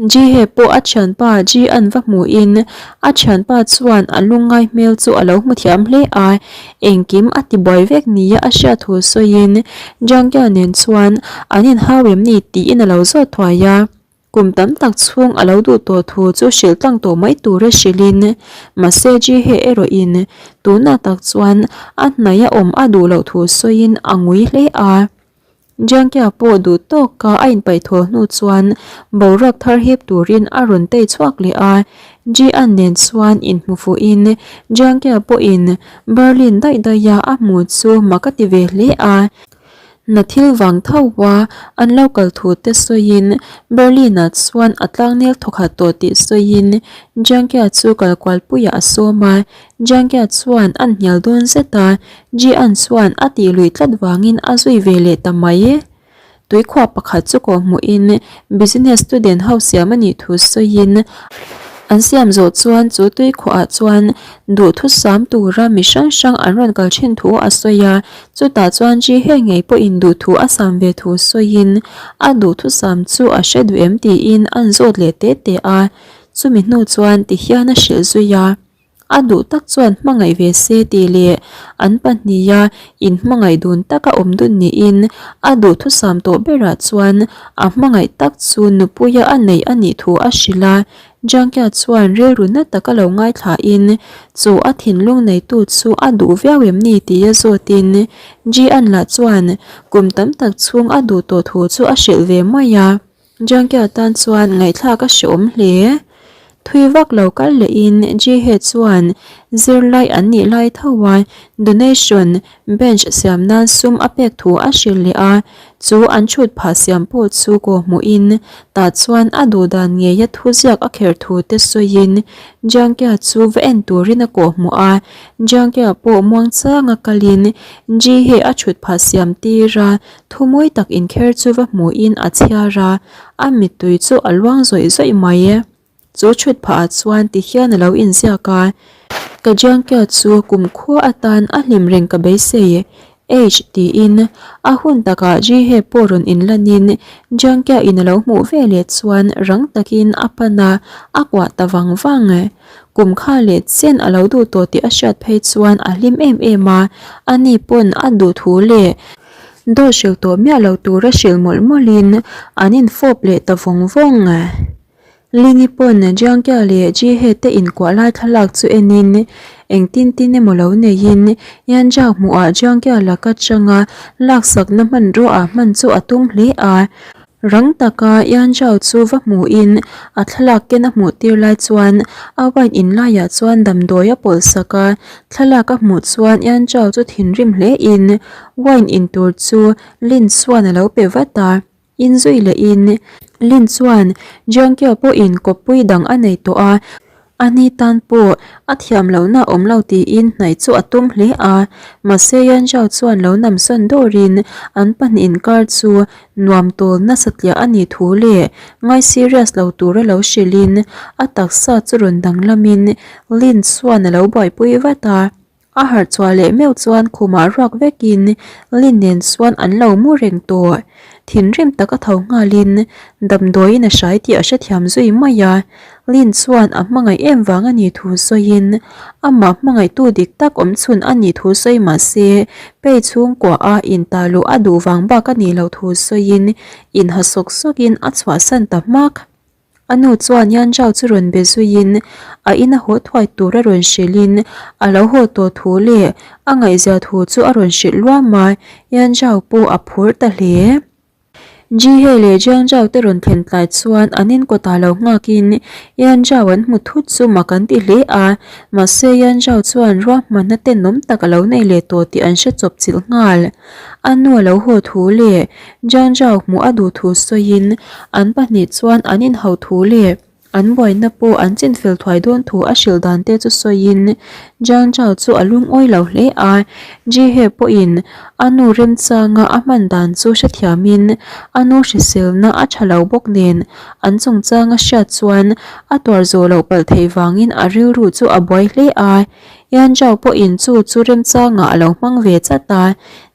Jihe pawh a thianpa Ji-an va hmuhin a thianpa chuan a lungngai hmel chu a lo hmu thiam hle a, engkim a ti buai vek nia a hriat thu sawiin Jiangkia nen chuan an inhau em ni tiin a lo zawt thuai a. Kum tam tak chhung a lo duh tawh thu chu hrilh tlang tawh mai tura hrilhin, mahse Jihe erawhin tunah tak chuan a hnaih a awm a duh loh thu sawiin a ngui hle a. Jiangkia pawh duh tawka a inpaih thawl hnu chuan boruak thar hip turin a rawn tei chhuak leh a, Jian nen chuan inhmu fuhin Jiangkia pawhin Berlin daih daiha a hmu chu mak a ti ve hle a. Hna thil vang tho a an lo kal thu te sawiin Berlin-ah chuan a tlangnel thawkhat tawh tih sawiin Jiangkia chu kal kualpuiah a sawm a, Jiangkia chuan an hnial dawn zet a, Jian chuan a tih luih tlat vangin a zui ve leh ta mai. Tuikhuah pakhat chu kawhhmuhin business student ho siam a nih thu sawiin. An siam zawh chuan chu tuikhuahah chuan duhthusam tura mi hrang hrang an rawn kal thin thu a sawi a, chutah chuan Ji He ngei pawhin duhthu a sam ve thu sawiin a duhthusam chu a hre duh em tiin an zawt leh te te a, chumi hnu chuan tihian a hrilh zui a. A duh tak chuan hmangaih ve se tih leh an pahniha inhmangaih dun taka awm dun niin a duhthusam tawh berah chuan a hmangaih tak chu nupuia a neih a nih thu a hrilh a. Jangkia chuan rilru na taka lo ngaithlain chu a thinlung neitu chu a duh viau em ni tia zawtin Ji-an lah chuan kum tam tak chhung a duh tawh thu chu a hrilh ve mai a. Jangkia tan chuan ngaihthlak a hreawm hle. Thui vak lo kal lehin Jihe chuan zirlai an nih lai tho a donation bench siam nan sum a pek thu a hrilh leh a, chu an chhut phah siam pawh chu kaw hmuhin tah chuan a duh dan ngeia thuziak a kher thu te sawiin Jangkia chu va en turin a kawh hmuh a, Jangkia pawh muangchanga kalin Jihe a chhut phah siam tir a Thu mawi tak inkher chu va hmuhin a chhiar a, a mittui chu a luang zawih zawih mai e. Chu chhut phah ah chuan ti hian a lo inziak a, Ka Jiangkia chu kumkhua atan a hlim reng ka beisei, H tiin a hun takah Jihe pawh rawn inlanin Jiangkia in a lo hmuh ve leh chuan rang takin a pan a, a kuah ta vang vang. Kum kha leh chen a lo duh tawh tih a hriat phei chuan a hlim em em a, ani pawn a duh thu leh Dawt hrilh tawh miah lo tura hrilh mawlh mawlhin an infawp leh ta vawng vawng. Lini pawn Jiangkia leh Jihe te inkuah lai thlalak chu enin engtin tin emaw lo neiin Yanzhao hmuhah Jiangkia laka changa laksakna hmanrua ah hman chu a tum hle a. Rang taka Yanzhao chu va hmuhin a thlalak ken a hmuh tir lai chuan a wine in laiah chuan damdawi a pawlh sak a, thlalak a hmuh chuan Yanzhao chu thinrim hlein wine in tur chu Lin chuan a lo pe vat a, inzui lehin Lin chuan Jiangkio pawhin kawppui dang a nei tawh a, A ni tan pawh a thiam lohna awm lo tiin hnaih chu a tum hle a, mahse Yanzhao chuan lo namsawn dawrin an pahnih inkar chu nuam tawl nasa tliah a nih thu leh ngai serious lo tura lo hrilhin a taksa chu rawn danglamin Lin chuan a lo buaipui vat a. A harh chhuah leh meuh chuan khumah ruak vekin Lin nen chuan an lo mu reng tawh. Thinrim tak a tho nghalin damdawiin a hrai tih a hrethiam zui mai a. Lin chuan a hmangaih em vang a nih thu sawiin amah hmangaihtu dik tak awm chhun a nih thu sawi mah se pei chhungkua a intah luh a duh vang bak a nih loh thu sawiin inha sawk sawkin a chhuahsan ta hmak. A nu chuan Yanzhao chu rawn be zuiin a ina haw thuai tur a rawn hrilhin a lo haw tawh thu leh a ngaihzia thu chu a rawn hrilh luam a, Yanzhao pawh a phur ta hle. Jihe leh Jiangzhao te rawn thlen tlai chuan an in kawtah lo nghakin Yanzhao an hmu thut chu mak an ti hle a, mahse Yanzhao chuan ruahmanna tenawm tak a lo nei leh tawh tih an hre chawp chilh nghal. A nu a lo haw thu leh Jiangzhao hmuh a duh thu sawiin an pahnih chuan an inhauh thu leh an buaina pawh an chinfel thuai dawn thu a hrilh dan te chu sawiin Jiangzhao chu a lungawi lo hle a. Jihe pawhin a nu remchanga a hman dan chu hrethiamin a nu hriselna a tha lo bawk nen an chungchanga hriat chuan a tuar zawh loh palh theih vangin a rilru chu a buai hle a. Yanzhao pawhin chu chu remchangah a lo hmang ve chat a,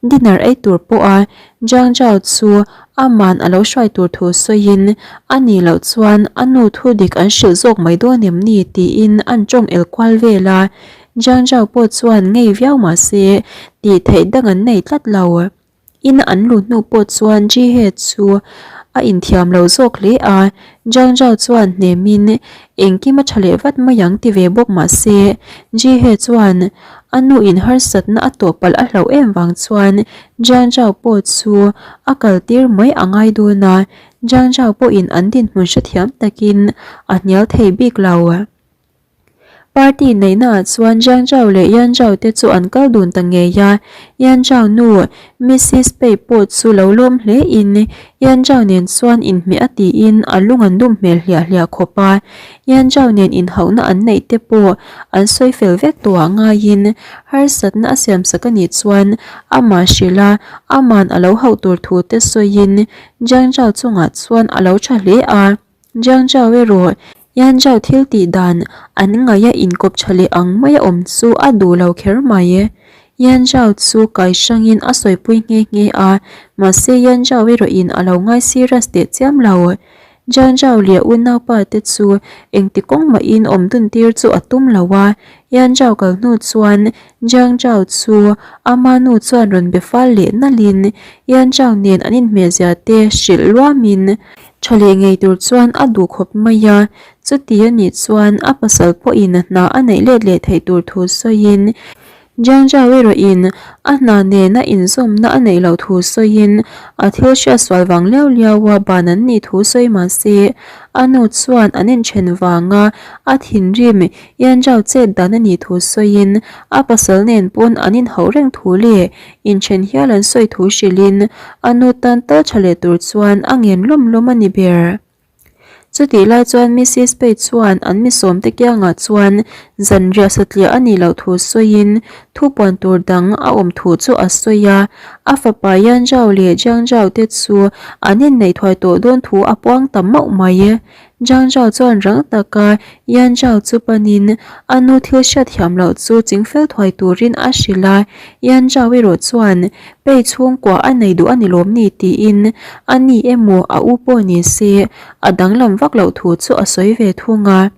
dinner ei tur pawha Jiangzhao chu aman a lo hruai tur thu sawiin a nih loh chuan a nu thu dik an hrilh zawk mai dawn em ni tiin an tawng el kual vel a, Jiangzhao pawh chuan ngei viau mah se tih theih dang an nei tlat lo. Ina an luh hnu pawh chuan Jihe chu a inthiam lo zawk hle a, Zhang Zhao chuan hnemin engkim a tha leh vat mai ang ti ve bawk mah se, Jihe chuan a nu in harsatna a tawh palh a hlauh em vang chuan Zhang Zhao pawh chu a kal tir mai a ngai dawn a, Zhang Zhao pawhin an dinhmun hrethiam takin a hnial thei bik lo. Party neihnaah chuan Jiang Zhao leh Yan Zhao te chu an kal dun ta ngei a, Yan Zhao nu Missis Pei pawh chu lo lawm hle in Yan Zhao nen chuan inhmeh a tiin a lung an dum hmel hliah hliah khawp a, Yan Zhao nen inhauhna an neih te pawh an sawi fel vek tawh ah ngaiin harsatna a siamsak a nih chuan amah hrilh a, aman a lo hauh tur thu te sawiin Jiang Zhao chungah chuan a lo tha hle a. Jiang Zhao erawh. Yan Zhao thil tih dan an ngaih a inkawp tha leh ang mai a awm chu a duh lo kher mai. Yan Zhao chu kai hrangin a sawipui nghe nghe a, mahse Yan Zhao erawhin a lo ngai serious teh chiam lo. Jiang Zhao leh a unaupa te chu engti kawng mahin awm dun tir chu a tum lo a, Yan Zhao kal hnu chuan Jiang Zhao chu ama nu chuan rawn be fal leh nalhin Yan Zhao nen an inhmehzia te hrilh luamin Tha leh ngei tur chuan a duh khawp mai a, chuti a nih chuan a pasal pawhin a hna a neih let leh theih tur thu sawiin Jiang Zhao erawhin a hna nena inzawmna a neih loh thu sawiin a thil hriatsual vang liau liau a ban an nih thu sawi mah se a nu chuan an inthen vanga a thinrim Yan Zhao chet dan a nih thu sawiin a pasal nen pawn an inhauh reng thu leh Inthen hial an sawi thu hrilhin a nu tan tal tha leh tur chuan a ngen lawm lawm a ni ber. Chutih lai chuan Missis Page chuan an mi sawmte kiangah chuan zanriah satliah a nih loh thu sawiin thupuan tur dang a awm thu chu a sawi a, a fapa Yan Zhao leh Jiang Zhao te chu an inneih thuai tawh dawn thu a puang ta mauh mai. Zhang Zhao chuan rang taka Yan Zhao chu panin a nu thil hriat thiam loh chu chingfel thuai turin a hrilh a, Yan Zhao erawh chuan Pei chhungkua a nei duh a ni lawm ni tiin a ni emaw a u pawh ni se a danglam vak loh thu chu a sawi ve thung a.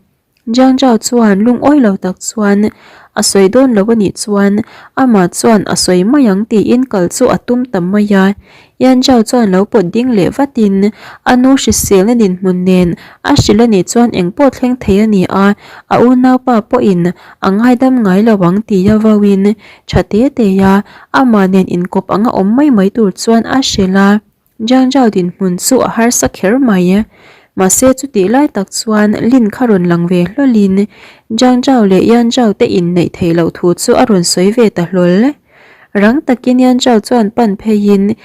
Zhang Zhao chuan lungawi lo tak chuan a sawi dawn lo a nih chuan amah chuan a sawi mai ang tiin kal chu a tum ta mai a. Yan Zhao chuan lo pawt ding leh vatin a nu hriselna dinhmun nen a hrilh a nih chuan engpawh thleng thei a ni a, a unaupa pawhin a ngaidam ngai lo ang tia vauin tha te te a amah nen inkawp anga awm mai mai tur chuan a hrilh a. Jiang Zhao dinhmun chu a harsa kher mai. Mahse chutih lai tak chuan Lin kha rawn lang ve hlawlin Jiang Zhao leh Yan Zhao te inneih theih loh thu chu a rawn sawi ve ta hlawl. Rang takin Yan Zhao chuan pan pheiin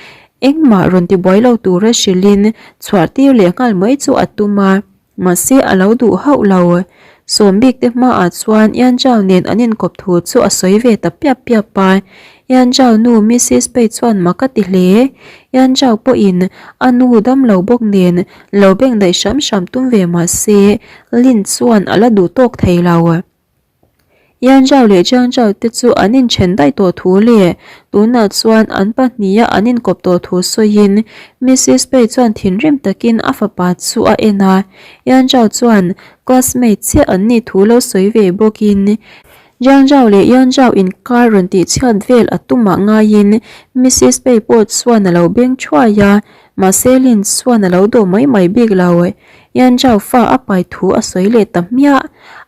engmah rawn ti buai lo tura hrilhin chhuah tir leh nghal mai chu a tum a, mahse a lo duh hauh lo. Sawm bik te hmaah chuan Yan Zhao nen an inkawp thu chu a sawi ve ta piap piap a, Yan Zhao nu Missis Pei chuan mak a ti hle. Yan Zhao pawhin a nu dam lo bawk nen lo beng daih hram hram tum ve mah se Lin chuan a la duh tawk thei lo. Yan Zhao leh Jiang Zhao te chu an inthen daih tawh thu leh tunah chuan an pahniha an inkawp tawh thu sawiin Missis Pei chuan thinrim takin a fapa chu a en a. Yan Zhao chuan classmate chiah an nih thu lo sawi ve bawkin Jiang Zhao leh Yan Zhao inkar rawn tihchhiat vel a tumah ngaiin Missis Pei pawh chuan a lo beng thuai a. Mahse Lin chuan a lo dawh mai mai bik lo. Yan Zhao fa a pai thu a sawi leh ta hmiah.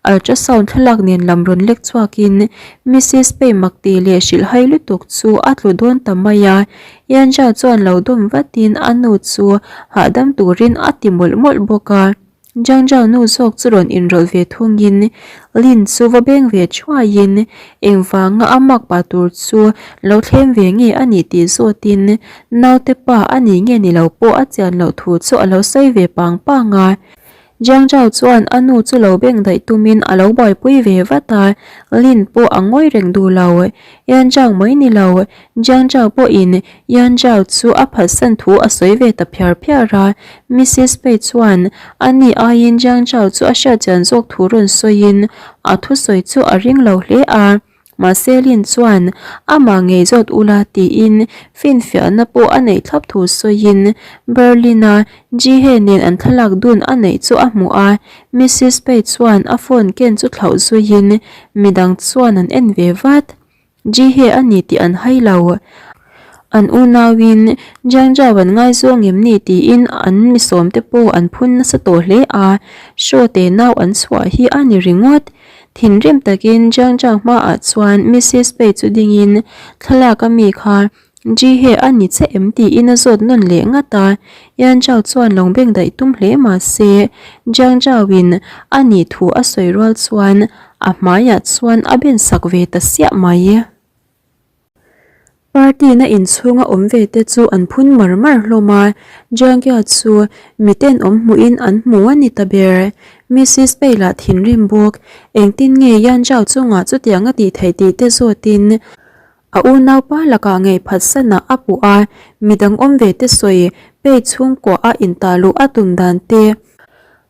Ultrasound thlalak nen lam rawn lek chhuakin Missis Pei makti leh hrilhhai lutuk chu a tlu dawn ta mai a. Yan Zhao chuan lo dawm vatin a nu chu hahdam turin a ti mawlh mawlh bawk a. Jiang Zhao nu zawk chu rawn inrawlh ve thungin Lin chu va beng ve thuaiin engvanga a mak pah tur chu lo thlem ve nge a nih tih zawtin naute pa a ni nge ni lo pawh a chian loh thu chu a lo sawi ve pang pang a. Jiang Zhao chuan a nu chu lo beng daih tumin a lo buaipui ve vat a, Lin pawh a ngawi reng duh lo. Yan Zhao mai ni lo, Jiang Zhao pawhin Yan Zhao chu a phatsan thu a sawi ve ta phiar phiar a, Missis Pei chuan a ni aiin Jiang Zhao chu a hriatchian zawk thu rawn sawiin a thusawi chu a ring lo hle a, mahse Lin chuan amah ngei zawt ula tiin finfiahna pawh a neih thlap thu sawiin Berlin-a Ji-he nen an thlalak dun a neih chu a hmuh a, Missis Pei chuan a phone ken chu thlauh zuiin midang chuan an en ve vat. Ji-he a ni tih an hai lo. An unauin Jiang Zhao an ngaizawng em ni tiin an mi sawmte pawh an phun nasa tawh hle a, show te nau an chhuah hi a ni ringawt. Thinrim takin Jiang Zhao hmaah chuan Missis Pei chu dingin thlalak a mi kha Ji-he a ni che em tiin a zawt nawn leh ngat a, Yan Zhao chuan lo beng daih tum hle mah se Jiang Zhao-in a nih thu a sawi rual chuan a hmaiah chuan a ben sak ve ta siah mai. Party na inchhunga awm ve te chu an phun mar mar hlawm a, Jiang Gia chu miten awm hmuhin an hmu a ni ta ber. Missis Pei lah thinrim bawk, engtin nge Yan Zhao chungah chutiang a tih theih tih te zawtin A unaupa lakah ngei phatsanah a puh a, midang awm ve te sawi pei chhungkua a intah luh a tum dan te.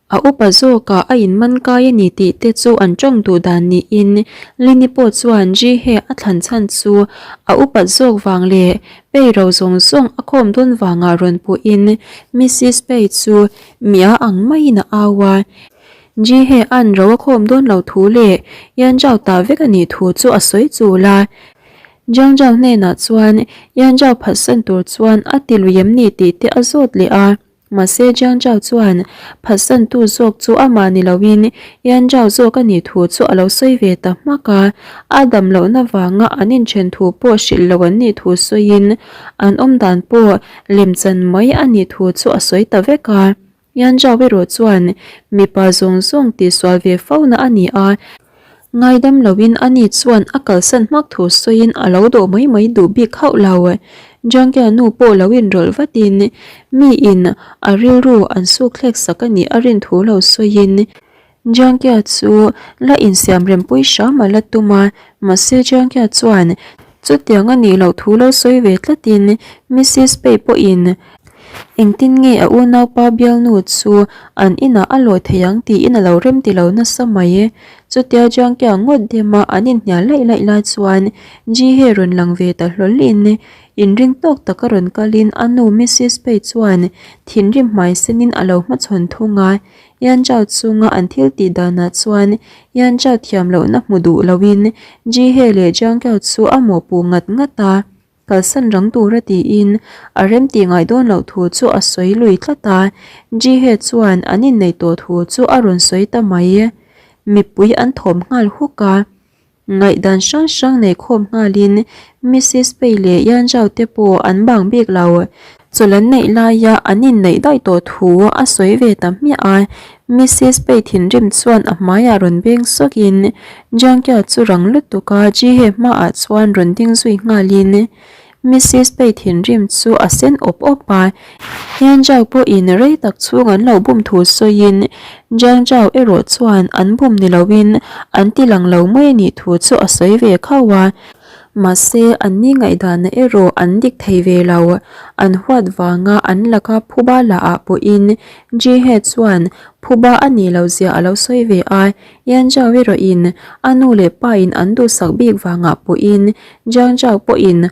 A upa zawkah a inman kai a ni tih te chu an tawng duh dan niin Lini pawh chuan Ji-He a thlan chhan chu a upat zawk vang leh Pei ro zawng zawng a khawm dawn vangah rawn puhin Missis Pei chu mia ang maiin a au a. Ji-He an ro a khawm dawn lo thu leh Yan Zhao ta vek a nih thu chu a sawi chul a. Jiang Zhao hnenah chuan Yan Zhao phatsan tur chuan a ti lui em ni tih te a zawt leh a. Mahse Jiang Zhao chuan phatsantu zawk chu amah ni loin Yan Zhao zawk a nih thu chu a lo sawi ve ta hmak a, a dam lohna vanga an inthen thu pawh hrilh lo an nih thu sawiin an awmdan pawh lemchan mai a nih thu chu a sawi ta vek a. Yan Zhao erawh chuan mipa zawng zawng tihsual ve fo na a ni a, Ngaidam loin ani chuan a kalsan hmak thu sawiin a lo dawh mai mai duh bik hauh lo. Jangkia nu pawh lo inrawlh vatin miin a rilru an suk thlek sak a nih a rin thu lo sawiin Jangkia chu la insiam rempui hram a la tum a, mahse Jangkia chuan chutiang a nih loh thu lo sawi ve tlatin Missis Pei pawhin Engtin nge a unaupa bialnu chu an inah a lawi thei ang tiin a lo remti lo nasa mai. Chutia Jiangkia ngawt dema an inhnial laih laih lai chuan Ji-He rawn lang ve ta hlawlhin inring tawk taka rawn kalin a nu Missis Pei chuan thinrim hmai senin a lo hmachhawn thung a. Yan Zhao chunga an thil tih danah chuan Yan Zhao thiam lohna hmu duh loin Ji-He leh Jiangkia chu a mawhpuh ngat ngat a. Kalsan rang tura tiin a remtih ngai dawn loh thu chu a sawi lui tlat a, Ji-He chuan an inneih tawh thu chu a rawn sawi ta mai. Mipui an thawm nghal huk a, ngaihdan hrang hrang nei khawm nghalin Missis Pei leh Yan Zhao te pawh an bang bik lo. Chawlh an neih laia an inneih daih tawh thu a sawi ve ta hmiah a, Missis Pei thinrim chuan a hmaiah rawn beng sawkin Jiang Kia chu rang lutuk a Ji-He hmaah chuan rawn ding zui nghalin Missis Pei thinrim chu a sen awp awp a, Yan Zhao pawhin rei tak chhung an lo bum thu sawiin Jiang Zhao erawh chuan an bum ni loin an ti lang lo mai a nih thu chu a sawi ve khauh a. Mahse, anni ngaihdanna erawh an dik thei ve lo. An huat vanga an laka phuba la ah pawhin Ji-He chuan phuba a nih loh zia a lo sawi ve a, Yan Zhao erawhin a nu leh pa in an duhsak bik vangah pawhin Jiang Zhao pawhin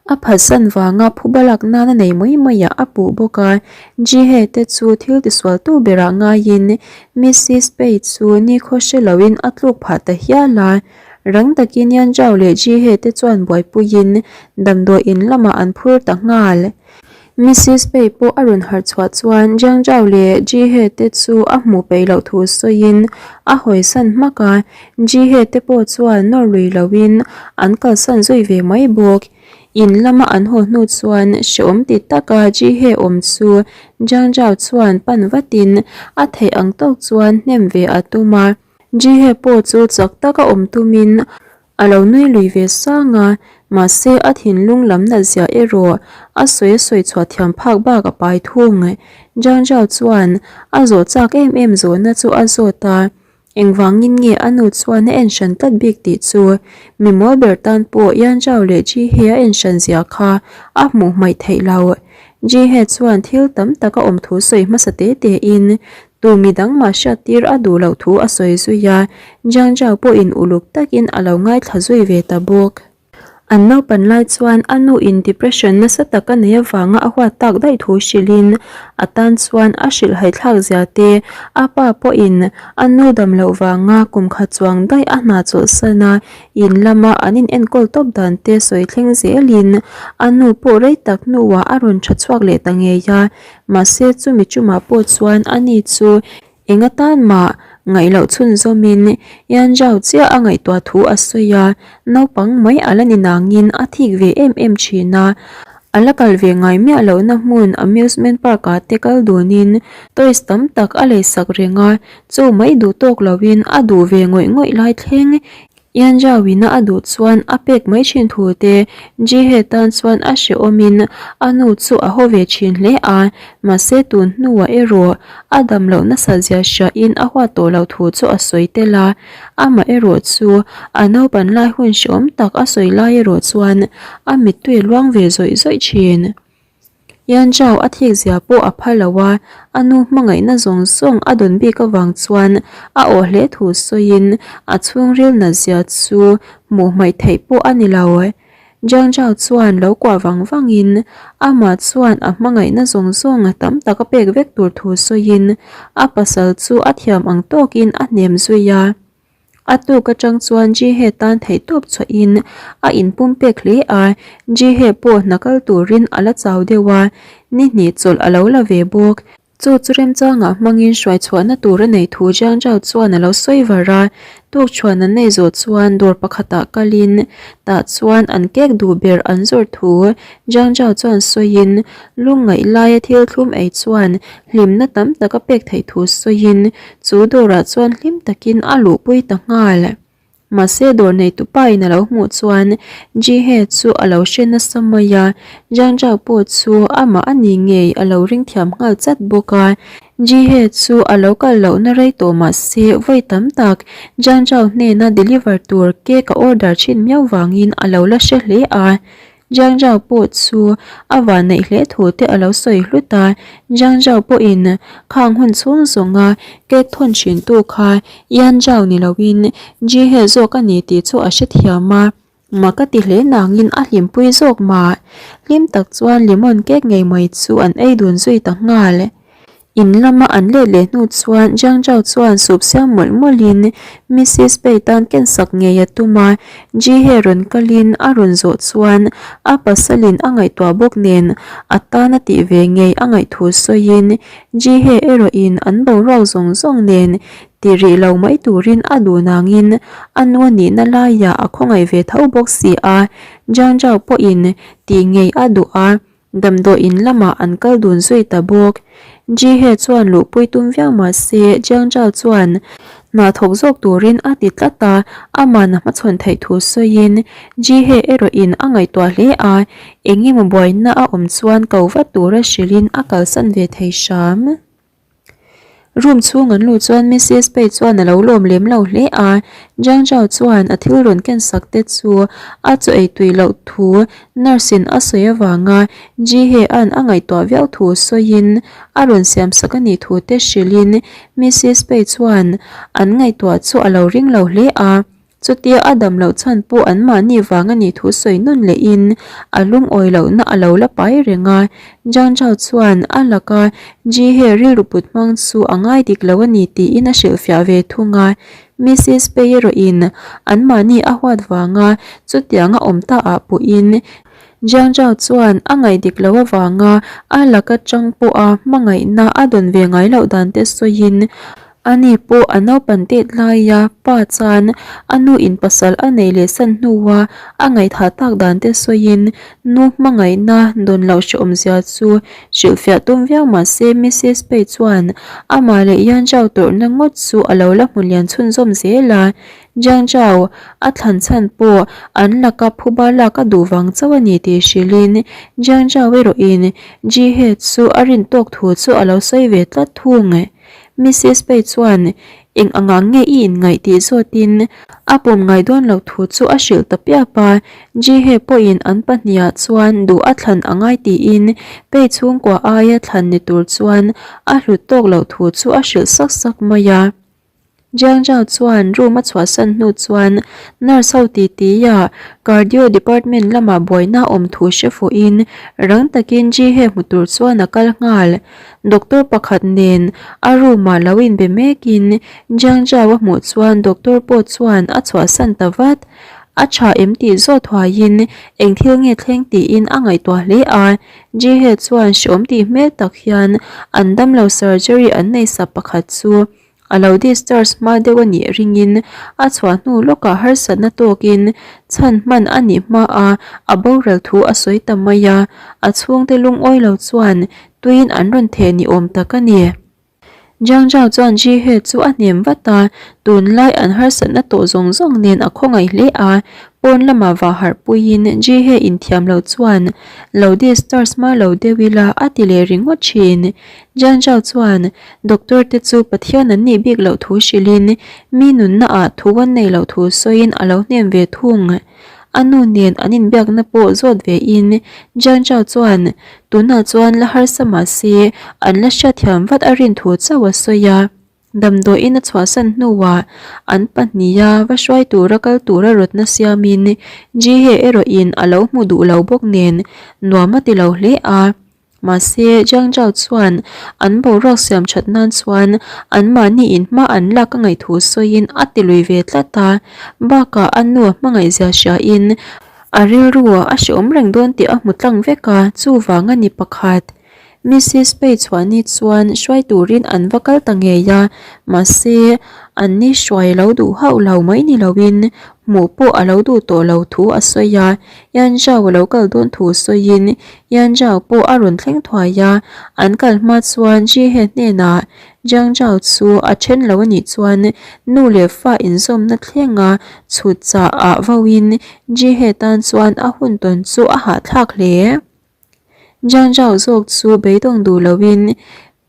a phatsan vanga phuba lak nan a nei mai mai ah a puh bawk a. Ji-He te chu thil tisualtu berah ngaiin Missis Pei chu nikhaw hre loin a tluk phah ta hial a. Rang takin Yan Zhao leh Ji He te chuan buaipuiin damdawi in lamah an phur ta nghal. Missis Pei pawh a rawn harh chhuah chuan Jiang Zhao leh Ji He te chu a hmuh peih loh thu sawiin a hawisan hmak a, Ji He te pawh chuan nawr lui loin an kalsan zui ve mai bawk. In lama an haw hnu chuan hrehawm ti taka Ji He awm chu Jiang Zhao chuan pan vatin a theih ang tawk chuan hnem ve a tum a. Ji-He pawh chu chak taka awm tumin a lo nui lui ve sang a, mahse a thinlung lam nat zia erawh a sawi a sawi chhuah thiam phak bak a pai thung. Zhang Zhao chuan a zawh chak em em zawhna chu a zawt a, engvangin nge a nu chuan a en hran tlat bik tih chu mi mawl ber tan pawh Yan Zhao leh Ji-He a en hran zia kha a hmuh hmaih theih lo. Ji-He chuan thil tam tak a awm thu sawi hmasa te te in Tu mi dang mah hriattir a duh loh thu a sawi zui a, Jiang Zhao pawhin uluk takin a lo ngaithla zui ve ta bawk. An naupan lai chuan a nu in depression nasa tak a nei avanga a huat tak daih thu hrilhin a tan chuan a hrilhhaithlak zia te, a pa pawhin a nu dam loh vanga kum khat chuang daih a hna chawlhsan a, in lama an in enkawl tawp dan te sawi thleng zelin a nu pawh rei tak hnuah a rawn tha chhuak leh ta ngei a, Mahse chumi chumah pawh chuan ani chu eng atan mah ngaih loh chhunzawmin Yan Zhao chiah a ngaihtuah thu a sawi a, naupang mai a la ni nangin a thik ve em em thin a. A la kal ve ngai miah lohna hmun amusement park ah te kal dunin toys tam tak a leisak reng a, chu mai duh tawk loin a duh ve ngawih ngawih lai thleng Yan Zhao-ina a duh chuan a pek mai thin thu te Ji-He tan chuan a hrehawmin a nu chu a haw ve thin hle a, mahse tun hnuah erawh a dam loh nasat zia hriain a huat tawh loh thu chu a sawi tel a, amah erawh chu a naupan lai hun hrehawm tak a sawi lai erawh chuan a mittui a luang ve zawih zawih thin. Yan Zhao a thik zia pawh a pha lo a, a nu hmangaihna zawng zawng a dawn bik avang chuan a awh hle thu sawiin a chhungril nat zia chu hmuh hmaih theih pawh a ni lo. Jiang Zhao chuan lo kuah vang vangin amah chuan a hmangaihna zawng zawng tam tak a pek vek tur thu sawiin a pasal chu a thiam ang tawkin a hnem zui a. A tuk atang chuan Jihe tan theihtawp chhuahin a inpumpek hle a, Jihe pawh hna kal turin a la chau deuh a, ni hnih chawlh a lo la ve bawk. Chu chu remchangah hmangin hruai chhuahna tur a nei thu Jiang Zhao chuan a lo sawi var a, tuk chhuan an nei zawh chuan dawr pakhatah kalin tah chuan an kek duh ber an zawrh thu Jiang Zhao chuan sawiin lungngaih laia thil thlum ei chuan hlimna tam tak a pek theih thu sawiin chu dawrah chuan hlim takin a luhpui ta nghal. Mahse dawr neitu pain a lo hmuh chuan Jihe chu a lo hre nasa mai a, Jiang Zhao pawh chu amah a ni ngei a lo ring thiam nghal chat bawk a. Jihe chu a lo kal lohna rei tawh mahse vawi tam tak Jiang Zhao hnena deliver tur cake a order thin miau vangin a lo la hre hle a. Jiang Zhao pawh chu a vanneih hle thu te a lo sawi hlut a, Jiang Zhao pawhin khang hun chhung zawnga cake thawn thin tu kha Yan Zhao ni loin Ji He zawk a ni tih chu a hrethiam a, mak a ti hle nangin a hlimpui zawk mah. Hlim tak chuan lemon cake ngei mai chu an ei dun zui ta nghal. In lama an let leh hnu chuan Jiang Zhao chuan sup siam mawlh mawlhin Missis Pei tan ken sak ngei a tum a, Ji He rawn kalin a rawn zawh chuan a pasalin a ngaihtuah bawk nen a tan a tih ve ngei a ngaihthu sawiin Ji He erawhin an boruak zawng zawng nen ti rih lo mai turin a duh nangin a nu a nihna laiah a khawngaih ve tho bawk si a, Jiang Zhao pawhin tih ngei a duh a. Damdawiin lamah an kal dun zui ta bawk. Jihe chuan luhpui tum viau mah se Jiang Zhao chuan hna thawk zawk turin a ti tlat a, aman a hmachhawn theih thu sawiin Jihe erawhin a ngaihtuah hle a, eng emaw buaina a awm chuan ko vat tura hrilhin a kalsan ve thei hram. Room chhung an luh chuan Missus Pei chuan a lo lawm lem lo hle a, Jiang Zhao chuan a thil rawn ken sak te chu a chaw ei tui loh thu nurse in a sawi avanga Ji He an a ngaihtuah viau thu sawiin a rawn siam sak a nih thu te hrilhin Missus Pei chuan an ngaihtuah chu a lo ring lo hle a. Chutia a dam loh chhan pawh anmahni vang a nih thu sawi nawn lehin a lungawi lohna a lo la pai reng a. Jiang Zhao chuan a laka Ji He rilru put hmang chu a ngai dik lo a ni tiin a hrilhfiah ve thung a. Missis Pei erawhin anmahni a huat vanga chutianga awm ta ah pawhin Jiang Zhao chuan a ngaih dik loh avanga a laka chang pawha hmangaihna a dawn ve ngai loh dan te sawiin Ani pawh a naupan tet laia pa chuan a nu in pasal a nei leh san hnua a ngaihthah tak dan te sawiin nu hmangaihna dawn loh hrehawmzia chu hrilhfiah tum viau mah se Missus Pei chuan amah leh Yan Zhao tawrhna ngawt chu a lo la hmu lian chhunzawm zel a, Jiang Zhao a thlan chhan pawh an laka phuba lak a duh vang chauh a ni tih hrilhin Jiang Zhao erawhin Ji He chu a rin tawk thu chu a lo sawi ve tlat thung. Missus Pei chuan eng anga nge i inngaih tih zawtin a pawm ngai dawn loh thu chu a hrilh ta piap a, Jihe pawhin an pahniha chuan duh a thlan a ngai tiin Pei chhungkua aia thlan ni tur chuan a hlut tawk loh thu chu a hrilh sak sak mai a. Jiang Zhao chuan room a chhuahsan hnu chuan nurse ho titi a cardio department lamah buaina a awm thu hre fuhin rang takin Jihe hmu tur chuan a kal nghal. Doctor pakhat nen a room ah lo inbe mekin Jiang Zhao a hmuh chuan doctor pawh chuan a chhuahsan ta vat. A tha em tih zawt huaiin eng thil nge thleng tiin a ngaihtuah hle a. Jihe chuan hreawm tih hmel tak hian an damlo surgery an nei sa pakhat chu A lo discharge hma deuh a nih ringin a chhuah hnu lawkah harsatna tawkin chhan hman a nih hma a, a boral thu a sawi ta mai a, a chhungte lungawi lo chuan tuiin an rawn theh ni awm tak a ni. Jiang Zhao chuan Ji He chu a hnem vat a, tunlai an harsatna tawh zawng zawng nen a khawngaih hle a, pawn lamah vah harh puiin Ji He inthiam lo chuan lo discharge hma lo deuh ila a ti leh ringawt thin. Jiang Zhao chuan Doctor te chu Pathian an nih bik loh thu hrilhin mi nunna ah thu an nei loh thu sawiin a lo hnem ve thung. A nu nen an inbiakna pawh zawt ve in Jiang Zhao chuan tunah chuan la harsa mah se an la hriatthiam vat a rin thu chauh a sawi a. Damdawiin a chhuahsan hnuah an pahniha va hruai tura kal tura rawtna siamin Ji Hye erawhin a lo hmu duh lo bawk nen nuam a ti lo hle a. Mahse, Jiang Zhao chuan an boruak siam that nan chuan anmahni in hma an lak a ngaih thu sawiin a ti lui ve tlat a. Bakah a nu a hmangaihzia hriain a rilru a hreawm reng dawn tih a hmu tlang vek a, chuvang a ni pakhat. Missis Pei chhuahni chuan hruai turin an va kal ta ngei a, mahse, an ni hruai lo duh hauh lo mai ni loin hmuh pawh a lo duh tawh lo thu a sawi a, Yan Zhao a lo kal dawn thu sawiin Yan Zhao pawh a rawn thleng thuai a, an kal hma chuan Ji He hnenah Jiang Zhao chu a then lo a nih chuan nu leh fa inzawmna thlenga chhut chah ah vauin Ji He tan chuan a hun tawn chu a hahthlak hle. Jiang Zhao zawk chu beidawng duh loin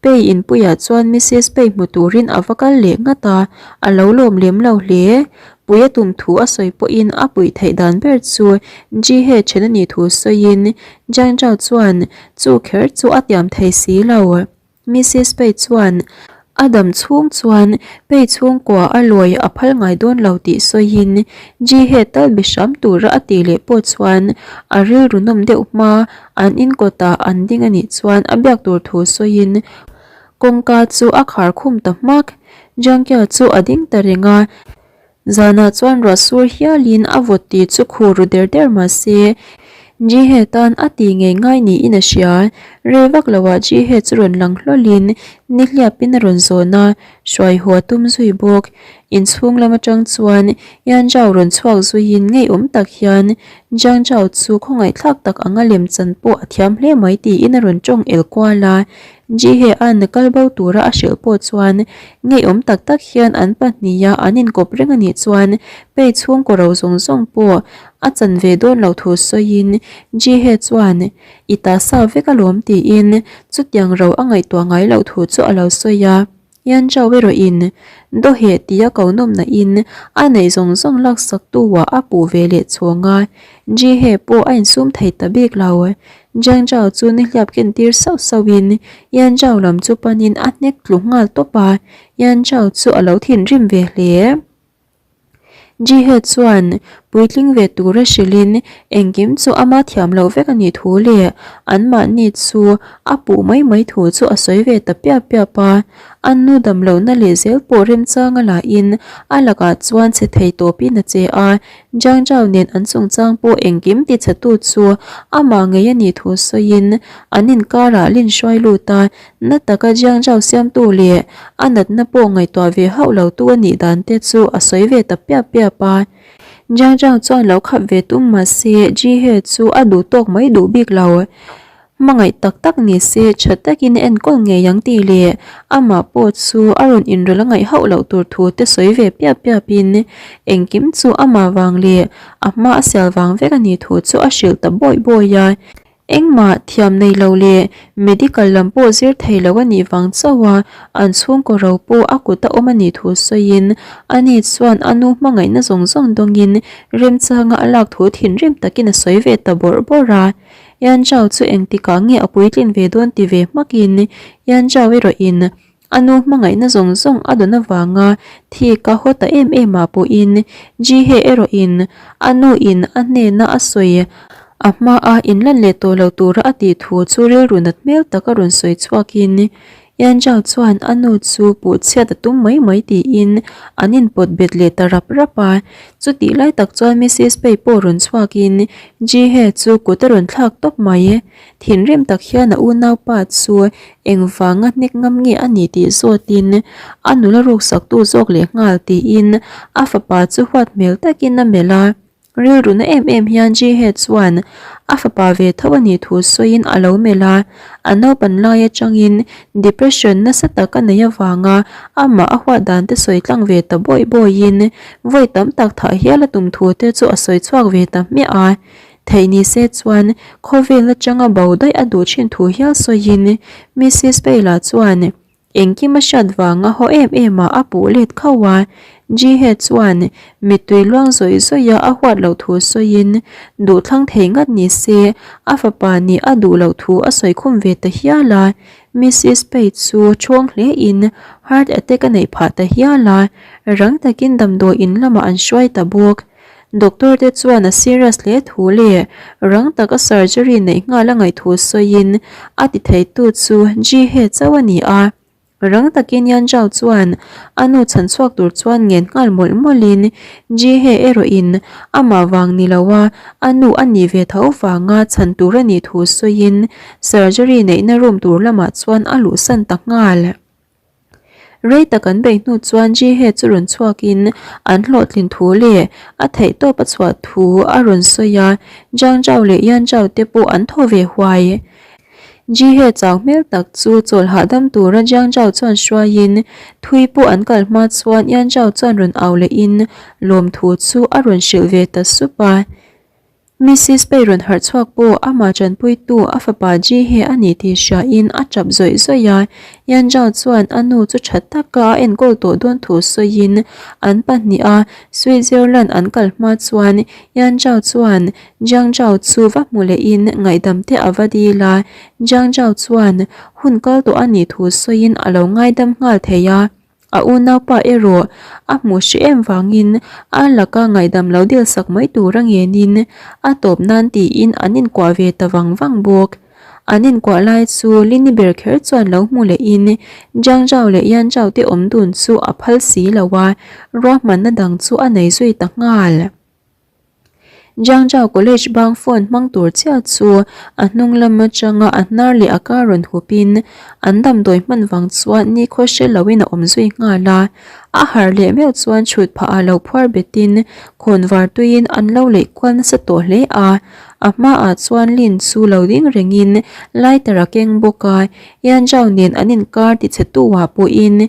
Pei inpuiah chuan Missis Pei hmu turin a va kal leh nghat a, a lo lawm lem lo hle. Pui a tum thu a sawi pawhin a puih theih dan ber chu Ji He then a nih thu sawiin Jiang Zhao chuan chu kher chu a tiam thei si lo. Missis Pei chuan a dam chhung chuan Pei chhungkua a lawi a phal ngai dawn lo tih sawiin Ji He tal be hram tura a tih leh pawh chuan a rilru nawm deuh hma An in kawtah an ding a nih chuan a biak tur thu sawiin kawngka chu a khar khum ta hmak. Jiangkia chu a ding ta reng a, zanah chuan ruah sur hialin a vawt tih chu khur ru der der mah se Jihe tan a ti ngei ngai niin a hria. Rei vak loah Jihe chu rawn lang hlawlin nihliapin a rawn zawn a, hruai haw a tum zui bawk. Inchhung lam atang chuan Yan Zhao rawn chhuak zuiin ngeiawm tak hian Jiang Zhao chu khawngaihthlak tak anga lem chan pawh a thiam hle mai tiin a rawn tawng el kual a. Ji He an kal bo tura a hrilh pawh chuan ngeiawm tak tak hian an pahniha an inkawp reng a nih chuan pei chhungkaw ro zawng zawng pawh a chan ve dawn lo thu sawiin Ji He chuan I ta sa vek alawm tiin chutiang ro a ngaihtuah ngai loh thu chu a lo sawi a. Yan Zhao erawhin dawheh tia ko nawmna in a neih zawng zawng laksak tu ah a puh ve leh chhawng a, Ji He pawh a insum thei ta bik lo. Jiang Zhao chu nihliap ken tir sauh sauh in Yan Zhao lam chu panin a hnek tlu nghal tawp a, Yan Zhao chu a lo thinrim ve hle. Jihe chuan puitling ve tura hrilhin engkim chu ama thiam loh vek a nih thu leh anmahni chu a puh mai mai thu chu a sawi ve ta piap piap a. A nu dam lohna leh zel pawh remchanga lahin a lakah chuan che thei tawpin a che a, Jiang Zhao nen an chungchang pawh engkim tichhetu chu amah ngei a nih thu sawiin an inkarah lin hruai lut a, Na taka Jiang Zhao siamtu leh a natna pawh ngaihtuah ve hauh lo tu a nih dan te chu a sawi ve ta piap piap a. Jiang Zhao chuan lo khap ve tum mah se Ji He chu a duh tawk mai duh bik lo. Hmangaih tak tak ni se tha takin a enkawl ngei ang tih leh amah pawh chu a rawn inrawlh a ngaih hauh loh tur thu te sawi ve piap piap in engkim chu amah vang leh a hma a sial vang vek a nih thu chu a hrilh ta bawi bawi a. Engmah thiam nei lo leh medical lam pawh zir thei lo a nih vang chauh a, an chhungkaw ro pawh a kut a awm a nih thu sawiin ani chuan a nu hmangaihna zawng zawng dawngin remchanga a lak thu thinrim takin a sawi ve ta bawrh bawrh a. Yan Zhao chu engtikah nge a puitlin ve dawn ti ve hmakin Yan Zhao erawhin A nu hmangaihna zawng zawng a dawn avanga thi ka haw ta em em ah pawhin Ji He erawhin a nu in a hnena a sawi a hma a inlan leh tawh lo tura a tih thu chu rilru nat hmel tak a rawn sawi chhuakin Yan Zhao chuan a nu chu puh chhiat a tum mai mai tiin an inpawt bet leh ta rap rap a. Chutih lai tak chuan Missis Pei pawh rawn chhuakin Ji He chu kut a rawn thlak tawp mai. Thinrim tak hian a unaupa chu engvanga hnek ngam nge a ni tih zawtin a nula ruksaktu zawk leh nghal tiin a fapa chu huat hmel takin a melh a. Rilruna em em hian Jihe chuan a fapa ve tho a nih thu sawiin a lo melh a, a naupan lai atangin depression nasa tak a neih avanga amah a huat dan te sawi tlang ve ta bawih bawihin vawi tam tak thah hial a tum thu te chu a sawi chhuak ve ta hmiah a. Theih ni se chuan khawvel atanga bo daih a duh thin thu hial sawiin Missis Payla chuan engkim a hriat vanga haw em em ah a puh let khauh a. Ji-hye chuan mittui luang zawih zawih a a huat loh thu sawiin duhthlang thei ngat ni se a fapa nih a duh loh thu a sawi khum ve ta hial a. Missis Pei chu ṭhawng hle in heart attack a neih phah ta hial a, rang takin damdawi in lamah an hruai ta bawk. Doctor te chuan a serious hle thu leh rang tak a surgery neih nghal a ngaih thu sawiin a ti theitu chu Ji-hye chauh a ni a. Rang takin Yan Zhao chuan a nu chhan chhuak tur chuan ngen nghal mawlh mawlhin Ji-hye erawhin amah vang ni lo a a nu a nih ve tho vanga chhan tur a nih thu sawiin surgery neihna room tur lamah chuan a luhsan ta nghal. Rei tak an beih hnu chuan Ji-hye chu rawn chhuakin an hlawhtlin thu leh a theihtawp a chhuah thu a rawn sawi a, Zhang Zhao leh Yan Zhao te pawh an thaw ve huai. Ji-hye chau hmel tak chu chawl hahdam tura Zhang Zhao chuan hruaiin thui pawh an kal hma chuan Yan Zhao chuan rawn au lehin lawmthu chu a rawn hrilh ve ta sup a. Missis Pei rawn harh chhuak pawh amah tanpuitu a fapa Ji-hye a ni tih hriain a tap zawih zawih a, Yan Zhao chuan a nu chu tha taka a enkawl tawh dawn thu sawiin an pahniha Switzerland an kal hma chuan Yan Zhao chuan Jiang Zhao chu va hmu lehin ngaihdam te a va dil a, Jiang Zhao chuan hun kal tawh a nih thu sawiin a lo ngaidam nghal thei a. A unaupa erawh a hmuh hre em vangin a laka ngaihdam lo dil sak mai tur a ngenin a tawp nan tiin an inkuah ve ta vang vang bawk. An inkuah lai chu Lini ber kher chuan lo hmu lehin Jiang Zhao leh Yan Zhao te awm dun chu a phal si lo a, ruahmanna dang chu a nei zui ta nghal. Jiang Zhao College bang phone hmang tur chiah chu a hnung lam atanga a hnar leh a kar rawn hupin an damdawi hman vang chuan nikhaw hre loin a awm zui nghal a. A harh leh meuh chuan chhut phah ah lo phuar betin khawn var tuiin an lo leih kual nasa tawh hle a. A hmaah chuan Lin chu lo ding rengin lighter a keng bawk a, Yan Zhao nen an inkar tichhe tu ah pawhin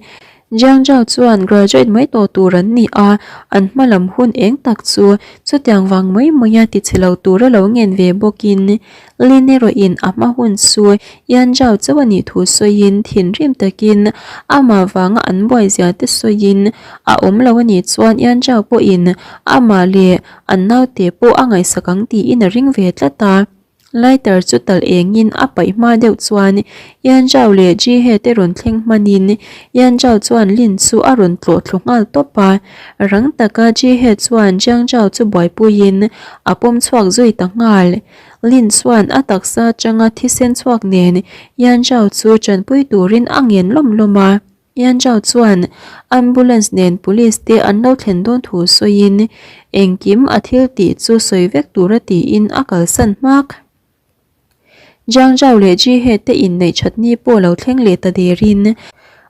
Jiang Zhao chuan graduate mai tawh tur an ni a, an hma lam hun eng tak chu chutiang vang mai maia ti chhe lo tura lo ngen ve bawkin Lin erawhin a hma hun chu Yan Zhao chauh a nih thu sawiin thinrim takin amah vanga an buai zia te sawiin a awm lo a nih chuan Yan Zhao pawhin amah leh an naute pawh a ngaihsak ang tiin a ring ve tlat a. Lighter chu talh engin a paih hma deuh chuan Yan Zhao leh Ji He te rawn thleng hmanin Yan Zhao chuan Lin chu a rawn tlawh thlu nghal tawp a. Rang taka Ji He chuan Jiang Zhao chu buaipuiin a pawm chhuak zui ta nghal. Lin chuan a taksa atanga thisen chhuak nen Yan Zhao chu tanpui turin a ngen lawm lawm a. Yan Zhao chuan ambulance nen police te an lo thlen dawn thu sawiin engkim a thil tih chu sawi vek tura tiin a kalsan hmak. Jiang Zhao leh Ji He te inneih that ni pawh lo thleng leh ta derin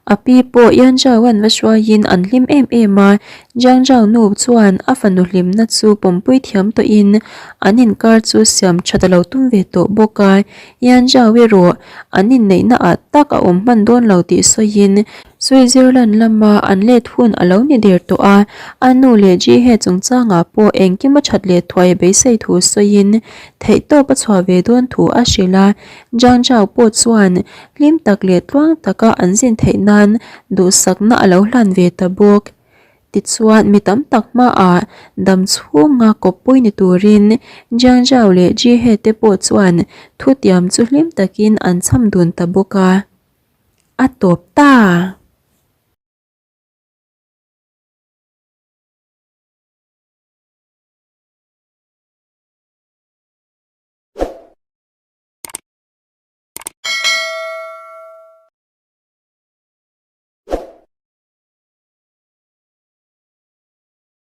a pi pawh Yan Zhao-a'n va hruaiin an hlim em em a, Jiang Zhao nu chuan a fanu hlimna chu pawmpui thiam tawhin an inkar chu siam that a lo tum ve tawh bawk a, Yan Zhao erawh an inneihna ah tak a awm hman dawn lo tih sawiin Switzerland lama an let hun a lo ni der tawh a, a nu leh Ji He chungchangah pawh engkim a that leh thuai beisei thu sawiin theihtawp a chhuah ve dawn thu a hrilh a, Zhang Zhao pawh chuan hlim tak leh tluang taka an zin theih nan duhsakna a lo hlan ve ta bawk. Tichuan, mi tam tak hmaah dam chhunga kawppui ni turin Jiang Zhao leh Ji He te pawh chuan thutiam chu hlim takin an cham dun ta bawk a. A tawp ta!